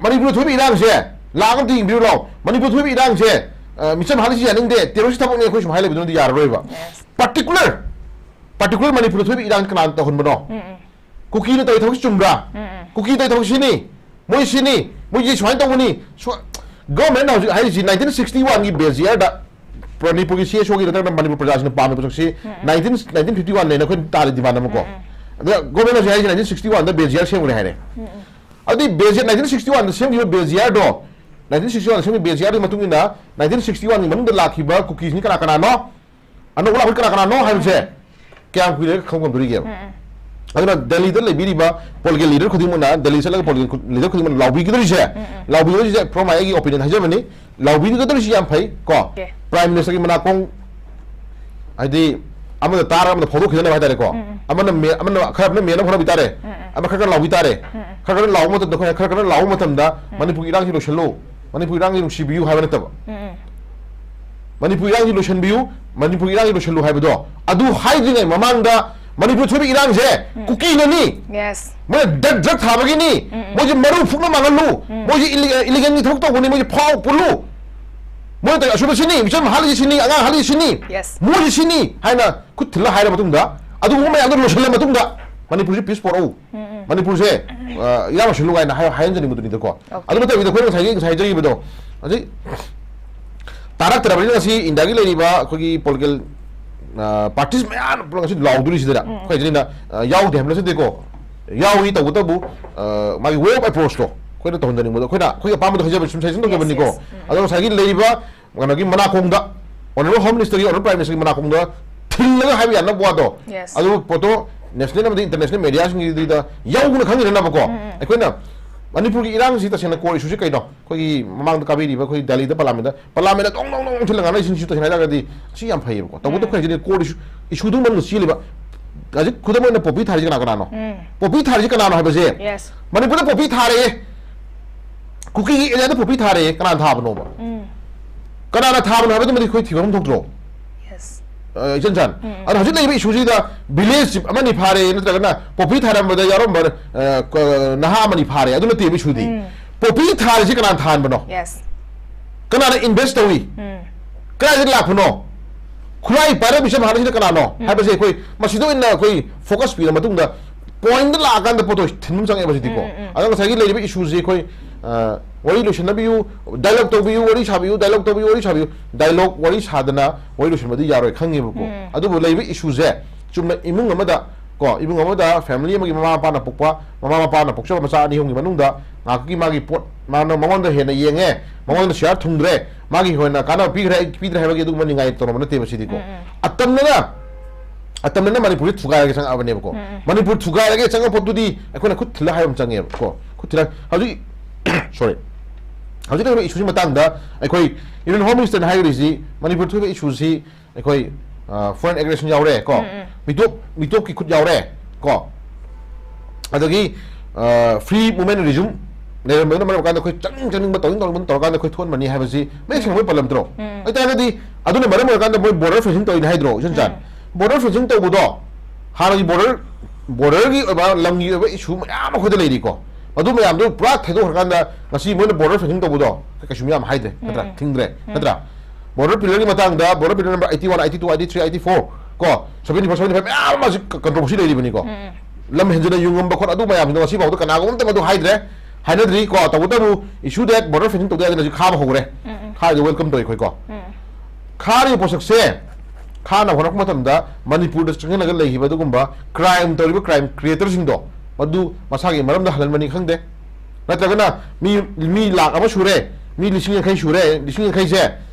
ꯃꯅꯤꯄꯨꯔꯗ ꯊꯣꯛꯏꯕ ꯏꯔꯥꯡꯁꯦ ꯂꯥꯛ ꯑꯝꯇ ꯌꯦꯡꯕꯤꯔꯨ ꯂꯥꯎ꯫ ꯃꯅꯤꯄꯨꯔꯗ ꯊꯣꯛꯏꯕ ꯏꯔꯥꯡꯁꯦ, ꯑ, ꯃꯤꯆꯝ ꯍꯥꯠꯂꯤꯁꯤ ꯌꯥꯅꯤꯡꯗꯦ, terrorist ꯊꯕꯛꯅꯤ ꯑꯩꯈꯣꯏ ꯁꯨꯝ ꯍꯥꯏ ꯂꯩꯕꯗꯨꯅꯗꯤ ꯌꯥꯔꯔꯣꯏꯕ꯫ Particular, particular ꯃꯅꯤꯄꯨꯔꯗ ꯊꯣꯛꯏꯕ ꯏꯔꯥꯡ ꯀꯅꯥꯅ ꯇꯧꯍꯟꯕꯅꯣ? ꯀꯨꯀꯤꯅ ꯇꯧꯔꯤ ꯊꯕꯛꯁꯤ ꯆꯨꯝꯕ꯭ꯔꯥ? ꯀꯨꯀꯤ ꯇꯧꯔꯤ ꯊꯕꯛ ꯁꯤꯅꯤ, ꯃꯣꯏ ꯁꯤꯅꯤ, ꯃꯣꯏꯁꯤ ꯁꯨꯃꯥꯏꯅ ꯇꯧꯕꯅꯤ꯫ ꯁꯨ-, governmentꯅ ꯍꯧꯖꯤꯛ ꯍꯥꯏꯔꯤꯁꯤ nineteen sixty oneꯒꯤ base yearꯗ ꯃꯅꯤꯄꯨꯔꯒꯤ CSOꯒꯤ ꯅꯠꯇ꯭ꯔꯒꯅ ꯃꯅꯤꯄꯨꯔ ꯄ꯭ꯔꯖꯥꯁꯤꯡꯅ ꯄꯥꯝꯃꯤꯕ ꯄꯣꯠꯁꯛꯁꯤ nineteen, nineteen fifty oneꯅꯦꯅ ꯑꯩꯈꯣꯏꯅ ꯇꯥꯔꯤ demand ꯑꯃꯀꯣ꯫ ꯑꯗ governmentꯅ ꯍꯧꯖꯤꯛ ꯍꯥꯏꯔꯤꯁꯤ nineteen sixty oneꯗ base year ꯁꯦꯝꯈ꯭ꯔꯦ ꯍꯥꯏꯔꯦ꯫ ꯑꯗꯨꯗꯤ base year, nineteen sixty oneꯗ ꯁꯦꯝꯈꯤꯕ base yearꯗꯣ, nineteen sixty oneꯗ ꯁꯦꯝꯈꯤꯕ base yearꯗꯨꯒꯤ ꯃꯇꯨꯡ ꯏꯟꯅ nineteen sixty oneꯒꯤ ꯃꯅꯨꯡꯗ ꯂꯥꯛꯈꯤꯕ ꯀꯨꯀꯤꯁꯤꯡ ꯀꯅꯥ ꯀꯅꯥꯅꯣ? ꯑꯅꯧꯕ ꯂꯥꯛꯄ ꯀꯅꯥ ꯀꯅꯥꯅꯣ ꯍꯥꯏꯕꯁꯦ ꯀꯌꯥꯝ ꯀꯨꯏꯔꯒ ꯈꯪꯕ ꯉꯝꯗꯣꯔꯤꯒꯦꯕ? ꯑꯗꯨꯅ ꯗꯦꯜꯂꯤꯗ ꯂꯩꯕꯤꯔꯤꯕ political leader ꯈꯨꯗꯤꯡꯃꯛꯅ, ꯗꯦꯜꯂꯤ ꯆꯠꯂꯒ political leader ꯈꯨꯗꯤꯡꯃꯛꯅ ꯂꯥꯎꯕꯤꯒꯗꯧꯔꯤꯁꯦ, ꯂꯥꯎꯕꯤꯒꯗꯧꯔꯤꯁꯦ, from ꯑꯩꯒꯤ opinion ꯍꯥꯏꯖꯕꯅꯤ, ꯂꯥꯎꯕꯤꯒꯗꯧꯔꯤꯁꯤ ꯌꯥꯝ ꯐꯩ ꯀꯣ꯫ Okay. Prime Ministerꯒꯤ ꯃꯅꯥꯀꯣꯡ, ꯍꯥꯏꯗꯤ, ꯑꯃꯗ ꯇꯥꯔꯒ ꯑꯃꯗ ꯐꯥꯎꯗꯣꯛꯈꯤꯗꯅꯕ ꯍꯥꯏꯇꯥꯔꯦꯀꯣ꯫ ꯑꯃꯅ ꯃꯦ-, ꯑꯃꯅ, ꯈꯔ ꯑꯃꯅ ꯃꯦꯟꯅꯕ ꯍꯣꯠꯅꯕꯤ ꯇꯥꯔꯦ, ꯑꯃ ꯈꯔ ꯈꯔ ꯂꯥꯎꯕꯤ ꯇꯥꯔꯦ꯫ ꯈꯔ ꯈꯔ ꯂꯥꯎꯕ ꯃꯇꯝꯗ, ꯑꯩꯈꯣꯏꯅ ꯈꯔ ꯈꯔ ꯂꯥꯎꯕ ꯃꯇꯝꯗ ꯃꯅꯤꯄꯨꯔꯒꯤ ꯏꯔꯥꯡꯁꯤ ꯂꯣꯏꯁꯤꯜꯂꯨ, ꯃꯅꯤꯄꯨꯔ ꯏꯔꯥꯡꯁꯤ ꯅꯨꯡꯁꯤꯕꯤꯌꯨ ꯍꯥꯏꯕ ꯅꯠꯇꯕ, ꯃꯅꯤꯄꯨꯔ ꯏꯔꯥꯡꯁꯤ ꯂꯣꯏꯁꯤꯟꯕꯤꯌꯨ, ꯃꯅꯤꯄꯨꯔ ꯏꯔꯥꯡꯁꯤ ꯂꯣꯏꯁꯤꯜꯂꯨ ꯍꯥꯏꯕꯗꯣ, ꯑꯗꯨ ꯍꯥꯏꯗ꯭ꯔꯤꯉꯩ ꯃꯃꯥꯡꯗ ꯃꯅꯤꯄꯨꯔ ꯊꯣꯛꯏꯕ ꯏꯔꯥꯡꯁꯦ ꯀꯨꯀꯤꯅꯅꯤ, Yes. ꯃꯣꯏꯅ drug, drug ꯊꯥꯕꯒꯤꯅꯤ, ꯃꯣꯏꯁꯦ ꯃꯔꯨ ꯐꯨꯛꯅ ꯃꯥꯡꯍꯜꯂꯨ, ꯃꯣꯏꯁꯦ ꯏꯂꯤ-, illegalꯒꯤ ꯊꯕꯛ ꯇꯧꯕꯅꯤ, ꯃꯣꯏꯁꯦ ꯐꯥꯎ ꯄꯨꯜꯂꯨ, ꯃꯣꯏꯅ ꯇꯧꯔꯤ ꯑꯁꯨꯝꯕ ꯁꯤꯅꯤ, ꯃꯤꯆꯝ ꯍꯥꯠꯂꯤꯁꯤ ꯁꯤꯅꯤ, ꯑꯉꯥꯡ ꯍꯥꯠꯂꯤꯁꯤ ꯁꯤꯅꯤ, Yes. ꯃꯣꯏꯁꯤ ꯁꯤꯅꯤ ꯍꯥꯏꯅ ꯈꯨꯠ ꯊꯤꯜꯂ ꯍꯥꯏꯔ ꯃꯇꯨꯡꯗ, ꯑꯗꯨꯒꯨꯝꯕ ꯃꯌꯥꯝꯗꯣ ꯂꯣꯏꯁꯤꯜꯂ ꯃꯇꯨꯡꯗ ꯃꯅꯤꯄꯨꯔꯁꯤ peace ꯄꯣꯔꯛꯎ, ꯃꯅꯤꯄꯨꯔꯁꯦ, ꯑ, ꯏꯔꯥꯡ ꯂꯣꯏꯁꯤꯜꯂꯨ ꯍꯥꯏꯅ ꯍꯥꯏ-, ꯍꯥꯏꯍꯟꯖꯅꯤꯡꯕꯗꯨꯅꯤꯗꯀꯣ꯫ Okay. ꯑꯗꯨ ꯅꯠꯇꯕꯤꯗ ꯑꯩꯈꯣꯏꯅ ꯉꯁꯥꯏꯒꯤ, ꯉꯁꯥꯏ ꯍꯥꯏꯖꯈꯤꯕꯗꯣ, ꯍꯧꯖꯤꯛ ꯇꯥꯔꯛꯇ꯭ꯔꯕꯅꯤꯅ ꯉꯁꯤ ꯏꯟꯗꯤꯌꯥꯒꯤ ꯂꯩꯔꯤꯕ ꯑꯩꯈꯣꯏꯒꯤ political, ꯑ, parties ꯃꯌꯥꯝ ꯄꯨꯂꯞ ꯉꯁꯤ ꯂꯥꯎꯗꯣꯔꯤꯁꯤꯗꯅ ꯑꯩꯈꯣꯏ ꯍꯥꯏꯖꯅꯤꯡꯅ, ꯑ, ꯌꯥꯎꯗꯦ ꯍꯥꯏꯕ ꯅꯠꯆꯗꯦꯀꯣ꯫ ꯌꯥꯎꯏ, ꯇꯧꯕꯇꯕꯨ, ꯑ, ꯃꯥꯒꯤ way of approachꯇꯣ ꯑꯩꯈꯣꯏꯅ ꯇꯧꯍꯟꯖꯅꯤꯡꯕꯗꯣ, ꯑꯩꯈꯣꯏꯅ ꯑꯩꯈꯣꯏꯒꯤ ꯑꯄꯥꯝꯕꯗꯣ ꯍꯥꯏꯖꯕ ꯁꯨꯝ suggestion ꯇꯧꯖꯕꯅꯤꯀꯣ꯫ Yes, yes. ꯑꯗꯣ ꯉꯁꯥꯏꯒꯤ ꯂꯩꯔꯤꯕ ꯀꯩꯅꯣꯒꯤ ꯃꯅꯥꯀꯣꯡꯗ, Honourable Home Ministerꯒꯤ, Honourable Prime Ministerꯒꯤ ꯃꯅꯥꯀꯣꯡꯗ ꯊꯤꯜꯂꯒ ꯍꯥꯏꯕ ꯌꯥꯅꯕ ꯋꯥꯗꯣ, Yes. ꯑꯗꯨ ꯄꯣꯠꯇꯣ ꯅꯦꯁꯅꯦꯜ ꯑꯃꯗꯤ ꯏꯟꯇꯔꯅꯦꯁꯅꯦꯜ ꯃꯦꯗꯤꯌꯥꯁꯤꯡꯒꯤꯗꯨꯗ ꯌꯧꯅ ꯈꯪꯉꯤꯗꯅꯕꯀꯣ꯫ ꯑꯩꯈꯣꯏꯅ ꯃꯅꯤꯄꯨꯔꯒꯤ ꯏꯔꯥꯡꯁꯤ ꯇꯁꯦꯡꯅ core issue ꯁꯤ ꯀꯩꯅꯣ? ꯑꯩꯈꯣꯏꯒꯤ ꯃꯃꯥꯡꯗ ꯀꯥꯕꯤꯔꯤꯕ ꯑꯩꯈꯣꯏ ꯗꯦꯜꯂꯤꯗ ꯄꯥꯔꯂꯥꯃꯦꯟꯗ, ꯄꯥꯔꯂꯥꯃꯦꯟꯗ ꯗꯣꯡ ꯗꯣꯡ ꯗꯣꯡ ꯊꯤꯜꯂ ꯉꯥꯡꯅꯔꯤꯁꯤꯡꯁꯤ ꯇꯁꯦꯡꯅ ꯍꯥꯏꯔꯒꯗꯤ ꯁꯤ ꯌꯥꯝ ꯐꯩꯌꯦꯕꯀꯣ꯫ ꯇꯧꯕꯇꯕꯨ ꯑꯩꯈꯣꯏ ꯍꯧꯖꯤꯛ core issue, issue ꯗꯨ ꯃꯅꯨꯡꯗ ꯆꯦꯜꯂꯤꯕ, ꯍꯧꯖꯤꯛ ꯈꯨꯗꯝ ꯑꯣꯏꯅ ꯄꯣꯄꯤ ꯊꯥꯔꯤꯁꯤ ꯀꯅꯥ ꯀꯅꯥꯅꯣ? ꯄꯣꯄꯤ ꯊꯥꯔꯤꯁꯤ ꯀꯅꯥꯅꯣ ꯍꯥꯏꯕꯁꯦ, Yes. ꯃꯅꯤꯄꯨꯔꯗ ꯄꯣꯄꯤ ꯊꯥꯔꯦ, ꯀꯨꯀꯤꯒꯤ ꯑꯦꯔꯤꯌꯥꯗ ꯄꯣꯄꯤ ꯊꯥꯔꯦ, ꯀꯅꯥꯅ ꯊꯥꯕꯅꯣꯕ? ꯀꯅꯥꯅ ꯊꯥꯕꯅꯣ ꯍꯥꯏꯕꯗꯨꯃꯗꯤ ꯑꯩꯈꯣꯏ ꯊꯤꯕ ꯑꯃ ꯊꯣꯛꯇ꯭ꯔꯣ? Yes. ꯑ, ꯏꯆꯟ ꯆꯟ꯫ ꯑꯗꯣ ꯍꯧꯖꯤꯛ ꯂꯩꯔꯤꯕ issue ꯁꯤꯗ village ꯑꯃꯅꯤ ꯐꯥꯔꯦ, ꯅꯠꯇ꯭ꯔꯒꯅ ꯄꯣꯄꯤ ꯊꯥꯔꯝꯕꯗ ꯌꯥꯎꯔꯝꯕ, ꯑ, ꯀ-, ꯅꯍꯥ ꯑꯃꯅꯤ ꯐꯥꯔꯦ, ꯑꯗꯨ ꯅꯠꯇꯦꯕ issue ꯗꯤ꯫ ꯄꯣꯄꯤ ꯊꯥꯔꯤꯁꯤ ꯀꯅꯥꯅ ꯊꯥꯍꯟꯕꯅꯣ? Yes. ꯀꯅꯥꯅ invest ꯇꯧꯏ? ꯀꯗꯥꯏꯗꯒꯤ ꯂꯥꯛꯄꯅꯣ? ꯈꯨꯠꯂꯥꯏ ꯄꯥꯏꯔꯝꯃꯤꯁꯦ ꯃꯍꯥꯔꯥꯖꯁꯤꯅ ꯀꯅꯥꯅꯣ? ꯍꯥꯏꯕꯁꯦ ꯑꯩꯈꯣꯏ ꯃꯁꯤꯗ ꯑꯣꯏꯅ ꯑꯩꯈꯣꯏ focus ꯄꯤꯔ ꯃꯇꯨꯡꯗ, point ꯗ ꯂꯥꯛꯑꯀꯥꯟꯗ ꯄꯣꯠꯇꯣ ꯊꯤꯟꯕ ꯑꯃ ꯆꯪꯉꯦꯕ ꯁꯤꯗꯤꯀꯣ꯫ ꯑꯗꯣ ꯉꯁꯥꯏꯒꯤ ꯂꯩꯔꯤꯕ issue ꯁꯤ ꯑꯩꯈꯣꯏ, ꯑ, ꯋꯥꯔꯤ ꯂꯣꯏꯁꯤꯟꯅꯕꯤꯌꯨ, dialogue ꯇꯧꯕꯤꯌꯨ, ꯋꯥꯔꯤ ꯁꯥꯕꯤꯌꯨ, dialogue ꯇꯧꯕꯤꯌꯨ, ꯋꯥꯔꯤ ꯁꯥꯕꯤꯌꯨ, dialogue ꯋꯥꯔꯤ ꯁꯥꯗꯅ ꯋꯥꯔꯤ ꯂꯣꯏꯁꯤꯟꯕꯗꯤ ꯌꯥꯔꯣꯏ ꯈꯪꯉꯦꯕꯀꯣ꯫ ꯑꯗꯨꯕꯨ ꯂꯩꯔꯤꯕ issue ꯁꯦ ꯆꯨꯝꯅ ꯏꯃꯨꯡ ꯑꯃꯗ ꯀꯣ, ꯏꯃꯨꯡ ꯑꯃꯗ family ꯑꯃꯒꯤ ꯃꯃꯥ ꯃꯄꯥꯅ ꯄꯣꯛꯄ, ꯃꯃꯥ ꯃꯄꯥꯅ ꯄꯣꯛꯆꯕ ꯃꯆꯥ ꯑꯅꯤ ꯑꯍꯨꯝꯒꯤ ꯃꯅꯨꯡꯗ ꯉꯥꯏꯍꯥꯛꯀꯤ ꯃꯥꯒꯤ ꯄꯣꯠ, ꯃꯥꯅ ꯃꯉꯣꯟꯗ ꯍꯦꯟꯅ ꯌꯦꯡꯉꯦ, ꯃꯉꯣꯟꯗ share ꯊꯨꯡꯗ꯭ꯔꯦ, ꯃꯥꯒꯤ ꯑꯣꯏꯅ ꯀꯥꯟꯅꯕ ꯄꯤꯈ꯭ꯔꯦ, ꯑꯩ ꯄꯤꯗ꯭ꯔꯦ ꯍꯥꯏꯕꯒꯤ ꯑꯗꯨꯒꯨꯝꯕ ꯅꯤꯡꯉꯥꯏ ꯇꯧꯔꯝꯕ ꯅꯠꯇꯦꯕ ꯁꯤꯗꯤꯀꯣ꯫ ꯑꯇꯝꯅꯅ, ꯑꯇꯝꯅꯅ ꯃꯅꯤꯄꯨꯔꯁꯤ ꯊꯨꯒꯥꯏꯔꯒ ꯆꯪꯉꯛꯑꯕꯅꯦꯕꯀꯣ꯫ ꯃꯅꯤꯄꯨꯔ ꯊꯨꯒꯥꯏꯔꯒ ꯆꯪꯉꯛꯄ ꯄꯣꯠꯇꯨꯗꯤ ꯑꯩꯈꯣꯏꯅ ꯈꯨꯠ ꯊꯤꯜꯂ ꯍꯥꯏꯕ ꯑꯃ ꯆꯪꯉꯦꯕꯀꯣ꯫ ꯈꯨꯠ ꯊꯤꯜꯂ ꯍꯧꯖꯤꯛ, sorry, ꯍꯧꯖꯤꯛ ꯂꯩꯔꯤꯕ issue ꯁꯤ ꯃꯇꯥꯡꯗ ꯑꯩꯈꯣꯏ Union Home Minister ꯅ ꯍꯥꯏꯔꯤꯁꯤ, ꯃꯅꯤꯄꯨꯔ ꯊꯣꯛꯏꯕ issue ꯁꯤ ꯑꯩꯈꯣꯏ, ꯑ, foreign aggression ꯌꯥꯎꯔꯦ ꯀꯣ, ꯎꯝ, ꯎꯝ꯫ ꯃꯤꯇꯣꯞ, ꯃꯤꯇꯣꯞꯀꯤ ꯈꯨꯠ ꯌꯥꯎꯔꯦ ꯀꯣ, ꯑꯗꯒꯤ, ꯑ, free movement resume ꯂꯩꯔꯝꯕꯗꯨꯅ ꯃꯔꯝ ꯑꯣꯏꯔꯀꯥꯟꯗ ꯑꯩꯈꯣꯏ ꯆꯠꯅꯤꯡ ꯆꯠꯅꯤꯡꯕ, ꯇꯧꯅꯤꯡ ꯇꯧꯅꯤꯡꯕ ꯇꯧꯔꯀꯥꯟꯗ ꯑꯩꯈꯣꯏ ꯊꯣꯛꯍꯟꯕꯅꯤ ꯍꯥꯏꯕꯁꯤ ꯃꯌꯦꯛ ꯁꯦꯡꯅ ꯃꯣꯏ ꯄꯜꯂꯝꯗ꯭ꯔꯣ? ꯎꯝ꯫ ꯑꯗꯨꯏꯇꯥꯔꯒꯗꯤ ꯑꯗꯨꯅ ꯃꯔꯝ ꯑꯣꯏꯔꯀꯥꯟꯗ ꯃꯣꯏ border fencing ꯇꯧꯔꯤꯅꯤ ꯍꯥꯏꯗ꯭ꯔꯣ, ꯏꯆꯟ ꯆꯥꯟ? ꯎꯝ꯫ Border fencing ꯇꯧꯕꯗꯣ ꯍꯥꯟꯅꯒꯤ border, border ꯒꯤ ꯑꯣꯏꯕ ꯂꯝꯒꯤ ꯑꯣꯏꯕ issue ꯃꯌꯥꯝ ꯑꯃ ꯑꯩꯈꯣꯏꯗ ꯂꯩꯔꯤꯀꯣ, ꯃꯗꯨ ꯃꯌꯥꯝꯗꯨ ꯄꯨꯔꯥ ꯊꯩꯗꯣꯛꯈ꯭ꯔꯀꯥꯟꯗ ꯉꯁꯤ ꯃꯣꯏꯅ border fencing ꯇꯧꯕꯗꯣ ꯀꯩꯁꯨ ꯌꯥꯝ ꯍꯥꯏꯗ꯭ꯔꯦ, ꯅꯠꯇ꯭ꯔꯥ? ꯎꯝ, ꯎꯝ꯫ ꯊꯤꯡꯗ꯭ꯔꯦ, ꯎꯝ꯫ ꯅꯠꯇ꯭ꯔꯥ? Border pillar ꯒꯤ ꯃꯇꯥꯡꯗ, border pillar number eighty one, eighty two, eighty three, eighty four ꯀꯣ, seventy four, seventy five ꯃꯌꯥꯝ ꯑꯃ ꯍꯧꯖꯤꯛ controversy ꯂꯩꯔꯤꯕꯅꯤꯀꯣ꯫ ꯎꯝ, ꯎꯝ꯫ ꯂꯝ ꯍꯦꯟꯖꯤꯟꯅ ꯌꯨꯡꯉꯝꯕ ꯈꯣꯠ ꯑꯗꯨ ꯃꯌꯥꯝꯁꯤꯡꯗꯣ ꯉꯁꯤ ꯐꯥꯎꯗ ꯀꯅꯥꯒꯨꯝꯕ ꯑꯝꯇ ꯃꯗꯨ ꯍꯥꯏꯗ꯭ꯔꯦ, ꯍꯥꯏꯅꯗ꯭ꯔꯤ ꯀꯣ꯫ ꯇꯧꯕꯇꯕꯨ issue ꯗꯦꯠ border fencing ꯇꯧꯗ ꯌꯥꯗꯦꯅ ꯍꯧꯖꯤꯛ ꯈꯥꯕ ꯍꯧꯈ꯭ꯔꯦ꯫ ꯎꯝ, ꯎꯝ꯫ ꯈꯥꯔꯤꯗꯣ welcome ꯇꯧꯏ ꯑꯩꯈꯣꯏ ꯀꯣ꯫ ꯎꯝ꯫ ꯈꯥꯔꯤꯕ ꯄꯣꯠꯁꯛꯁꯦ ꯈꯥꯅꯕ ꯍꯣꯠꯅꯔꯛꯄ ꯃꯇꯝꯗ ꯃꯅꯤꯄꯨꯔꯗ ꯆꯪꯁꯤꯜꯂꯒ ꯂꯩꯈꯤꯕ ꯑꯗꯨꯒꯨꯝꯕ crime ꯇꯧꯔꯤꯕ crime creator ꯁꯤꯡꯗꯣ ꯃꯗꯨ ꯃꯁꯥꯒꯤ ꯃꯔꯝꯗ ꯍꯜꯍꯟꯕꯅꯤ ꯈꯪꯗꯦ, ꯅꯠꯇ꯭ꯔꯒꯅ ꯃꯤ, ꯃꯤ ꯂꯥꯈ ꯑꯃ ꯁꯨꯔꯦ, ꯃꯤ ꯂꯤꯁꯤꯡ ꯌꯥꯡꯈꯩ ꯁꯨꯔꯦ, ꯂꯤꯁꯤꯡ ꯌꯥꯡꯈꯩꯁꯦ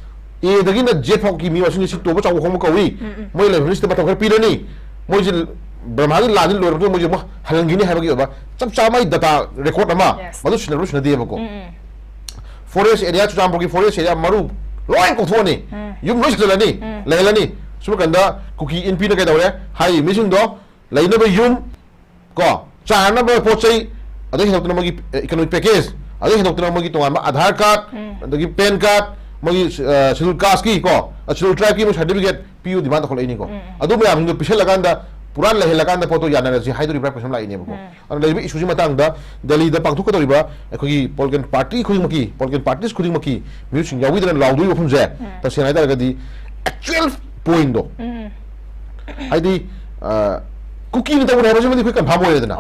A ꯗꯒꯤꯅ Z ꯐꯥꯎꯒꯤ ꯃꯤ ꯃꯁꯤꯡꯁꯦ ꯁꯤ ꯇꯣꯞ ꯆꯥꯎꯕ ꯈꯣꯡꯕ ꯀꯧꯏ꯫ ꯎꯝ, ꯎꯝ꯫ ꯃꯣꯏ ꯂꯩꯐꯝꯁꯤꯗ ꯃꯇꯝ ꯈꯔ ꯄꯤꯔꯅꯤ, ꯃꯣꯏꯁꯦ ꯕꯔꯃꯥꯒꯤ ꯂꯥꯟꯗꯤ ꯂꯣꯏꯔꯕ ꯃꯇꯨꯡꯗ ꯃꯣꯏꯁꯦ ꯑꯃꯨꯛ ꯍꯜꯍꯟꯈꯤꯅꯤ ꯍꯥꯏꯕꯒꯤ ꯑꯣꯏꯕ ꯆꯞ ꯆꯥꯕ ꯃꯥꯒꯤ ꯗꯇꯥ ꯔꯦꯀꯣꯔꯠ ꯑꯃ, ꯃꯗꯨ ꯁꯤꯟꯅꯕ꯭ꯔꯥ ꯁꯤꯟꯅꯗꯦꯕꯀꯣ꯫ ꯐꯣꯔꯦꯁ ꯑꯦꯔꯤꯌꯥ, ꯆꯨꯔꯆꯥꯟꯄꯨꯔꯒꯤ ꯐꯣꯔꯦꯁ ꯑꯦꯔꯤꯌꯥ ꯃꯔꯨ ꯂꯣꯏ ꯀꯣꯛꯊꯣꯛꯑꯅꯤ, ꯌꯨꯝ ꯂꯣꯏ ꯁꯥꯖꯤꯜꯂꯅꯤ, ꯂꯩꯍꯜꯂꯅꯤ꯫ ꯁꯨꯝ ꯀꯥꯟꯗ ꯀꯨꯀꯤ ꯏꯟꯄꯤꯅ ꯀꯩꯗꯧꯔꯦ? ꯍꯥꯏꯔꯤꯕ ꯃꯤꯁꯤꯡꯗꯣ ꯂꯩꯅꯕ ꯌꯨꯝ, ꯀꯣ, ꯆꯥꯅꯕ ꯄꯣꯠ ꯆꯩ, ꯑꯗꯩ ꯍꯦꯟꯗꯣꯛꯇꯅ ꯃꯣꯏꯒꯤ ꯏꯀꯣꯅꯣꯃꯤꯛ ꯄꯦꯀꯦꯖ, ꯑꯗꯩ ꯍꯦꯟꯗꯣꯛꯇꯅ ꯃꯣꯏꯒꯤ ꯇꯣꯉꯥꯟꯕ ꯑꯙꯥꯔ ꯀꯥꯔꯗ, ꯑꯗꯒꯤ ꯄꯦꯟ ꯀꯥꯔꯗ, ꯃꯣꯏꯒꯤ ꯁꯦꯗꯨꯜ ꯀꯥꯁꯀꯤ, ꯀꯣ, ꯁꯦꯗꯨꯜ ꯇ꯭ꯔꯥꯏꯕꯀꯤ ꯃꯣꯏ ꯁꯥꯔꯇꯤꯐꯤꯀꯦꯠ ꯄꯤꯌꯨ ꯗꯤꯃꯥꯟ ꯇꯧꯈꯠꯂꯛꯏꯅꯤꯀꯣ꯫ ꯑꯗꯨ ꯃꯌꯥꯝꯁꯤꯡꯗꯣ ꯄꯤꯁꯜꯂꯀꯥꯟꯗ ꯄꯨꯔꯥ ꯂꯩꯍꯜꯂꯀꯥꯟꯗ ꯄꯣꯠꯇꯣ ꯌꯥꯅꯔꯁꯤ ꯍꯥꯏꯗꯣꯔꯤꯕ꯭ꯔꯥ ꯀꯣꯏꯁꯟ ꯂꯥꯛꯏꯅꯦꯕꯀꯣ꯫ ꯑꯗꯨꯅ ꯂꯩꯔꯤꯕ ꯏꯁꯨꯁꯤ ꯃꯇꯥꯡꯗ ꯗꯦꯜꯂꯤꯗ ꯄꯥꯡꯊꯣꯛꯀꯗꯧꯔꯤꯕ ꯑꯩꯈꯣꯏꯒꯤ ꯄꯣꯂꯤꯇꯤꯀꯦꯜ ꯄꯥꯔꯇꯤ ꯈꯨꯗꯤꯡꯃꯛꯀꯤ, ꯄꯣꯂꯤꯇꯤꯀꯦꯜ ꯄꯥꯔꯇꯤꯁ ꯈꯨꯗꯤꯡꯃꯛꯀꯤ ꯃꯤꯍꯨꯠꯁꯤꯡ ꯌꯥꯎꯕꯤꯗꯅ ꯂꯥꯎꯗꯣꯔꯤꯕ ꯋꯥꯐꯝꯁꯦ, ꯇꯁꯦꯡꯅ ꯍꯥꯏꯇꯥꯔꯒꯗꯤ, ꯑꯦꯛꯆꯨꯑꯦꯜ ꯄꯣꯏꯟꯗꯣ, ꯍꯥꯏꯗꯤ, ꯑ, ꯀꯨꯀꯤꯅ ꯇꯧꯕꯅꯦ ꯍꯥꯏꯕꯁꯤꯃꯗꯤ ꯑꯩꯈꯣꯏ ꯀꯟꯐꯥꯔꯝ ꯑꯣꯏꯔꯦꯗꯅ꯫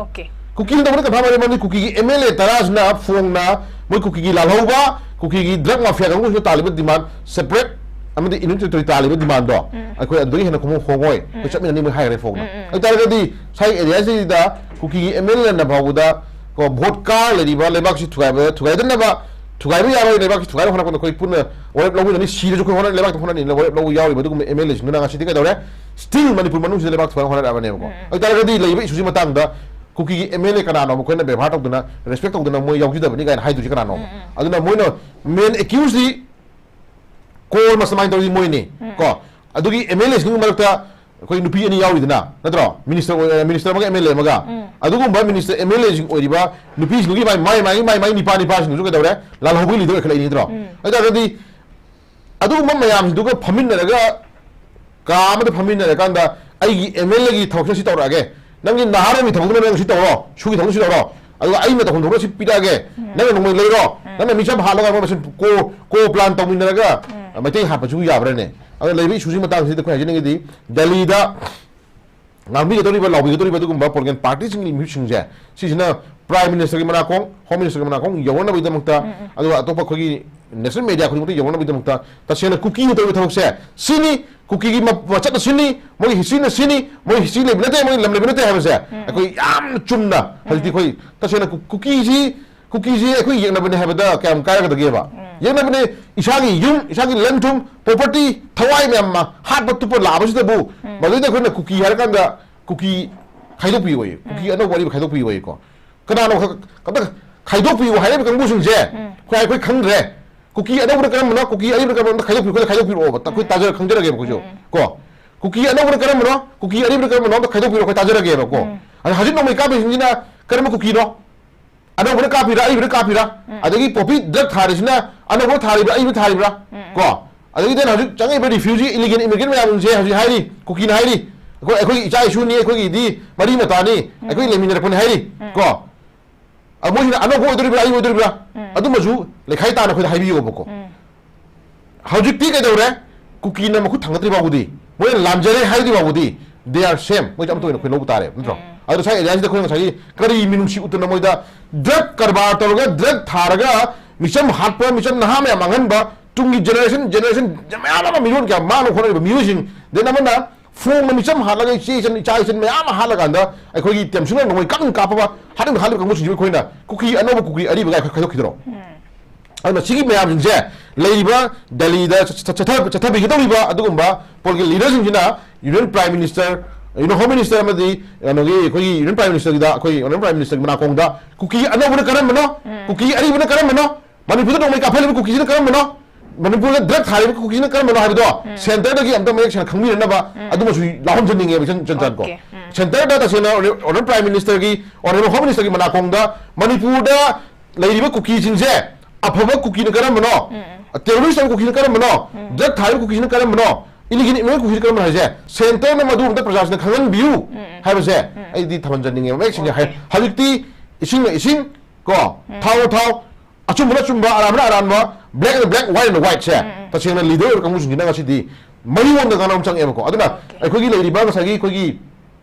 ꯀꯨꯀꯤꯅ ꯇꯧꯕꯅ ꯀꯟꯐꯥꯔꯝ ꯑꯣꯏꯔꯦ, ꯃꯔꯝꯗꯤ ꯀꯨꯀꯤꯒꯤ ꯑꯦꯝ ꯑꯦꯜ ꯑꯦ ꯇꯔꯥꯁꯤꯅ ꯐꯣꯡꯅ ꯃꯣꯏ ꯀꯨꯀꯤꯒꯤ ꯂꯥꯜꯍꯧꯕ, ꯀꯨꯀꯤꯒꯤ ꯗ꯭ꯔꯒ ꯃꯥꯐꯤꯌꯥ ꯀꯥꯡꯕꯨꯁꯤꯅ ꯇꯥꯜꯂꯤꯕ ꯗꯤꯃꯥꯟ, ꯁꯦꯄꯔꯦꯠ ꯑꯃꯗꯤ ꯌꯨꯅꯤꯠ ꯇꯦꯔꯤꯇꯣꯔꯤ ꯇꯥꯜꯂꯤꯕ ꯗꯤꯃꯥꯟꯗꯣ ꯑꯩꯈꯣꯏ ꯑꯗꯨꯗꯒꯤ ꯍꯦꯟꯅ ꯈꯣꯡꯍꯣꯡ ꯍꯣꯡꯉꯣꯏ, ꯑꯩꯈꯣꯏ ꯆꯠꯃꯤꯟꯅꯅꯤ ꯃꯣꯏ ꯍꯥꯏꯈ꯭ꯔꯦ ꯐꯣꯡꯅ꯫ ꯑꯗꯨ ꯇꯥꯔꯒꯗꯤ ꯁꯥꯏ ꯑꯦꯔꯤꯌꯥꯁꯤꯗ ꯀꯨꯀꯤꯒꯤ ꯑꯦꯝ ꯑꯦꯜ ꯑꯦꯅ ꯐꯥꯎꯕꯗ ꯀꯣ, ꯚꯣꯠ ꯀꯥꯔ ꯂꯩꯔꯤꯕ ꯂꯩꯕꯥꯛꯁꯤ ꯊꯨꯒꯥꯏꯕ, ꯊꯨꯒꯥꯏꯗꯅꯕ, ꯊꯨꯒꯥꯏꯕ ꯌꯥꯔꯣꯏ, ꯂꯩꯕꯥꯛꯁꯤ ꯊꯨꯒꯥꯏꯕ ꯍꯣꯠꯅꯕꯗ ꯑꯩꯈꯣꯏ ꯄꯨꯟꯅ ꯋꯥꯔꯦꯞ ꯂꯧꯃꯤꯟꯅꯅꯤ, ꯁꯤꯔꯁꯨ ꯑꯩꯈꯣꯏ ꯍꯣꯠꯅ-, ꯂꯩꯕꯥꯛꯇ ꯍꯣꯠꯅꯅꯤꯅ ꯋꯥꯔꯦꯞ ꯂꯧꯕ ꯌꯥꯎꯔꯤꯕ ꯑꯗꯨꯒꯨꯝꯕ ꯑꯦꯝ ꯑꯦꯜ ꯑꯦꯁꯤꯡꯗꯨꯅ ꯉꯁꯤꯗꯤ ꯀꯩꯗꯧꯔꯦ? ꯁ꯭ꯇꯤꯜ ꯃꯅꯤꯄꯨꯔ ꯃꯅꯨꯡꯁꯤꯗ ꯂꯩꯕꯥꯛ ꯊꯨꯒꯥꯏꯕ ꯍꯣꯠꯅꯔꯛꯑꯕꯅꯦꯕꯀꯣ꯫ ꯑꯗꯨ ꯇꯥꯔꯒꯗꯤ ꯂꯩꯔꯤꯕ ꯏꯁꯨꯁꯤ ꯃꯇꯥꯡꯗ ꯀꯨꯀꯤꯒꯤ ꯑꯦꯝ ꯑꯦꯜ ꯑꯦ ꯀꯅꯥꯅꯣ ꯑꯩꯈꯣꯏꯅ ꯕꯦꯕꯥꯔ ꯇꯧꯗꯅ, ꯔꯦꯁꯄꯦꯛ ꯇꯧꯗꯅ ꯃꯣꯏ ꯌꯥꯎꯖꯗꯕꯅꯤ ꯀꯥꯏꯅ ꯍꯥꯏꯗꯣꯏꯁꯤ ꯀꯅꯥꯅꯣ? ꯑꯗꯨꯅ ꯃꯣꯏꯅ ꯃꯦꯟ ꯑꯦꯀ꯭ꯌꯨꯁꯇꯤ ꯀꯣꯔ ꯃꯥꯁꯇꯔ ꯃꯥꯏꯟ ꯇꯧꯔꯤ ꯃꯣꯏꯅꯤ꯫ ꯀꯣ, ꯑꯗꯨꯒꯤ ꯑꯦꯝ ꯑꯦꯜ ꯑꯦꯁꯤꯡꯒꯤ ꯃꯔꯛꯇ ꯑꯩꯈꯣꯏ ꯅꯨꯄꯤ ꯑꯅꯤ ꯌꯥꯎꯔꯤꯗꯅ, ꯅꯠꯇ꯭ꯔꯣ? ꯃꯤꯅꯤꯁꯇꯔ ꯑꯣꯏ-, ꯃꯤꯅꯤꯁꯇꯔ ꯑꯃꯒ ꯑꯦꯝ ꯑꯦꯜ ꯑꯦ ꯑꯃꯒ꯫ ꯑꯗꯨꯒꯨꯝꯕ ꯃꯤꯅꯤꯁꯇꯔ, ꯑꯦꯝ ꯑꯦꯜ ꯑꯦꯁꯤꯡ ꯑꯣꯏꯔꯤꯕ ꯅꯨꯄꯤꯁꯤꯡꯗꯨꯒꯤ ꯃꯥꯏ, ꯃꯥꯏ, ꯃꯥꯏ, ꯃꯥꯏ, ꯃꯥꯏ ꯅꯤꯄꯥ ꯅꯤꯄꯥꯁꯤꯡꯗꯨꯁꯨ ꯀꯩꯗꯧꯔꯦ? ꯂꯥꯜꯍꯧꯕꯒꯤ ꯂꯤꯗꯔ ꯑꯣꯏꯈꯠꯂꯛꯏꯅꯤ, ꯅꯠꯇ꯭ꯔꯣ? ꯑꯗꯨ ꯇꯥꯔꯒꯗꯤ ꯑꯗꯨꯒꯨꯝꯕ ꯃꯌꯥꯝꯁꯤꯡꯗꯨꯒ ꯐꯝꯃꯤꯟꯅꯔꯒ, ꯀꯥ ꯑꯃꯗ ꯐꯝꯃꯤꯟꯅꯔꯀꯥꯟꯗ, "ꯑꯩꯒꯤ ꯑꯦꯝ ꯑꯦꯜ ꯑꯦꯒꯤ ꯊꯕꯛꯁꯤꯅ ꯁꯤ ꯇꯧꯔꯛꯑꯒꯦ, ꯅꯪꯒꯤ ꯅꯍꯥꯔꯣꯟꯒꯤ ꯊꯕꯛꯇꯨꯅ ꯅꯪ ꯁꯤ ꯇꯧꯔꯣ, ꯁꯨꯒꯤ ꯊꯕꯛꯇꯨ ꯁꯤ ꯇꯧꯔꯣ, ꯑꯗꯨꯒ ꯑꯩꯅ ꯇꯧꯐꯝ ꯊꯣꯛꯄ ꯁꯤ ꯄꯤꯔꯛꯑꯒꯦ, ꯅꯪꯅ ꯅꯣꯡꯃꯩ ꯂꯩꯔꯣ, ꯅꯪꯅ ꯃꯤꯆꯝ ꯍꯥꯠꯂꯒ ꯃꯣꯏ ꯃꯁꯦꯟ ꯀꯣ-, ꯀꯣ ꯄ꯭ꯂꯥꯟ ꯇꯧꯃꯤꯟꯅꯔꯒ ꯃꯩꯇꯩ ꯍꯥꯠꯄꯁꯤꯕꯨ ꯌꯥꯕ꯭ꯔꯥꯅꯦ?" ꯑꯗꯣ ꯂꯩꯔꯤꯕ ꯏꯁꯨꯁꯤ ꯃꯇꯥꯡꯁꯤꯗ ꯑꯩꯈꯣꯏ ꯍꯥꯏꯖꯅꯤꯡꯉꯤꯗꯤ, ꯗꯦꯜꯂꯤꯗ ꯉꯥꯡꯕꯤꯒꯗꯧꯔꯤꯕ, ꯂꯥꯎꯕꯤꯒꯗꯧꯔꯤꯕ ꯑꯗꯨꯒꯨꯝꯕ ꯄꯣꯂꯤꯇꯤꯀꯦꯜ ꯄꯥꯔꯇꯤꯁꯤꯡꯒꯤ ꯃꯤꯍꯨꯠꯁꯤꯡꯁꯦ, ꯁꯤꯁꯤꯅ ꯄ꯭ꯔꯥꯏꯝ ꯃꯤꯅꯤꯁꯇꯔꯒꯤ ꯃꯅꯥꯀꯣꯡ, ꯍꯣꯝ ꯃꯤꯅꯤꯁꯇꯔꯒꯤ ꯃꯅꯥꯀꯣꯡ ꯌꯧꯅꯅꯕꯒꯤꯗꯃꯛꯇ, ꯑꯗꯨꯒ ꯑꯇꯣꯞꯄ ꯑꯩꯈꯣꯏꯒꯤ ꯅꯦꯁꯅꯦꯜ ꯃꯦꯗꯤꯌꯥ ꯈꯨꯗꯤꯡꯃꯛꯇ ꯌꯧꯅꯅꯕꯒꯤꯗꯃꯛꯇ ꯇꯁꯦꯡꯅ ꯀꯨꯀꯤꯅ ꯇꯧꯔꯤꯕ ꯊꯕꯛꯁꯦ ꯁꯤꯅꯤ, ꯀꯨꯀꯤꯒꯤ ꯃ-, ꯃꯆꯠꯅ ꯁꯤꯅꯤ, ꯃꯣꯏꯒꯤ ꯍꯤꯁꯇ꯭ꯔꯤꯅ ꯁꯤꯅꯤ, ꯃꯣꯏ ꯍꯤꯁꯇ꯭ꯔꯤ ꯂꯩꯕ ꯅꯠꯇꯦ, ꯃꯣꯏ ꯂꯝ ꯂꯩꯕ ꯅꯠꯇꯦ ꯍꯥꯏꯕꯁꯦ ꯑꯩꯈꯣꯏ ꯌꯥꯝꯅ ꯆꯨꯝꯅ ꯍꯧꯖꯤꯛꯇꯤ ꯑꯩꯈꯣꯏ ꯇꯁꯦꯡꯅ ꯀꯨ-, ꯀꯨꯀꯤꯁꯤ, ꯀꯨꯀꯤꯁꯤ ꯑꯩꯈꯣꯏ ꯌꯦꯛꯅꯕꯅꯦ ꯍꯥꯏꯕꯗ ꯀꯌꯥꯝ ꯀꯥꯏꯔꯒꯗꯒꯦꯕ? ꯌꯦꯛꯅꯕꯅꯦ, ꯏꯁꯥꯒꯤ ꯌꯨꯝ, ꯏꯁꯥꯒꯤ ꯂꯟ ꯊꯨꯝ, ꯄ꯭ꯔꯣꯄꯔꯇꯤ, ꯊꯋꯥꯏ ꯃꯌꯥꯝ ꯑꯃ ꯍꯥꯠꯄ ꯇꯨꯞꯄ ꯂꯥꯛꯑꯕꯁꯤꯗꯕꯨ, ꯃꯗꯨꯗꯩꯗ ꯑꯩꯈꯣꯏꯅ ꯀꯨꯀꯤ ꯍꯥꯏꯔꯀꯥꯟꯗ ꯀꯨꯀꯤ ꯈꯥꯏꯗꯣꯛꯄꯤꯌꯣꯌꯦ, ꯀꯨꯀꯤ ꯑꯅꯧꯕ ꯑꯔꯤꯕ ꯈꯥꯏꯗꯣꯛꯄꯤꯌꯣꯌꯦꯀꯣ꯫ ꯀꯅꯥꯅꯣ ꯈ-, ꯑꯝꯇ ꯈꯥꯏꯗꯣꯛꯄꯤꯌꯣ ꯍꯥꯏꯔꯤꯕ ꯀꯥꯡꯕꯨꯁꯤꯡꯁꯦ ꯑꯩꯈꯣꯏ, ꯑꯩꯈꯣꯏ ꯈꯪꯗ꯭ꯔꯦ꯫ ꯀꯨꯀꯤ ꯑꯅꯧꯕꯅ ꯀꯔꯝꯕꯅꯣ, ꯀꯨꯀꯤ ꯑꯔꯤꯕꯅ ꯀꯔꯝꯕꯅꯣ, ꯑꯝꯇ ꯈꯥꯏꯗꯣꯛꯄꯤꯔꯛꯑꯣ, ꯑꯩꯈꯣꯏ ꯇꯥꯖꯔ ꯈꯪꯖꯔꯒꯦꯕ ꯑꯩꯈꯣꯏꯁꯨ ꯀꯣ꯫ ꯀꯨꯀꯤ ꯑꯅꯧꯕꯅ ꯀꯔꯝꯕꯅꯣ, ꯀꯨꯀꯤ ꯑꯔꯤꯕꯅ ꯀꯔꯝꯕꯅꯣ, ꯑꯝꯇ ꯈꯥꯏꯗꯣꯛꯄꯤꯔꯛꯑꯣ, ꯑꯩꯈꯣꯏ ꯇꯥꯖꯔꯒꯦꯕꯀꯣ꯫ ꯑꯗ ꯍꯧꯖꯤꯛ ꯅꯣꯡꯃꯩ ꯀꯥꯞꯄꯤꯁꯤꯡꯁꯤꯅ ꯀꯔꯝꯕ ꯀꯨꯀꯤꯅꯣ? ꯑꯅꯧꯕꯅ ꯀꯥꯞꯄꯤꯔꯥ, ꯑꯔꯤꯕꯅ ꯀꯥꯞꯄꯤꯔꯥ? ꯑꯗꯒꯤ ꯄꯣꯄꯤ ꯗ꯭ꯔꯒ ꯊꯥꯔꯤꯁꯤꯅ ꯑꯅꯧꯕ ꯊꯥꯔꯤꯕ꯭ꯔꯥ, ꯑꯔꯤꯕ ꯊꯥꯔꯤꯕ꯭ꯔꯥ? ꯀꯣ, ꯑꯗꯒꯤ then ꯍꯧꯖꯤꯛ ꯆꯪꯉꯛꯏꯕ refugee, illegal immigrant ꯃꯌꯥꯝꯁꯦ ꯍꯧꯖꯤꯛ ꯍꯥꯏꯔꯤ, ꯀꯨꯀꯤꯅ ꯍꯥꯏꯔꯤ, "ꯑꯩꯈꯣꯏ, ꯑꯩꯈꯣꯏꯒꯤ ꯏꯆꯥ ꯏꯁꯨꯅꯤ, ꯑꯩꯈꯣꯏꯒꯤꯗꯤ ꯃꯔꯤ ꯃꯇꯥꯅꯤ, ꯑꯩꯈꯣꯏ ꯂꯩꯃꯤꯟꯅꯔꯛꯄꯅꯤ" ꯍꯥꯏꯔꯤ꯫ ꯀꯣ, ꯑ, ꯃꯣꯏꯁꯤꯅ ꯑꯅꯧꯕ ꯑꯣꯏꯗꯣꯔꯤꯕ꯭ꯔꯥ, ꯑꯔꯤꯕ ꯑꯣꯏꯗꯣꯔꯤꯕ꯭ꯔꯥ? ꯑꯗꯨꯃꯁꯨ ꯂꯩꯈꯥꯏ ꯇꯥꯅ ꯑꯩꯈꯣꯏꯗ ꯍꯥꯏꯕꯤꯌꯣꯕꯀꯣ꯫ ꯍꯧꯖꯤꯛꯇꯤ ꯀꯩꯗꯧꯔꯦ? ꯀꯨꯀꯤꯅ ꯃꯈꯨꯠ ꯊꯥꯡꯒꯠꯇ꯭ꯔꯤ ꯐꯥꯎꯕꯗꯤ, ꯃꯣꯏꯅ ꯂꯥꯟꯖꯔꯦ ꯍꯥꯏꯗ꯭ꯔꯤ ꯐꯥꯎꯕꯗꯤ, they are same, ꯃꯣꯏꯁꯦ ꯑꯃꯠꯇ ꯑꯣꯏꯅ ꯑꯩꯈꯣꯏ ꯂꯧꯕ ꯇꯥꯔꯦ, ꯅꯠꯇ꯭ꯔꯣ? ꯑꯗꯣ ꯉꯁꯥꯏ ꯑꯦꯔꯤꯌꯥꯁꯤꯗ ꯑꯩꯈꯣꯏꯅ ꯉꯁꯥꯏꯒꯤ ꯀꯔꯤ ꯃꯤꯅꯨꯡꯁꯤ ꯎꯠꯇꯅ ꯃꯣꯏꯗ ꯗ꯭ꯔꯒ ꯀꯔꯕꯥꯔ ꯇꯧꯔꯒ, ꯗ꯭ꯔꯒ ꯊꯥꯔꯒ, ꯃꯤꯆꯝ ꯍꯥꯠꯄ, ꯃꯤꯆꯝ ꯅꯍꯥ ꯃꯌꯥꯝ ꯃꯥꯡꯍꯟꯕ, ꯇꯨꯡꯒꯤ ꯖꯦꯅꯦꯔꯦꯁꯟ, ꯖꯦꯅꯦꯔꯦꯁꯟ ꯃꯌꯥꯝ ꯑꯃ ꯃꯤꯔꯣꯟ ꯀꯌꯥ ꯃꯥꯡꯅꯕ ꯍꯣꯠꯅꯔꯤꯕ ꯃꯤꯑꯣꯏꯁꯤꯡ, then ꯑꯃꯅ ꯐꯣꯡꯅ ꯃꯤꯆꯝ ꯍꯥꯠꯂꯒ ꯏꯆꯦ ꯏꯆꯟ, ꯏꯆꯥ ꯏꯆꯟ ꯃꯌꯥꯝ ꯑꯃ ꯍꯥꯠꯂꯀꯥꯟꯗ ꯑꯩꯈꯣꯏꯒꯤ ꯇꯦꯝꯁꯤꯡꯅ ꯅꯣꯡꯃꯩ ꯀꯥꯞꯅ ꯀꯥꯞꯄꯕ, ꯍꯥꯠꯅꯤꯡ ꯍꯥꯠꯂꯤꯕ ꯀꯥꯡꯕꯨꯁꯤꯡꯁꯤ ꯑꯩꯈꯣꯏꯅ ꯀꯨꯀꯤ ꯑꯅꯧꯕ ꯀꯨꯀꯤ ꯑꯔꯤꯕ ꯀꯥꯏ ꯈꯥꯏꯗꯣꯛꯈꯤꯗ꯭ꯔꯣ? ꯑꯗꯨꯅ ꯁꯤꯒꯤ ꯃꯌꯥꯝꯁꯤꯡꯁꯦ ꯂꯩꯔꯤꯕ ꯗꯦꯜꯂꯤꯗ ꯆꯠ-, ꯆꯠ-, ꯆꯠꯊ-, ꯆꯠꯊꯕꯤꯒꯗꯧꯔꯤꯕ ꯑꯗꯨꯒꯨꯝꯕ political leaderꯁꯤꯡꯁꯤꯅ Union Prime Minister, Union Home Minister ꯑꯃꯗꯤ ꯀꯩꯅꯣꯒꯤ ꯑꯩꯈꯣꯏꯒꯤ Union Prime Ministerꯒꯤꯗ, ꯑꯩꯈꯣꯏ Honourable Prime Ministerꯒꯤ ꯃꯅꯥꯀꯣꯡꯗ ꯀꯨꯀꯤ ꯑꯅꯧꯕꯅ ꯀꯔꯝꯕꯅꯣ, ꯀꯨꯀꯤ ꯑꯔꯤꯕꯅ ꯀꯔꯝꯕꯅꯣ, ꯃꯅꯤꯄꯨꯔꯗ ꯅꯣꯡꯃꯩ ꯀꯥꯞꯍꯜꯂꯤꯕ ꯀꯨꯀꯤꯁꯤꯅ ꯀꯔꯝꯕꯅꯣ, ꯃꯅꯤꯄꯨꯔꯗ ꯗ꯭ꯔꯒ ꯊꯥꯔꯤꯕ ꯀꯨꯀꯤꯁꯤꯅ ꯀꯔꯝꯕꯅꯣ ꯍꯥꯏꯕꯗꯣ centreꯗꯒꯤ ꯑꯝꯇ ꯃꯌꯦꯛ ꯁꯦꯡꯅ ꯈꯪꯕꯤꯅꯅꯕ ꯑꯗꯨꯃꯁꯨ ꯂꯥꯎꯍꯟꯖꯅꯤꯡꯉꯦꯕ, ꯏꯆꯟ, ꯏꯆꯟꯆꯟ ꯀꯣ꯫ Okay. Centreꯗ ꯇꯁꯦꯡꯅ Honourable Prime Ministerꯒꯤ, Honourable Home Ministerꯒꯤ ꯃꯅꯥꯀꯣꯡꯗ ꯃꯅꯤꯄꯨꯔꯗ ꯂꯩꯔꯤꯕ ꯀꯨꯀꯤꯁꯤꯡꯁꯦ ꯑꯐꯕ ꯀꯨꯀꯤꯅ ꯀꯔꯝꯕꯅꯣ, terrorist ꯑꯣꯏꯕ ꯀꯨꯀꯤꯅ ꯀꯔꯝꯕꯅꯣ, ꯗ꯭ꯔꯒ ꯊꯥꯔꯤꯕ ꯀꯨꯀꯤꯁꯤꯅ ꯀꯔꯝꯕꯅꯣ, illegal immigrant ꯀꯨꯀꯤꯁꯤꯅ ꯀꯔꯝꯕꯅꯣ ꯍꯥꯏꯁꯦ centreꯅ ꯃꯗꯨ ꯑꯝꯇ ꯄ꯭ꯔꯖꯥꯁꯤꯡꯅ ꯈꯪꯍꯟꯕꯤꯌꯨ ꯍꯥꯏꯕꯁꯦ ꯑꯩꯗꯤ ꯊꯝꯍꯟꯖꯅꯤꯡꯉꯦꯕ ꯃꯌꯦꯛ ꯁꯦꯡꯅ꯫ ꯍꯥꯏ-, Okay. ꯍꯧꯖꯤꯛꯇꯤ ꯏꯁꯤꯡꯅ ꯏꯁꯤꯡ ꯀꯣ, ꯊꯥꯎꯅ ꯊꯥꯎ, ꯑꯆꯨꯝꯕꯅ ꯑꯆꯨꯝꯕ, ꯑꯔꯥꯟꯕꯅ ꯑꯔꯥꯟꯕ, black and black, white and whiteꯁꯦ ꯇꯁꯦꯡꯅ leader ꯑꯣꯏꯕ ꯀꯥꯡꯕꯨꯁꯤꯡꯁꯤꯅ ꯉꯁꯤꯗꯤ ꯃꯔꯤ ꯍꯣꯟꯗ ꯉꯥꯡꯅꯕ ꯑꯃ ꯆꯪꯉꯦꯕꯀꯣ꯫ ꯑꯗꯨꯅ Okay. ꯑꯩꯈꯣꯏꯒꯤ ꯂꯩꯔꯤꯕ ꯉꯁꯥꯏꯒꯤ ꯑꯩꯈꯣꯏꯒꯤ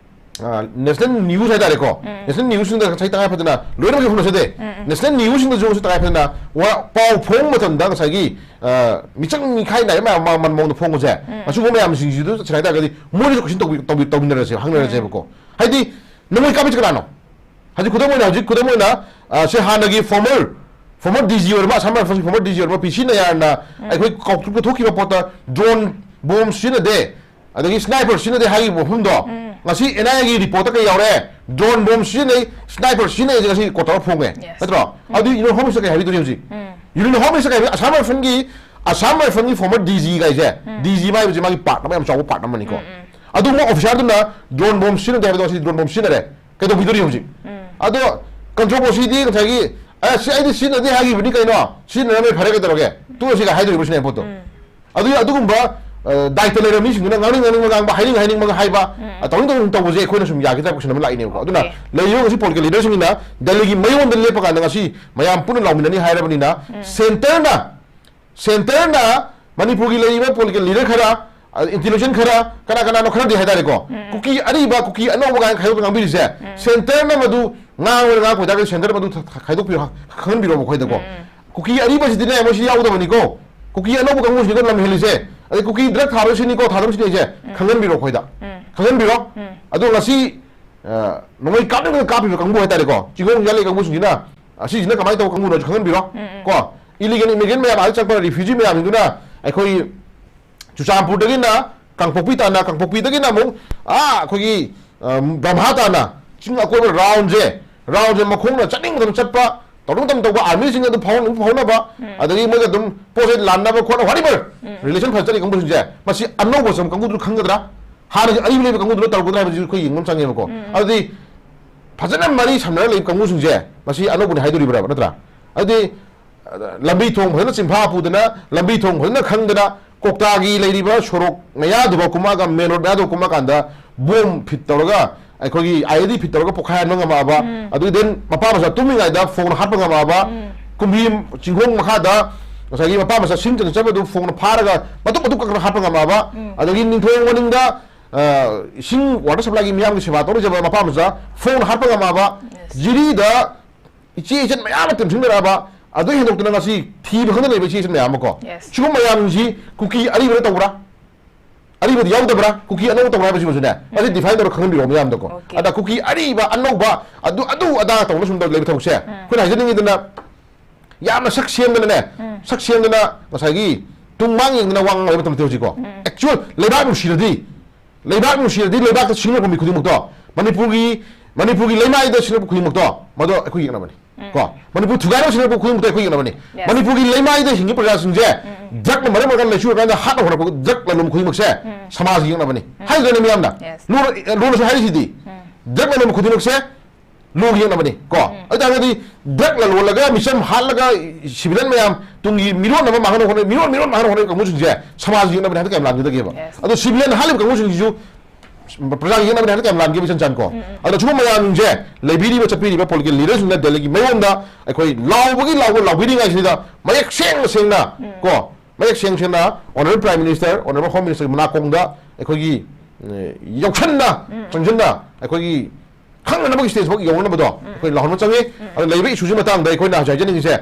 ꯑ, national news ꯍꯥꯏꯇꯥꯔꯦꯀꯣ꯫ National newsꯁꯤꯡꯗ ꯉꯁꯥꯏ ꯇꯉꯥꯏ ꯐꯗꯅ ꯂꯣꯏꯅꯃꯛꯀꯤ ꯍꯣꯠꯅꯖꯗꯦ꯫ National newsꯁꯤꯡꯗꯁꯨ ꯉꯁꯤ ꯇꯉꯥꯏ ꯐꯗꯅ ꯋꯥ-, ꯄꯥꯎ ꯐꯣꯡꯕ ꯃꯇꯝꯗ ꯉꯁꯥꯏꯒꯤ, ꯑ, ꯃꯤꯆꯪ ꯃꯤꯈꯥꯏ ꯅꯥꯏꯕ ꯃꯌꯥꯝ ꯃ-, ꯃ-, ꯃꯑꯣꯡꯗ ꯐꯣꯡꯕꯁꯦ, ꯑꯁꯤꯒꯨꯝꯕ ꯃꯌꯥꯝꯁꯤꯡꯁꯤꯗ ꯇꯁꯦꯡꯅ ꯍꯥꯏꯇꯥꯔꯒꯗꯤ ꯃꯣꯏꯗꯁꯨ question ꯇꯧꯕꯤ-, ꯇꯧꯕꯤ-, ꯇꯧꯃꯤꯟꯅꯔꯁꯦꯕ, ꯍꯪꯅꯔꯁꯦꯕꯀꯣ꯫ ꯍꯥꯏꯗꯤ ꯅꯣꯡꯃꯩ ꯀꯥꯞꯄꯤꯁꯦ ꯀꯅꯥꯅꯣ? ꯍꯧꯖꯤꯛ ꯈꯨꯗꯝ ꯑꯣꯏꯅ, ꯍꯧꯖꯤꯛ ꯈꯨꯗꯝ ꯑꯣꯏꯅ, ꯑ, ꯁꯦ ꯍꯥꯟꯅꯒꯤ former, former D G ꯑꯣꯏꯔꯕ, ꯑꯁꯥꯝ ꯔꯥꯏꯐꯜꯁꯀꯤ former D G ꯑꯣꯏꯔꯕ P C ꯅꯌꯥꯔꯅ ꯑꯩꯈꯣꯏ ꯀꯥꯎꯇ꯭ꯔꯨꯛꯇ ꯊꯣꯛꯈꯤꯕ ꯄꯣꯠꯇ drone bomb ꯁꯤꯖꯤꯟꯅꯗꯦ, ꯑꯗꯒꯤ sniper ꯁꯤꯖꯤꯟꯅꯗꯦ ꯍꯥꯏꯔꯤꯕ ꯃꯐꯝꯗꯣ, ꯉꯁꯤ ꯑꯦꯟ ꯑꯥꯏ ꯑꯦꯒꯤ ꯔꯤꯄꯣꯔꯠꯇ ꯀꯩ ꯌꯥꯎꯔꯦ? ꯗ꯭ꯔꯣꯟ ꯕꯣꯝ ꯁꯤꯖꯤꯟꯅꯩ, ꯁ꯭ꯅꯥꯏꯄꯔ ꯁꯤꯖꯤꯟꯅꯩꯁꯦ ꯉꯁꯤ ꯀꯣꯔꯠꯇ ꯐꯣꯡꯉꯦ꯫ Yes. ꯅꯠꯇ꯭ꯔꯣ? ꯑꯗꯨꯗꯤ ꯌꯨꯅꯤꯌꯟ ꯍꯣꯝ ꯃꯤꯅꯤꯁꯇꯔ ꯀꯩ ꯍꯥꯏꯕꯤꯗꯣꯔꯤ ꯍꯧꯖꯤꯛ? ꯌꯨꯅꯤꯌꯟ ꯍꯣꯝ ꯃꯤꯅꯤꯁꯇꯔ ꯀꯩ ꯍꯥꯏꯕꯤ? Assam ꯔꯥꯏꯐꯜꯒꯤ, Assam ꯔꯥꯏꯐꯜꯒꯤ former D G ꯒꯥꯏꯁꯦ, D G ꯃꯥ ꯍꯥꯏꯕꯁꯦ ꯃꯥꯒꯤ ꯄꯥꯔꯠ ꯑꯃ ꯌꯥꯝ ꯆꯥꯎꯕ ꯄꯥꯔꯠ ꯑꯃꯅꯤꯀꯣ꯫ ꯑꯗꯨꯒꯨꯝꯕ ꯑꯣꯐꯤꯁꯥꯔꯗꯨꯅ ꯗ꯭ꯔꯣꯟ ꯕꯣꯝ ꯁꯤꯖꯤꯟꯅꯗꯦ ꯍꯥꯏꯕꯗꯣ ꯉꯁꯤ ꯗ꯭ꯔꯣꯟ ꯕꯣꯝ ꯁꯤꯖꯤꯟꯅꯔꯦ꯫ ꯀꯩꯗꯧꯕꯤꯗꯣꯔꯤ ꯍꯧꯖꯤꯛ? ꯑꯗꯣ ꯀꯟꯇ꯭ꯔꯣꯕꯣꯁꯤꯗꯤ ꯉꯁꯥꯏꯒꯤ, "ꯑꯦ, ꯁꯤ ꯑꯩꯗꯤ ꯁꯤꯖꯤꯟꯅꯗꯦ ꯍꯥꯏꯈꯤꯕꯅꯤ ꯀꯩꯅꯣ, ꯁꯤꯖꯤꯟꯅꯔꯝꯃꯦ, ꯐꯔꯦ, ꯀꯩꯗꯧꯔꯒꯦ, ꯇꯣꯛꯑꯁꯤꯒ" ꯍꯥꯏꯗꯣꯔꯤꯕ ꯁꯤꯅꯦ ꯄꯣꯠꯇꯣ꯫ ꯑꯗꯨꯒꯤ ꯑꯗꯨꯒꯨꯝꯕ, ꯑ, ꯗꯥꯏꯇ ꯂꯩꯔꯕ ꯃꯤꯁꯤꯡꯗꯨꯅ ꯉꯥꯡꯅꯤꯡ ꯉꯥꯡꯅꯤꯡꯕ ꯉꯥꯡꯕ, ꯍꯥꯏꯅꯤꯡ ꯍꯥꯏꯅꯤꯡꯕ ꯍꯥꯏꯕ, ꯑ, ꯇꯧꯅꯤꯡ ꯇꯧꯅꯤꯡ ꯇꯧꯕꯁꯦ ꯑꯩꯈꯣꯏꯅ ꯁꯨꯝ ꯌꯥꯈꯤꯗ꯭ꯔꯥ ꯀꯣꯏꯁꯟ ꯑꯃ ꯂꯥꯛꯏꯅꯦꯕꯀꯣ꯫ ꯑꯗꯨꯅ Okay. ꯂꯩꯔꯤꯕ ꯉꯁꯤ ꯄꯣꯂꯤꯇꯤꯀꯦꯜ ꯂꯤꯗꯔꯁꯤꯡꯅ ꯗꯦꯜꯂꯤꯒꯤ ꯃꯌꯣꯟꯗ ꯂꯦꯞꯄ ꯀꯥꯟꯗ ꯉꯁꯤ ꯃꯌꯥꯝ ꯄꯨꯟꯅ ꯂꯥꯎꯃꯤꯟꯅꯅꯤ ꯍꯥꯏꯔꯕꯅꯤꯅ, ꯁꯦꯟꯇꯔꯅ, ꯁꯦꯟꯇꯔꯅ ꯃꯅꯤꯄꯨꯔꯒꯤ ꯂꯩꯔꯤꯕ ꯄꯣꯂꯤꯇꯤꯀꯦꯜ ꯂꯤꯗꯔ ꯈꯔ, ꯑ, ꯏꯟꯇꯦꯂꯤꯖꯦꯟ ꯈꯔ, ꯀꯅꯥ ꯀꯅꯥꯅꯣ ꯈꯔꯗꯤ ꯍꯥꯏꯇꯥꯔꯦꯀꯣ, ꯀꯨꯀꯤ ꯑꯔꯤꯕ, ꯀꯨꯀꯤ ꯑꯅꯧꯕ ꯀꯥꯏꯅ ꯈꯥꯏꯗꯣꯛꯇ ꯉꯥꯡꯕꯤꯔꯤꯁꯦ, ꯁꯦꯟꯇꯔꯅ ꯃꯗꯨ ꯉꯥꯡꯉꯣꯏ ꯉꯥꯡꯉꯛꯄ ꯑꯣꯏꯇꯥꯔꯒꯗꯤ ꯁꯦꯟꯇꯔ ꯃꯗꯨ ꯊ-, ꯊ-, ꯈꯥꯏꯗꯣꯛꯄꯤꯔꯣ, ꯈꯪꯍꯟꯕꯤꯔꯣ ꯃꯈꯣꯏꯗꯀꯣ꯫ ꯀꯨꯀꯤ ꯑꯔꯤꯕꯁꯤꯗꯤꯅꯦ, ꯃꯣꯏꯁꯤ ꯌꯥꯎꯗꯕꯅꯤꯀꯣ꯫ ꯀꯨꯀꯤ ꯑꯅꯧꯕ ꯀꯥꯡꯕꯨꯁꯤꯅꯤꯀꯣ ꯂꯝ ꯍꯦꯜꯂꯤꯁꯦ꯫ ꯑꯗꯩ ꯀꯨꯀꯤ ꯗ꯭ꯔꯒ ꯊꯥꯕꯁꯤꯅꯤꯀꯣ ꯊꯥꯗꯕꯁꯤꯅꯤ ꯑꯩꯁꯦ꯫ ꯈꯪꯍꯟꯕꯤꯔꯣ ꯑꯩꯈꯣꯏꯗ꯫ ꯈꯪꯍꯟꯕꯤꯔꯣ꯫ ꯑꯗꯣ ꯉꯁꯤ, ꯑ, ꯅꯣꯡꯃꯩ ꯀꯥꯞꯅꯤꯡꯗꯅ ꯀꯥꯞꯄꯤꯕ ꯀꯥꯡꯕꯨ ꯍꯥꯏꯇꯥꯔꯦꯀꯣ꯫ ꯆꯤꯡꯈꯣꯡ ꯌꯥꯜꯂꯤ ꯀꯥꯡꯕꯨꯁꯤꯡꯁꯤꯅ, ꯑꯁꯤꯁꯤꯅ ꯀꯃꯥꯏꯅ ꯇꯧꯕ ꯀꯥꯡꯕꯨꯅꯣ ꯈꯪꯍꯟꯕꯤꯔꯣ꯫ ꯀꯣ, ꯏꯂꯤꯒꯦꯜ ꯏꯃꯤꯒ꯭ꯔꯦꯟ ꯃꯌꯥꯝ, ꯑꯥꯗ ꯆꯪꯕ ꯔꯤꯐ꯭ꯌꯨꯖꯤ ꯃꯌꯥꯝꯁꯤꯡꯗꯨꯅ ꯑꯩꯈꯣꯏ ꯆꯨꯔꯆꯥꯟꯄꯨꯔꯗꯒꯤꯅ ꯀꯥꯡꯄꯣꯛꯄꯤ ꯇꯥꯅ, ꯀꯥꯡꯄꯣꯛꯄꯤꯗꯒꯤꯅ ꯑꯃꯨꯛ, ꯑꯥ, ꯑꯩꯈꯣꯏꯒꯤ, ꯑ, ꯕ꯭ꯔꯍꯃꯥ ꯇꯥꯅ ꯆꯤꯡ ꯑꯀꯣꯏꯕ ꯔꯥꯎꯟꯁꯦ, ꯔꯥꯎꯟꯁꯦ ꯃꯈꯣꯡꯅ ꯆꯠꯅꯤꯡꯕ ꯃꯇꯝ ꯆꯠꯄ, ꯇꯧꯅꯤꯡꯕ ꯃꯇꯝ ꯇꯧꯕ, ꯑꯥꯔꯃꯤꯁꯤꯡ ꯑꯗꯨꯝ ꯐꯥꯎꯅ-, ꯐꯥꯎꯅꯕ, ꯑꯗꯒꯤ ꯃꯣꯏꯒ ꯑꯗꯨꯝ ꯄꯣꯠ ꯆꯩ ꯂꯥꯟꯅꯕ ꯈꯣꯠꯅ whatever relation ꯐꯖꯅ ꯆꯠꯂꯤ ꯀꯥꯡꯕꯨꯁꯤꯡꯁꯦ, ꯃꯁꯤ ꯑꯅꯧꯕ ꯆꯪꯕ ꯀꯥꯡꯕꯨꯗꯨꯅ ꯈꯪꯒꯗ꯭ꯔꯥ? ꯍꯥꯟꯅꯒꯤ ꯑꯔꯤꯕ ꯂꯩꯕ ꯀꯥꯡꯕꯨꯗꯨꯅ ꯇꯧꯔꯛꯀꯗ꯭ꯔꯥ ꯍꯥꯏꯕꯁꯤ ꯑꯩꯈꯣꯏ ꯌꯦꯡꯕ ꯑꯃ ꯆꯪꯉꯦꯕꯀꯣ꯫ ꯑꯗꯨꯗꯤ ꯐꯖꯅ ꯃꯔꯤ ꯁꯝꯅꯔ ꯂꯩꯕ ꯀꯥꯡꯕꯨꯁꯤꯡꯁꯦ, ꯃꯁꯤ ꯑꯅꯧꯕꯅꯤ ꯍꯥꯏꯗꯣꯔꯤꯕ꯭ꯔꯥ, ꯅꯠꯇ꯭ꯔꯥ? ꯑꯗꯨꯗꯤ, ꯑ, ꯂꯝꯕꯤ ꯊꯣꯡ ꯐꯖꯅ ꯆꯤꯟꯐꯥ ꯄꯨꯗꯅ, ꯂꯝꯕꯤ ꯊꯣꯡ ꯐꯖꯅ ꯈꯪꯗꯅ, ꯀꯣꯛꯇꯥꯒꯤ ꯂꯩꯔꯤꯕ ꯁꯣꯔꯣꯛ ꯃꯌꯥꯗꯨꯐꯥꯎ ꯀꯨꯝꯃꯛꯑꯒ, ꯃꯦꯟ ꯔꯣꯗ ꯃꯌꯥꯗꯨ ꯀꯨꯝꯃꯛꯑꯀꯥꯟꯗ ꯕꯣꯝ ꯐꯤꯠ ꯇꯧꯔꯒ, ꯑꯩꯈꯣꯏꯒꯤ ꯑꯥꯏ ꯏ ꯗꯤ ꯐꯤꯠ ꯇꯧꯔꯒ ꯄꯣꯈꯥꯏꯍꯟꯕ ꯉꯝꯃꯛꯑꯕ, ꯑꯗꯨꯒꯤ then ꯃꯄꯥ ꯃꯆꯥ ꯇꯨꯝꯃꯤꯉꯩꯗ ꯐꯣꯟ ꯍꯥꯠꯄ ꯉꯝꯃꯛꯑꯕ, ꯀꯨꯝꯕꯤ ꯆꯤꯡꯈꯣꯡ ꯃꯈꯥꯗ ꯉꯁꯥꯏꯒꯤ ꯃꯄꯥ ꯃꯆꯥ ꯁꯤꯡ ꯆꯠꯅ ꯆꯠꯄꯗꯨ ꯐꯣꯟ ꯐꯥꯔꯒ ꯃꯇꯨꯞ ꯃꯇꯨꯞ ꯀꯛꯇꯅ ꯍꯥꯠꯄ ꯉꯝꯃꯛꯑꯕ, ꯑꯗꯒꯤ ꯅꯤꯡꯊꯧ ꯃꯅꯤꯡꯗ, ꯑ, ꯏꯁꯤꯡ ꯋꯥꯇꯔ ꯁꯄ꯭ꯂꯥꯏꯒꯤ ꯃꯤꯌꯥꯝꯒꯤ ꯁꯦꯕꯥ ꯇꯧꯔꯤꯖꯕ ꯃꯄꯥ ꯃꯆꯥ ꯐꯣꯟ ꯍꯥꯠꯄ ꯉꯝꯃꯛꯑꯕ, Yes. ꯖꯤꯔꯤꯗ ꯏꯆꯦ ꯏꯆꯟ ꯃꯌꯥꯝ ꯑꯃ ꯇꯦꯝꯁꯤꯟꯅꯔꯛꯑꯕ, ꯑꯗꯨ ꯍꯦꯟꯗꯣꯛꯇꯅ ꯉꯁꯤ ꯊꯤꯕ ꯈꯪꯗꯅ ꯂꯩꯕ ꯏꯆꯦ ꯏꯆꯟ ꯃꯌꯥꯝ ꯑꯃ ꯀꯣ꯫ Yes. ꯁꯤꯒꯨꯝꯕ ꯃꯌꯥꯝꯁꯤ ꯀꯨꯀꯤ ꯑꯔꯤꯕꯅ ꯇꯧꯕ꯭ꯔꯥ? ꯑꯔꯤꯕꯗꯤ ꯌꯥꯎꯗꯕ꯭ꯔꯥ? ꯀꯨꯀꯤ ꯑꯅꯧꯕ ꯇꯧꯕ꯭ꯔꯥ ꯍꯥꯏꯕꯁꯤꯃꯁꯨꯅꯦ, ꯃꯁꯤ define ꯇꯧꯔ ꯈꯪꯍꯟꯕꯤꯔꯛꯑꯣ ꯃꯌꯥꯝꯗꯀꯣ꯫ Okay. ꯑꯗ ꯀꯨꯀꯤ ꯑꯔꯤꯕ, ꯑꯅꯧꯕ, ꯑꯗꯨ, ꯑꯗꯨ ꯑꯗꯥ ꯇꯧꯅ ꯁꯨꯝ ꯂꯩꯕ ꯊꯕꯛꯁꯦ, ꯑꯩꯈꯣꯏꯅ ꯍꯥꯏꯖꯅꯤꯡꯉꯤꯗꯅ, ꯌꯥꯝꯅ ꯁꯛ ꯁꯦꯝꯗꯅꯅꯦ, ꯁꯛ ꯁꯦꯝꯗꯅ ꯉꯁꯥꯏꯒꯤ ꯇꯨꯡ ꯃꯥꯡ ꯌꯦꯡꯗꯅ ꯋꯥ ꯉꯥꯡꯕ ꯃꯇꯝ ꯅꯠꯇꯦ ꯍꯧꯖꯤꯛꯀꯣ꯫ Actual ꯂꯩꯕꯥꯛ ꯅꯨꯡꯁꯤꯔꯗꯤ, ꯂꯩꯕꯥꯛ ꯅꯨꯡꯁꯤꯔꯗꯤ ꯂꯩꯕꯥꯛꯇ ꯁꯤꯡꯅꯔꯛꯄ ꯃꯤ ꯈꯨꯗꯤꯡꯃꯛꯇꯣ, ꯃꯅꯤꯄꯨꯔꯒꯤ, ꯃꯅꯤꯄꯨꯔꯒꯤ ꯂꯩꯃꯥꯏꯗ ꯁꯤꯡꯅꯔꯛꯄ ꯈꯨꯗꯤꯡꯃꯛꯇꯣ, ꯃꯗꯣ ꯑꯩꯈꯣꯏ ꯌꯦꯛꯅꯕꯅꯤ꯫ ꯀꯣ, ꯃꯅꯤꯄꯨꯔ ꯊꯨꯒꯥꯏꯅꯕ ꯁꯤꯡꯅꯔꯛꯄ ꯈꯨꯗꯤꯡꯃꯛꯇꯣ ꯑꯩꯈꯣꯏ ꯌꯦꯛꯅꯕꯅꯤ꯫ Yes. ꯃꯅꯤꯄꯨꯔꯒꯤ ꯂꯩꯃꯥꯏꯗ ꯍꯤꯡꯉꯤꯕ ꯄ꯭ꯔꯖꯥꯁꯤꯡꯁꯦ ꯗ꯭ꯔꯒꯅ ꯃꯔꯝ ꯑꯣꯏꯔꯒ ꯂꯩꯁꯨ ꯀꯥꯟꯗ ꯍꯥꯠꯅ ꯍꯣꯠꯅꯔꯛꯄ ꯗ꯭ꯔꯒ ꯂꯂꯣꯟꯕ ꯈꯨꯗꯤꯡꯃꯛꯁꯦ ꯁꯃꯥꯖꯒꯤ ꯌꯦꯛꯅꯕꯅꯤ꯫ ꯍꯥꯏꯗ꯭ꯔꯅꯦ ꯃꯤꯌꯥꯝꯅ? Yes. ꯂꯣꯟ-, ꯂꯣꯟꯅꯁꯨ ꯍꯥꯏꯔꯤꯁꯤꯗꯤ꯫ ꯗ꯭ꯔꯒ ꯂꯂꯣꯟꯕ ꯈꯨꯗꯤꯡꯃꯛꯁꯦ ꯂꯣꯒꯤ ꯌꯦꯛꯅꯕꯅꯤ꯫ ꯀꯣ, ꯑꯗꯨ ꯇꯥꯔꯒꯗꯤ ꯗ꯭ꯔꯒ ꯂꯂꯣꯜꯂꯒ ꯃꯤꯆꯝ ꯍꯥꯠꯂꯒ ꯁꯤꯚꯤꯂꯤꯌꯟ ꯃꯌꯥꯝ ꯇꯨꯡꯒꯤ ꯃꯤꯔꯣꯟ ꯑꯃ ꯃꯥꯡꯍꯟꯅ ꯍꯣꯠꯅ-, ꯃꯤꯔꯣꯟ, ꯃꯤꯔꯣꯟ ꯃꯥꯡꯍꯟꯅ ꯍꯣꯠꯅꯔꯤꯕ ꯀꯥꯡꯕꯨꯁꯤꯡꯁꯦ ꯁꯃꯥꯖꯒꯤ ꯌꯦꯛꯅꯕꯅꯤ ꯍꯥꯏꯕꯗ ꯀꯌꯥꯝ ꯂꯥꯟꯒꯗꯒꯦꯕ? Yes. ꯑꯗꯣ ꯁꯤꯚꯤꯂꯤꯌꯟ ꯍꯥꯠꯂꯤꯕ ꯀꯥꯡꯕꯨꯁꯤꯡꯁꯤꯁꯨ ꯄ꯭ꯔꯖꯥꯒꯤ ꯌꯦꯛꯅꯕꯅꯤ ꯍꯥꯏꯅ ꯀꯌꯥꯝ ꯂꯥꯟꯒꯦꯕ ꯏꯆꯟ ꯆꯟ ꯀꯣ? ꯑꯗꯣ ꯁꯤꯒꯨꯝꯕ ꯃꯌꯥꯝꯁꯤꯡꯁꯦ ꯂꯩꯕꯤꯔꯤꯕ ꯆꯠꯄꯤꯔꯤꯕ ꯄꯣꯂꯤꯇꯤꯀꯦꯜ ꯂꯤꯗꯔꯁꯤꯡꯅ ꯗꯦꯜꯂꯤꯒꯤ ꯃꯌꯣꯟꯗ ꯑꯩꯈꯣꯏ ꯂꯥꯎꯕꯒꯤ ꯂꯥꯎꯕ ꯂꯥꯎꯕꯤꯔꯤꯉꯩꯁꯤꯗ ꯃꯌꯦꯛ ꯁꯦꯡꯅ ꯁꯦꯡꯅ ꯀꯣ, ꯃꯌꯦꯛ ꯁꯦꯡ ꯁꯦꯡꯅ Honourable Prime Minister, Honourable Home Minister ꯒꯤ ꯃꯅꯥꯀꯣꯡꯗ ꯑꯩꯈꯣꯏꯒꯤ, ꯑꯦ, ꯌꯥꯎꯁꯟꯅ ꯆꯪꯁꯤꯟꯅ ꯑꯩꯈꯣꯏꯒꯤ ꯈꯪꯅꯅꯕꯒꯤ ꯁ꯭ꯇꯦꯖ ꯐꯥꯎ ꯌꯧꯅꯅꯕꯗꯣ ꯑꯩꯈꯣꯏ ꯂꯥꯎꯍꯟꯕ ꯆꯪꯉꯤ꯫ ꯑꯗꯣ ꯂꯩꯔꯤꯕ ꯏꯁꯨꯁꯤ ꯃꯇꯥꯡꯗ ꯑꯩꯈꯣꯏꯅ ꯍꯧꯖꯤꯛ ꯍꯥꯏꯖꯅꯤꯡꯉꯤꯁꯦ,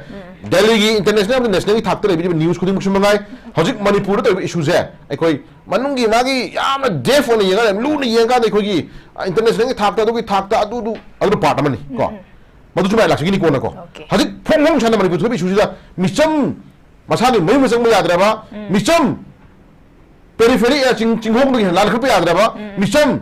ꯗꯦꯜꯂꯤꯒꯤ ꯏꯟꯇꯔꯅꯦꯁꯅꯦꯜ ꯑꯃꯗꯤ ꯅꯦꯁꯅꯦꯜꯒꯤ ꯊꯥꯛꯇ ꯂꯩꯕꯤꯔꯤꯕ ꯅ꯭ꯌꯨꯁ ꯈꯨꯗꯤꯡꯃꯛꯁꯨ ꯃꯉꯥꯏ, ꯍꯧꯖꯤꯛ ꯃꯅꯤꯄꯨꯔꯗ ꯇꯧꯔꯤꯕ ꯏꯁꯨꯁꯦ ꯑꯩꯈꯣꯏ ꯃꯅꯨꯡꯒꯤ ꯃꯥꯒꯤ ꯌꯥꯝꯅ ꯗꯦꯞ ꯑꯣꯏꯅ ꯌꯦꯡꯉꯀꯥꯟꯗ, ꯂꯨꯅ ꯌꯦꯡꯉꯀꯥꯟꯗ ꯑꯩꯈꯣꯏꯒꯤ ꯏꯟꯇꯔꯅꯦꯁꯅꯦꯜꯒꯤ ꯊꯥꯛꯇ, ꯑꯗꯨꯒꯤ ꯊꯥꯛꯇ, ꯑꯗꯨꯗꯨ, ꯑꯗꯨꯅ ꯄꯥꯔꯠ ꯑꯃꯅꯤ ꯀꯣ꯫ ꯃꯗꯨꯁꯨ ꯃꯌꯥꯝ ꯂꯥꯛꯆꯈꯤꯅꯤ ꯀꯣꯟꯅꯀꯣ꯫ Okay. ꯍꯧꯖꯤꯛ ꯐꯣꯡ ꯐꯣꯡ ꯁꯥꯅ ꯃꯅꯤꯄꯨꯔ ꯊꯣꯛꯏꯕ ꯏꯁꯨꯁꯤꯗ ꯃꯤꯆꯝ ꯃꯁꯥꯒꯤ ꯃꯌꯨꯝꯗ ꯆꯪꯕ ꯌꯥꯗ꯭ꯔꯕ, ꯃꯤꯆꯝ ꯄꯦꯔꯤꯐꯦꯔꯤ, ꯑ, ꯆꯤꯡ-, ꯆꯤꯡꯈꯣꯡꯗꯒꯤ ꯍꯦꯟꯅ ꯂꯥꯟꯈꯠꯄ ꯌꯥꯗ꯭ꯔꯕ, ꯃꯤꯆꯝ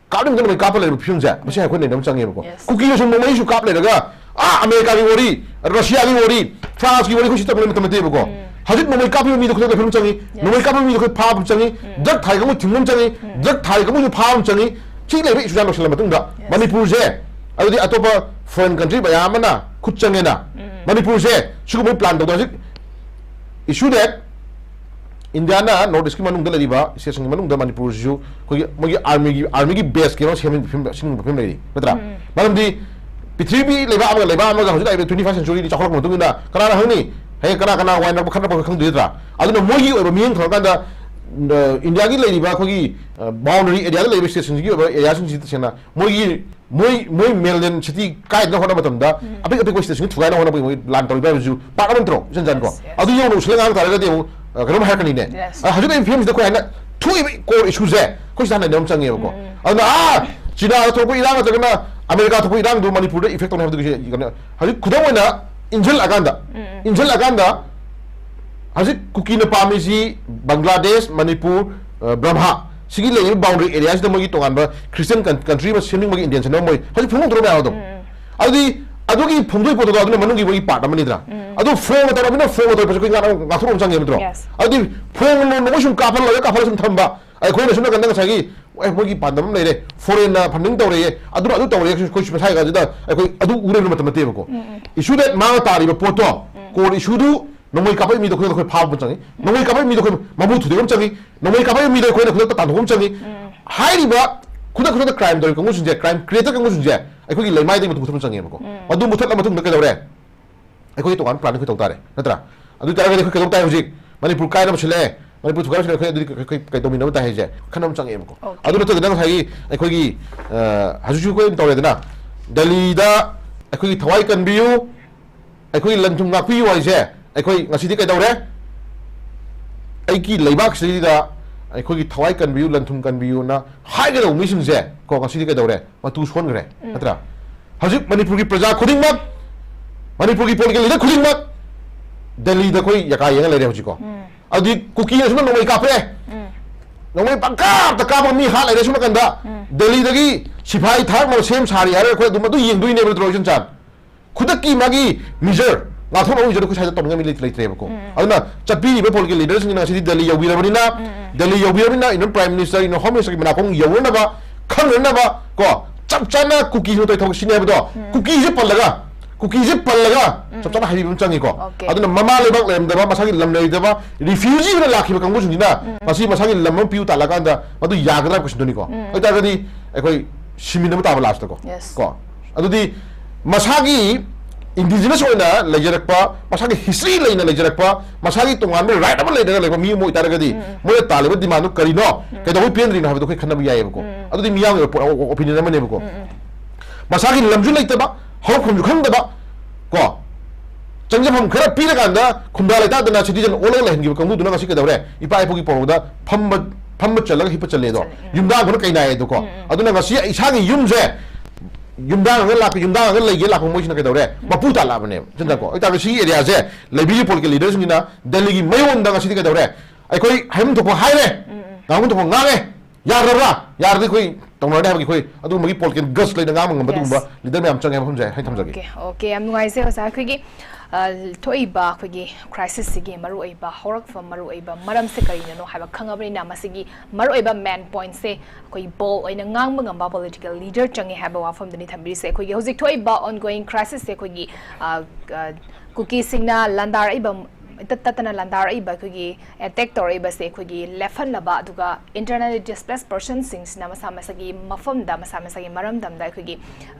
ꯀꯥꯞꯅꯤꯡꯗꯅ ꯃꯩ ꯀꯥꯞꯄ ꯂꯩꯔꯤꯕ ꯐꯤꯕꯝꯁꯦ, ꯃꯁꯤ ꯑꯩꯈꯣꯏ ꯅꯩꯅꯕ ꯆꯪꯉꯦꯕꯀꯣ꯫ Yes. ꯀꯨꯀꯤꯅꯁꯨ ꯅꯣꯡꯃꯩꯁꯨ ꯀꯥꯞ ꯂꯩꯔꯒ, ꯑꯥ, ꯑꯃꯦꯔꯤꯀꯥꯒꯤ ꯋꯥꯔꯤ, ꯔꯁꯤꯌꯥꯒꯤ ꯋꯥꯔꯤ, ꯐ꯭ꯔꯥꯟꯁꯀꯤ ꯋꯥꯔꯤ ꯑꯩꯈꯣꯏ ꯁꯤ ꯇꯧꯕ ꯃꯇꯝ ꯅꯠꯇꯦꯕꯀꯣ꯫ ꯍꯧꯖꯤꯛ ꯅꯣꯡꯃꯩ ꯀꯥꯞꯄꯤꯕ ꯃꯤꯗꯣ ꯈꯨꯗꯛꯇ ꯐꯤꯕꯝ ꯆꯪꯉꯤ, ꯅꯣꯡꯃꯩ ꯀꯥꯞꯄꯤꯕ ꯃꯤꯗꯣ ꯑꯩꯈꯣꯏ ꯐꯥꯕ ꯆꯪꯉꯤ, ꯗ꯭ꯔꯒ ꯊꯥꯏ ꯀꯥꯡꯕꯨ ꯊꯤꯡꯕ ꯑꯃ ꯆꯪꯉꯤ, ꯗ꯭ꯔꯒ ꯊꯥꯏ ꯀꯥꯡꯕꯨꯁꯨ ꯐꯥꯕ ꯑꯃ ꯆꯪꯉꯤ꯫ ꯁꯤ ꯂꯩꯕ ꯏꯁꯨ ꯂꯣꯏꯁꯤꯜꯂ ꯃꯇꯨꯡꯗ ꯃꯅꯤꯄꯨꯔꯁꯦ, ꯑꯗꯨꯗꯤ ꯑꯇꯣꯞꯄ ꯐꯣꯔꯦꯟ ꯀꯟꯇ꯭ꯔꯤ ꯃꯌꯥꯝ ꯑꯃꯅ ꯈꯨꯠ ꯆꯪꯉꯦꯅ, ꯃꯅꯤꯄꯨꯔꯁꯦ ꯁꯤꯒꯨꯝꯕ ꯄ꯭ꯂꯥꯟ ꯇꯧꯗꯅ ꯍꯧꯖꯤꯛ ꯏꯁꯨ ꯗꯦꯠ ꯏꯟꯗꯤꯌꯥꯅ ꯅꯣꯔꯠ ꯏꯁꯀꯤ ꯃꯅꯨꯡꯗ ꯂꯩꯔꯤꯕ ꯁ꯭ꯇꯦꯠꯁꯤꯡꯒꯤ ꯃꯅꯨꯡꯗ ꯃꯅꯤꯄꯨꯔꯁꯤꯁꯨ ꯑꯩꯈꯣꯏꯒꯤ ꯃꯣꯏꯒꯤ ꯑꯥꯔꯃꯤꯒꯤ, ꯑꯥꯔꯃꯤꯒꯤ ꯕꯦꯁ ꯀꯩꯅꯣ ꯁꯦꯝꯕ ꯐꯤꯕꯝ, ꯁꯤꯒꯨꯝꯕ ꯐꯤꯕꯝ ꯂꯩꯔꯤ, ꯅꯠꯇ꯭ꯔꯥ? ꯃꯔꯝꯗꯤ ꯄ꯭ꯔꯤꯊꯤꯕꯤ ꯂꯩꯕꯥꯛ ꯑꯃꯒ ꯂꯩꯕꯥꯛ ꯑꯃꯒ ꯍꯧꯖꯤꯛ ꯂꯥꯛꯏꯕ ꯇ꯭ꯋꯦꯟꯇꯤ ꯐꯥꯔꯁ ꯁꯦꯟꯆꯨꯔꯤꯗꯤ ꯆꯥꯎꯈꯠꯂꯛꯄ ꯃꯇꯨꯡ ꯏꯟꯅ ꯀꯅꯥꯅ ꯈꯪꯅꯤ? ꯍꯌꯦꯡ ꯀꯅꯥ ꯀꯅꯥ ꯋꯥꯏꯅꯔꯛꯄ ꯈꯠꯅꯔꯛꯄ ꯈꯪꯗꯣꯏ ꯅꯠꯇ꯭ꯔꯥ? ꯑꯗꯨꯅ ꯃꯣꯏꯒꯤ ꯑꯣꯏꯕ ꯃꯤꯠꯌꯦꯡ ꯊꯝꯃꯀꯥꯟꯗ, ꯑ, ꯏꯟꯗꯤꯌꯥꯒꯤ ꯂꯩꯔꯤꯕ ꯑꯩꯈꯣꯏꯒꯤ, ꯑ, ꯕꯥꯎꯟꯗꯔꯤ ꯑꯦꯔꯤꯌꯥꯗ ꯂꯩꯔꯤꯕ ꯁ꯭ꯇꯦꯠꯁꯤꯡꯁꯤꯒꯤ ꯑꯣꯏꯕ ꯑꯦꯔꯤꯌꯥꯁꯤꯡꯁꯤ ꯇꯁꯦꯡꯅ ꯃꯣꯏꯒꯤ ꯃꯣꯏ, ꯃꯣꯏ ꯃꯦꯟꯂꯦꯟ ꯁꯤꯇꯤ ꯀꯥꯏꯗꯅ ꯍꯣꯠꯅꯕ ꯃꯇꯝꯗ ꯑꯄꯤꯛ ꯑꯄꯤꯛꯄ ꯁ꯭ꯇꯦꯠꯁꯤꯡ ꯊꯨꯒꯥꯏꯅ ꯍꯣꯠꯅꯕꯒꯤ ꯃꯣꯏ ꯂꯥꯟ ꯇꯧꯔꯤꯕ ꯍꯥꯏꯕꯁꯤꯁꯨ ꯄꯥꯔꯠ ꯑꯃ ꯅꯠꯇ꯭ꯔꯣ, ꯏꯆꯟ ꯆꯟ ꯀꯣ? Yes, yes. ꯑꯗꯨ ꯌꯧꯅ ꯎꯁꯤꯜꯂꯒ ꯉꯥꯡ ꯇꯥꯔꯒꯗꯤ ꯑꯃꯨꯛ, ꯑ, ꯀꯩꯅꯣꯝ ꯍꯥꯏꯔꯛꯀꯅꯤꯅꯦ꯫ Yes. ꯑ, ꯍꯧꯖꯤꯛ ꯑꯩ ꯐꯤꯕꯝꯁꯤꯗ ꯑꯩꯈꯣꯏ ꯍꯥꯏꯅ ꯊꯣꯛꯏꯕ ꯀꯣꯔ ꯏꯁꯨꯁꯦ ꯑꯩꯈꯣꯏ ꯁꯤꯗ ꯍꯥꯟꯅ ꯅꯩꯅꯕ ꯑꯃ ꯆꯪꯉꯦꯕꯀꯣ꯫ ꯑꯗꯨꯅ, ꯑꯥ, ꯆꯤꯅꯥꯗ ꯊꯣꯛꯄ ꯏꯔꯥꯡ ꯅꯠꯇ꯭ꯔꯒꯅ ꯑꯃꯦꯔꯤꯀꯥ ꯊꯣꯛꯄ ꯏꯔꯥꯡꯗꯨ ꯃꯅꯤꯄꯨꯔꯗ ꯏꯐꯦꯛ ꯇꯧꯅꯤ ꯍꯥꯏꯕꯗꯨꯒꯤ ꯀꯩꯅꯣ, ꯍꯧꯖꯤꯛ ꯈꯨꯗꯝ ꯑꯣꯏꯅ ꯏꯟꯁꯤꯜꯂꯛꯑꯀꯥꯟꯗ, ꯏꯟꯁꯤꯜꯂꯛꯑꯀꯥꯟꯗ ꯍꯧꯖꯤꯛ ꯀꯨꯀꯤꯅ ꯄꯥꯝꯃꯤꯁꯤ ꯕꯪꯒ꯭ꯂꯥꯗꯦꯁ, ꯃꯅꯤꯄꯨꯔ, ꯑ, ꯕ꯭ꯔꯍꯃ, ꯁꯤꯒꯤ ꯂꯩꯔꯤꯕ boundary area ꯁꯤꯗ ꯃꯣꯏꯒꯤ ꯇꯣꯉꯥꯟꯕ Christian ꯀꯟ-, country ꯑꯃ ꯁꯦꯝꯅꯤꯡꯕꯒꯤ intention ꯑꯃ ꯃꯣꯏ ꯍꯧꯖꯤꯛ ꯐꯣꯡꯗꯣꯛꯇ꯭ꯔꯣ ꯃꯌꯥꯝ ꯑꯗꯨꯝ? ꯑꯗꯨꯗꯤ ꯑꯗꯨꯒꯤ ꯐꯣꯡꯗꯣꯛꯏ ꯄꯣꯠꯇꯣ ꯑꯗꯨꯅ ꯃꯅꯨꯡꯒꯤ ꯃꯣꯏꯒꯤ part ꯑꯃꯅꯤꯗ꯭ꯔꯥ? ꯑꯗꯨ ꯐꯣꯡꯅ ꯇꯧꯔꯕꯅꯤꯅ ꯐꯣꯡꯅ ꯇꯧꯔꯛꯄꯁꯦ ꯑꯩꯈꯣꯏ ꯉꯥꯛ-, ꯉꯥꯛꯊꯣꯛꯅꯕ ꯆꯪꯉꯦꯕ ꯅꯠꯇ꯭ꯔꯣ? Yes. ꯑꯗꯨꯗꯤ ꯐꯣꯡꯅ ꯃꯣꯏ ꯁꯨꯝ ꯀꯥꯞꯍꯜꯂꯒ ꯀꯥꯞꯍꯜꯂꯒ ꯁꯨꯝ ꯊꯝꯕ, ꯑꯩꯈꯣꯏꯅ ꯁꯣꯝ ꯅꯥꯀꯟꯗ ꯉꯁꯥꯏꯒꯤ, "ꯑꯦ, ꯃꯣꯏꯒꯤ ꯄꯥꯟꯗꯝ ꯑꯃ ꯂꯩꯔꯦ, foreign ꯅ funding ꯇꯧꯔꯦꯌꯦ, ꯑꯗꯨꯅ ꯑꯗꯨ ꯇꯧꯔꯦ," ꯑꯩꯈꯣꯏ ꯃꯁꯥꯒꯤ ꯀꯥꯟꯁꯤꯗ ꯑꯩꯈꯣꯏ ꯑꯗꯨ ꯎꯔꯦꯕ ꯃꯇꯝ ꯅꯠꯇꯦꯕꯀꯣ꯫ Issue that ꯃꯥꯅ ꯇꯥꯔꯤꯕ ꯄꯣꯠꯇꯣ, core issue ꯗꯨ ꯅꯣꯡꯃꯩ ꯀꯥꯞꯄꯒꯤ ꯃꯤꯗꯣ ꯑꯩꯈꯣꯏ, ꯑꯩꯈꯣꯏ ꯐꯥꯕ ꯑꯃ ꯆꯪꯉꯤ꯫ ꯅꯣꯡꯃꯩ ꯀꯥꯞꯄꯒꯤ ꯃꯤꯗꯣ ꯑꯩꯈꯣꯏ ꯃꯃꯨ ꯊꯨꯗꯦꯛꯄ ꯑꯃ ꯆꯪꯉꯤ꯫ ꯅꯣꯡꯃꯩ ꯀꯥꯞꯄꯒꯤ ꯃꯤꯗꯣ ꯑꯩꯈꯣꯏꯅ ꯈꯨꯗꯛꯇ ꯇꯥꯟꯊꯣꯛꯄ ꯑꯃ ꯆꯪꯉꯤ꯫ ꯍꯥꯏꯔꯤꯕ ꯈꯨꯗꯛ ꯈꯨꯗꯛꯇ crime ꯇꯧꯔꯤꯕ ꯀꯥꯡꯕꯨꯁꯤꯡꯁꯦ, crime creator ꯀꯥꯡꯕꯨꯁꯤꯡꯁꯦ ꯑꯩꯈꯣꯏꯒꯤ ꯂꯩꯃꯥꯏꯗꯒꯤ ꯃꯇꯨ ꯃꯨꯊꯠꯄ ꯆꯪꯉꯦꯕꯀꯣ꯫ ꯃꯗꯨ ꯃꯨꯊꯠꯂ ꯃꯇꯨꯡꯗ ꯀꯩꯗꯧꯔꯦ? ꯑꯩꯈꯣꯏꯒꯤ ꯇꯣꯉꯥꯟꯕ plan ꯑꯩꯈꯣꯏ ꯇꯧ ꯇꯥꯔꯦ, ꯅꯠꯇ꯭ꯔꯥ? ꯑꯗꯨ ꯑꯣꯏ ꯇꯥꯔꯒꯗꯤ ꯑꯩꯈꯣꯏ ꯀꯩꯗꯧ ꯇꯥꯏ ꯍꯧꯖꯤꯛ? ꯃꯅꯤꯄꯨꯔ ꯀꯥꯏꯅꯕ ꯁꯤꯜꯂꯛꯑꯦ, ꯃꯅꯤꯄꯨꯔ ꯊꯨꯒꯥꯏꯕ ꯁꯤꯜꯂꯛꯑꯦ, ꯑꯩꯈꯣꯏ ꯑꯗꯨꯗꯤ ꯑꯩꯈꯣꯏ ꯀꯩ ꯇꯧꯃꯤꯟꯅꯕ ꯇꯥꯏ ꯍꯥꯏꯁꯦ? ꯈꯟꯅꯕ ꯆꯪꯉꯛꯑꯦꯕꯀꯣ꯫ Okay. ꯑꯗꯨ ꯅꯠꯇꯗꯅ ꯉꯁꯥꯏꯒꯤ ꯑꯩꯈꯣꯏꯒꯤ, ꯑ, ꯍꯧꯖꯤꯛꯁꯨ ꯑꯩꯈꯣꯏ ꯑꯗꯨꯝ ꯇꯧꯔꯦꯗꯅ, ꯗꯦꯜꯂꯤꯗ ꯑꯩꯈꯣꯏꯒꯤ ꯊꯋꯥꯏ ꯀꯟꯕꯤꯌꯨ, ꯑꯩꯈꯣꯏꯒꯤ ꯂꯟ ꯊꯨꯝ ꯉꯥꯛꯄꯤꯌꯨ ꯍꯥꯏꯁꯦ, ꯑꯩꯈꯣꯏ ꯉꯁꯤꯗꯤ ꯀꯩꯗꯧꯔꯦ? ꯑꯩꯒꯤ ꯂꯩꯕꯥꯛꯁꯤꯗ ꯑꯩꯈꯣꯏꯒꯤ ꯊꯋꯥꯏ ꯀꯟꯕꯤꯌꯨ, ꯂꯟ ꯊꯨꯝ ꯀꯟꯕꯤꯌꯨꯅ ꯍꯥꯏꯒꯗꯧꯕ ꯃꯤꯁꯤꯡꯁꯦ ꯀꯣ, ꯉꯁꯤꯗꯤ ꯀꯩꯗꯧꯔꯦ? ꯃꯇꯨ ꯁꯣꯟꯈ꯭ꯔꯦ, ꯅꯠꯇ꯭ꯔꯥ? ꯍꯧꯖꯤꯛ ꯃꯅꯤꯄꯨꯔꯒꯤ ꯄ꯭ꯔꯖꯥ ꯈꯨꯗꯤꯡꯃꯛ, ꯃꯅꯤꯄꯨꯔꯒꯤ political leader ꯈꯨꯗꯤꯡꯃꯛ ꯗꯦꯜꯂꯤꯗ ꯑꯩꯈꯣꯏ ꯌꯥꯀꯥ ꯌꯦꯡꯉ ꯂꯩꯔꯦ ꯍꯧꯖꯤꯛꯀꯣ꯫ ꯑꯗꯨꯗꯤ ꯀꯨꯀꯤꯅ ꯁꯣꯝꯗ ꯅꯣꯡꯃꯩ ꯀꯥꯞꯄꯦ, ꯅꯣꯡꯃꯩ ꯄꯪꯀꯥꯞꯇ ꯀꯥꯞꯄ ꯃꯤ ꯍꯥꯠ ꯂꯩꯔꯦ ꯁꯣꯝ ꯅꯥꯀꯟꯗ꯫ ꯗꯦꯜꯂꯤꯗꯒꯤ ꯁꯤꯐꯥꯏ ꯊꯥꯔꯛꯅꯕ ꯁꯦꯝ ꯁꯥꯔꯤ ꯍꯥꯏꯔꯒ ꯑꯩꯈꯣꯏ ꯑꯗꯨꯝ ꯑꯗꯨ ꯌꯦꯡꯗꯣꯏꯅꯦꯕ ꯅꯠꯇ꯭ꯔꯣ, ꯏꯆꯟ ꯆꯥꯟ? ꯈꯨꯗꯛꯀꯤ ꯃꯥꯒꯤ measure, ꯉꯥꯛꯊꯣꯛꯅꯕ measure ꯑꯩꯈꯣꯏ ꯁ꯭ꯋꯥꯏꯗ ꯇꯧꯅꯤꯡꯉꯥꯏ ꯃꯤ ꯂꯩꯇ-, ꯂꯩꯇ꯭ꯔꯦꯕꯀꯣ꯫ ꯑꯗꯨꯅ ꯆꯠꯄꯤꯔꯤꯕ political leaderꯁꯤꯡꯅ ꯉꯁꯤꯗꯤ Delhi ꯌꯧꯕꯤꯔꯕꯅꯤꯅ, Delhi ꯌꯧꯕꯤꯔꯕꯅꯤꯅ Indian Prime Minister, Indian Home Ministerꯒꯤ ꯃꯅꯥꯀꯣꯡ ꯌꯧꯅꯅꯕ, ꯈꯪꯅꯅꯕ ꯀꯣ, ꯆꯞ ꯆꯥꯅ ꯀꯨꯀꯤꯁꯤꯡꯅ ꯇꯧꯊꯣꯛꯁꯤꯅꯦ ꯍꯥꯏꯕꯗꯣ, ꯀꯨꯀꯤꯁꯦ ꯄꯜꯂꯒ, ꯀꯨꯀꯤꯁꯦ ꯄꯜꯂꯒ ꯆꯞ ꯆꯥꯅ ꯍꯥꯏꯕꯤꯕ ꯑꯃ ꯆꯪꯉꯤꯀꯣ꯫ Okay. ꯑꯗꯨꯅ ꯃꯃꯥ ꯂꯩꯕꯥꯛ ꯂꯩꯔꯝꯗꯕ, ꯃꯁꯥꯒꯤ ꯂꯝ ꯂꯩꯔꯝꯗꯕ, refugee ꯑꯣꯏꯅ ꯂꯥꯛꯈꯤꯕ ꯀꯥꯡꯕꯨꯁꯤꯡꯁꯤꯅ ꯉꯁꯤ ꯃꯁꯥꯒꯤ ꯂꯝ ꯑꯃ ꯄꯤꯌꯨ ꯇꯥꯜꯂꯀꯥꯟꯗ ꯃꯗꯨ ꯌꯥꯒꯗ꯭ꯔꯥ ꯍꯥꯏꯕ question ꯗꯨꯅꯤꯀꯣ꯫ ꯑꯗꯨ ꯑꯣꯏꯇꯥꯔꯒꯗꯤ ꯑꯩꯈꯣꯏ ꯁꯤꯃꯤꯟꯅꯕ ꯇꯥꯕ last ꯀꯣ꯫ Yes. ꯀꯣ? ꯑꯗꯨꯗꯤ ꯃꯁꯥꯒꯤ indigenous ꯑꯣꯏꯅ ꯂꯩꯖꯔꯛꯄ, ꯃꯁꯥꯒꯤ history ꯂꯩꯅ ꯂꯩꯖꯔꯛꯄ, ꯃꯁꯥꯒꯤ ꯇꯣꯉꯥꯟꯕ right ꯑꯃ ꯂꯩꯔꯒ ꯂꯩꯕ ꯃꯤ ꯑꯃ ꯑꯣꯏꯇꯥꯔꯒꯗꯤ, ꯃꯣꯏꯅ ꯇꯥꯜꯂꯤꯕ demandꯗꯨ ꯀꯔꯤꯅꯣ, ꯀꯩꯗꯧꯕꯩ ꯄꯦꯟꯗ꯭ꯔꯤꯅꯣ ꯍꯥꯏꯕꯗꯣ ꯑꯩꯈꯣꯏ ꯈꯟꯅꯕ ꯌꯥꯏꯌꯦꯕꯀꯣ꯫ ꯑꯗꯨꯗꯤ ꯃꯤꯌꯥꯝꯒꯤ ꯑꯣꯄ-, opinion ꯑꯃꯅꯦꯕꯀꯣ꯫ ꯃꯁꯥꯒꯤ ꯂꯝꯁꯨ ꯂꯩꯇꯕ, ꯍꯧꯔꯛꯐꯝꯁꯨ ꯈꯪꯗꯕ, ꯀꯣ? ꯆꯪꯖꯐꯝ ꯈꯔ ꯄꯤꯔꯀꯥꯟꯗ ꯈꯨꯟꯗꯥ ꯂꯩꯇꯥꯗꯅ citizen ꯑꯣꯜꯂꯒ ꯂꯩꯍꯟꯈꯤꯕ ꯀꯥꯡꯕꯨꯗꯨꯅ ꯉꯁꯤ ꯀꯩꯗꯧꯔꯦ? ꯏꯄꯥ ꯏꯄꯨꯒꯤ ꯄꯧꯔꯧꯗ ꯐꯝꯕ, ꯐꯝꯕ ꯆꯜꯂꯒ ꯍꯤꯞꯄ ꯆꯜꯂꯦꯗꯣ꯫ ꯆꯜꯂꯦ, ꯎꯝ꯫ ꯌꯨꯝꯗꯥꯡ ꯈꯨꯅ ꯀꯩꯅꯥꯏꯌꯦꯗꯣꯀꯣ꯫ ꯎꯝ, ꯎꯝ꯫ ꯑꯗꯨꯅ ꯉꯁꯤ ꯏꯁꯥꯒꯤ ꯌꯨꯝꯁꯦ, ꯌꯨꯝꯗꯥꯡ ꯑꯃ ꯂꯥꯛꯄ, ꯌꯨꯝꯗꯥꯡ ꯑꯃ ꯂꯩꯒꯦ ꯂꯥꯛꯄ ꯃꯣꯏꯁꯤꯅ ꯀꯩꯗꯧꯔꯦ? ꯎꯝ꯫ ꯃꯄꯨ ꯇꯥꯜꯂꯛꯑꯕꯅꯦꯕ꯫ ꯆꯟꯗ꯭ꯔꯀꯣ? ꯎꯝ꯫ ꯑꯣꯏꯇꯥꯔꯒꯗꯤ ꯁꯤꯒꯤ areaꯁꯦ ꯂꯩꯕꯤꯔꯤꯕ political leaderꯁꯤꯡꯁꯤꯅ ꯗꯦꯜꯂꯤꯒꯤ ꯃꯌꯣꯟꯗ ꯉꯁꯤꯗꯤ ꯀꯩꯗꯧꯔꯦ? ꯑꯩꯈꯣꯏ ꯍꯥꯏꯐꯝ ꯊꯣꯛꯄ ꯍꯥꯏꯔꯦ꯫ ꯎꯝ, ꯎꯝ꯫ ꯉꯥꯡꯐꯝ ꯊꯣꯛꯄ ꯉꯥꯡꯉꯦ꯫ ꯌꯥꯗ꯭ꯔꯕ꯭ꯔꯥ? ꯌꯥꯔꯗꯤ ꯑꯩꯈꯣꯏ ꯇꯧꯅꯔꯅꯤ ꯍꯥꯏꯕꯒꯤ ꯑꯩꯈꯣꯏ ꯑꯗꯨꯒꯨꯝꯕꯒꯤ political guts ꯂꯩꯅ ꯉꯥꯡꯕ ꯉꯝꯕ ꯑꯗꯨꯒꯨꯝꯕ Yes. Leader ꯃꯌꯥꯝ ꯆꯪꯉꯦ ꯍꯥꯏꯕ ꯊꯝꯖ-, ꯍꯥꯏ ꯊꯝꯖꯒꯦ꯫ Okay, okay, ꯌꯥꯝ ꯅꯨꯡꯉꯥꯏꯖꯩ ꯑꯣꯖꯥ꯫ ꯑꯩꯈꯣꯏꯒꯤ ꯑ, ꯊꯣꯛꯏꯕ ꯑꯩꯈꯣꯏꯒꯤ crisis ꯁꯤꯒꯤ ꯃꯔꯨꯑꯣꯏꯕ ꯍꯧꯔꯛꯐꯝ, ꯃꯔꯨꯑꯣꯏꯕ ꯃꯔꯝꯁꯦ ꯀꯔꯤꯅꯅꯣ ꯍꯥꯏꯕ ꯈꯪꯉꯕꯅꯤꯅ, ꯃꯁꯤꯒꯤ ꯃꯔꯨꯑꯣꯏꯕ main point ꯁꯦ ꯑꯩꯈꯣꯏ bold ꯑꯣꯏꯅ ꯉꯥꯡꯕ ꯉꯝꯕ political leader ꯆꯪꯉꯦ ꯍꯥꯏꯕ ꯋꯥꯐꯝꯗꯨꯅꯤ ꯊꯝꯕꯤꯔꯤꯁꯦ꯫ ꯑꯩꯈꯣꯏꯒꯤ ꯍꯧꯖꯤꯛ ꯊꯣꯛꯏꯕ ongoing crisis ꯁꯦ ꯑꯩꯈꯣꯏꯒꯤ, ꯑ, ꯑ, ꯀꯨꯀꯤꯁꯤꯡꯅ ꯂꯥꯟꯗꯥꯔꯛꯏꯕ, ꯏꯇꯠ ꯇꯠꯇꯅ ꯂꯥꯟꯗꯥꯔꯛꯏꯕ ꯑꯩꯈꯣꯏꯒꯤ attack ꯇꯧꯔꯛꯏꯕꯁꯦ ꯑꯩꯈꯣꯏꯒꯤ ꯂꯦꯞꯍꯟꯅꯕ, ꯑꯗꯨꯒ internally displaced person ꯁꯤꯡꯁꯤꯅ ꯃꯁꯥ ꯃꯁꯥꯒꯤ ꯃꯐꯝꯗ, ꯃꯁꯥ ꯃꯁꯥꯒꯤ ꯃꯔꯝꯗꯝꯗ ꯑꯩꯈꯣꯏꯒꯤ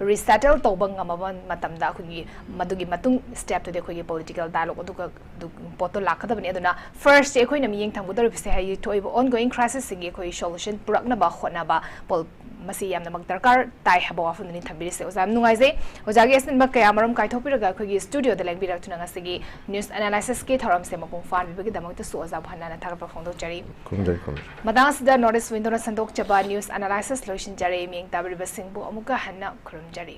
resettle ꯇꯧꯕ ꯉꯝꯃꯕ ꯃꯇꯝꯗ ꯑꯩꯈꯣꯏꯒꯤ ꯃꯗꯨꯒꯤ ꯃꯇꯨꯡ step ꯇꯨꯗꯤ ꯑꯩꯈꯣꯏꯒꯤ political dialogue ꯑꯗꯨꯒ ꯑꯗꯨ ꯄꯣꯠꯇꯣ ꯂꯥꯛꯀꯗꯕꯅꯤ꯫ ꯑꯗꯨꯅ first ꯁꯦ ꯑꯩꯈꯣꯏꯅ ꯃꯤꯠꯌꯦꯡ ꯊꯝꯒꯗꯧꯔꯤꯕꯁꯦ ꯍꯥꯏꯗꯤ ꯊꯣꯛꯏꯕ ongoing crisis ꯁꯤꯒꯤ ꯑꯩꯈꯣꯏ solution ꯄꯨꯔꯛꯅꯕ ꯍꯣꯠꯅꯕ ꯄꯣꯜ-, ꯃꯁꯤ ꯌꯥꯝꯅꯃꯛ ꯗꯔꯀꯥꯔ ꯇꯥꯏ ꯍꯥꯏꯕ ꯋꯥꯐꯝꯗꯨꯅꯤ ꯊꯝꯕꯤꯔꯤꯁꯦ꯫ ꯑꯣꯖꯥ, ꯌꯥꯝ ꯅꯨꯡꯉꯥꯏꯖꯩ꯫ ꯑꯣꯖꯥꯒꯤ ꯑꯁꯤꯟꯕ ꯀꯌꯥ ꯃꯔꯨꯝ ꯀꯥꯏꯊꯣꯛꯄꯤꯔꯒ ꯑꯩꯈꯣꯏꯒꯤ studio ꯗ ꯂꯦꯡꯕꯤꯔꯛꯇꯨꯅ ꯉꯁꯤꯒꯤ news analysis ꯀꯤ ꯊꯧꯔꯝꯁꯦ ꯃꯄꯨꯡ ꯐꯥꯍꯟꯕꯤꯕꯒꯤꯗꯃꯛꯇꯁꯨ ꯑꯣꯖꯥꯕꯨ ꯍꯟꯅ ꯍꯟꯅ ꯊꯥꯒꯠꯄ ꯐꯣꯡꯗꯣꯛꯆꯔꯤ꯫ ꯈꯨꯔꯨꯝꯖꯔꯤ, ꯈꯨꯔꯨꯝꯖꯔꯤ꯫ ꯃꯇꯥꯡ ꯑꯁꯤꯗ North East Window ꯅ ꯁꯟꯗꯣꯛꯆꯕ news analysis ꯂꯣꯏꯁꯤꯟꯖꯔꯦ꯫ ꯃꯤꯠꯌꯦꯡ ꯇꯥꯕꯤꯔꯤꯕꯁꯤꯡꯕꯨ ꯑꯃꯨꯛꯀ ꯍꯟꯅ ꯈꯨꯔꯨꯝꯖꯔꯤ꯫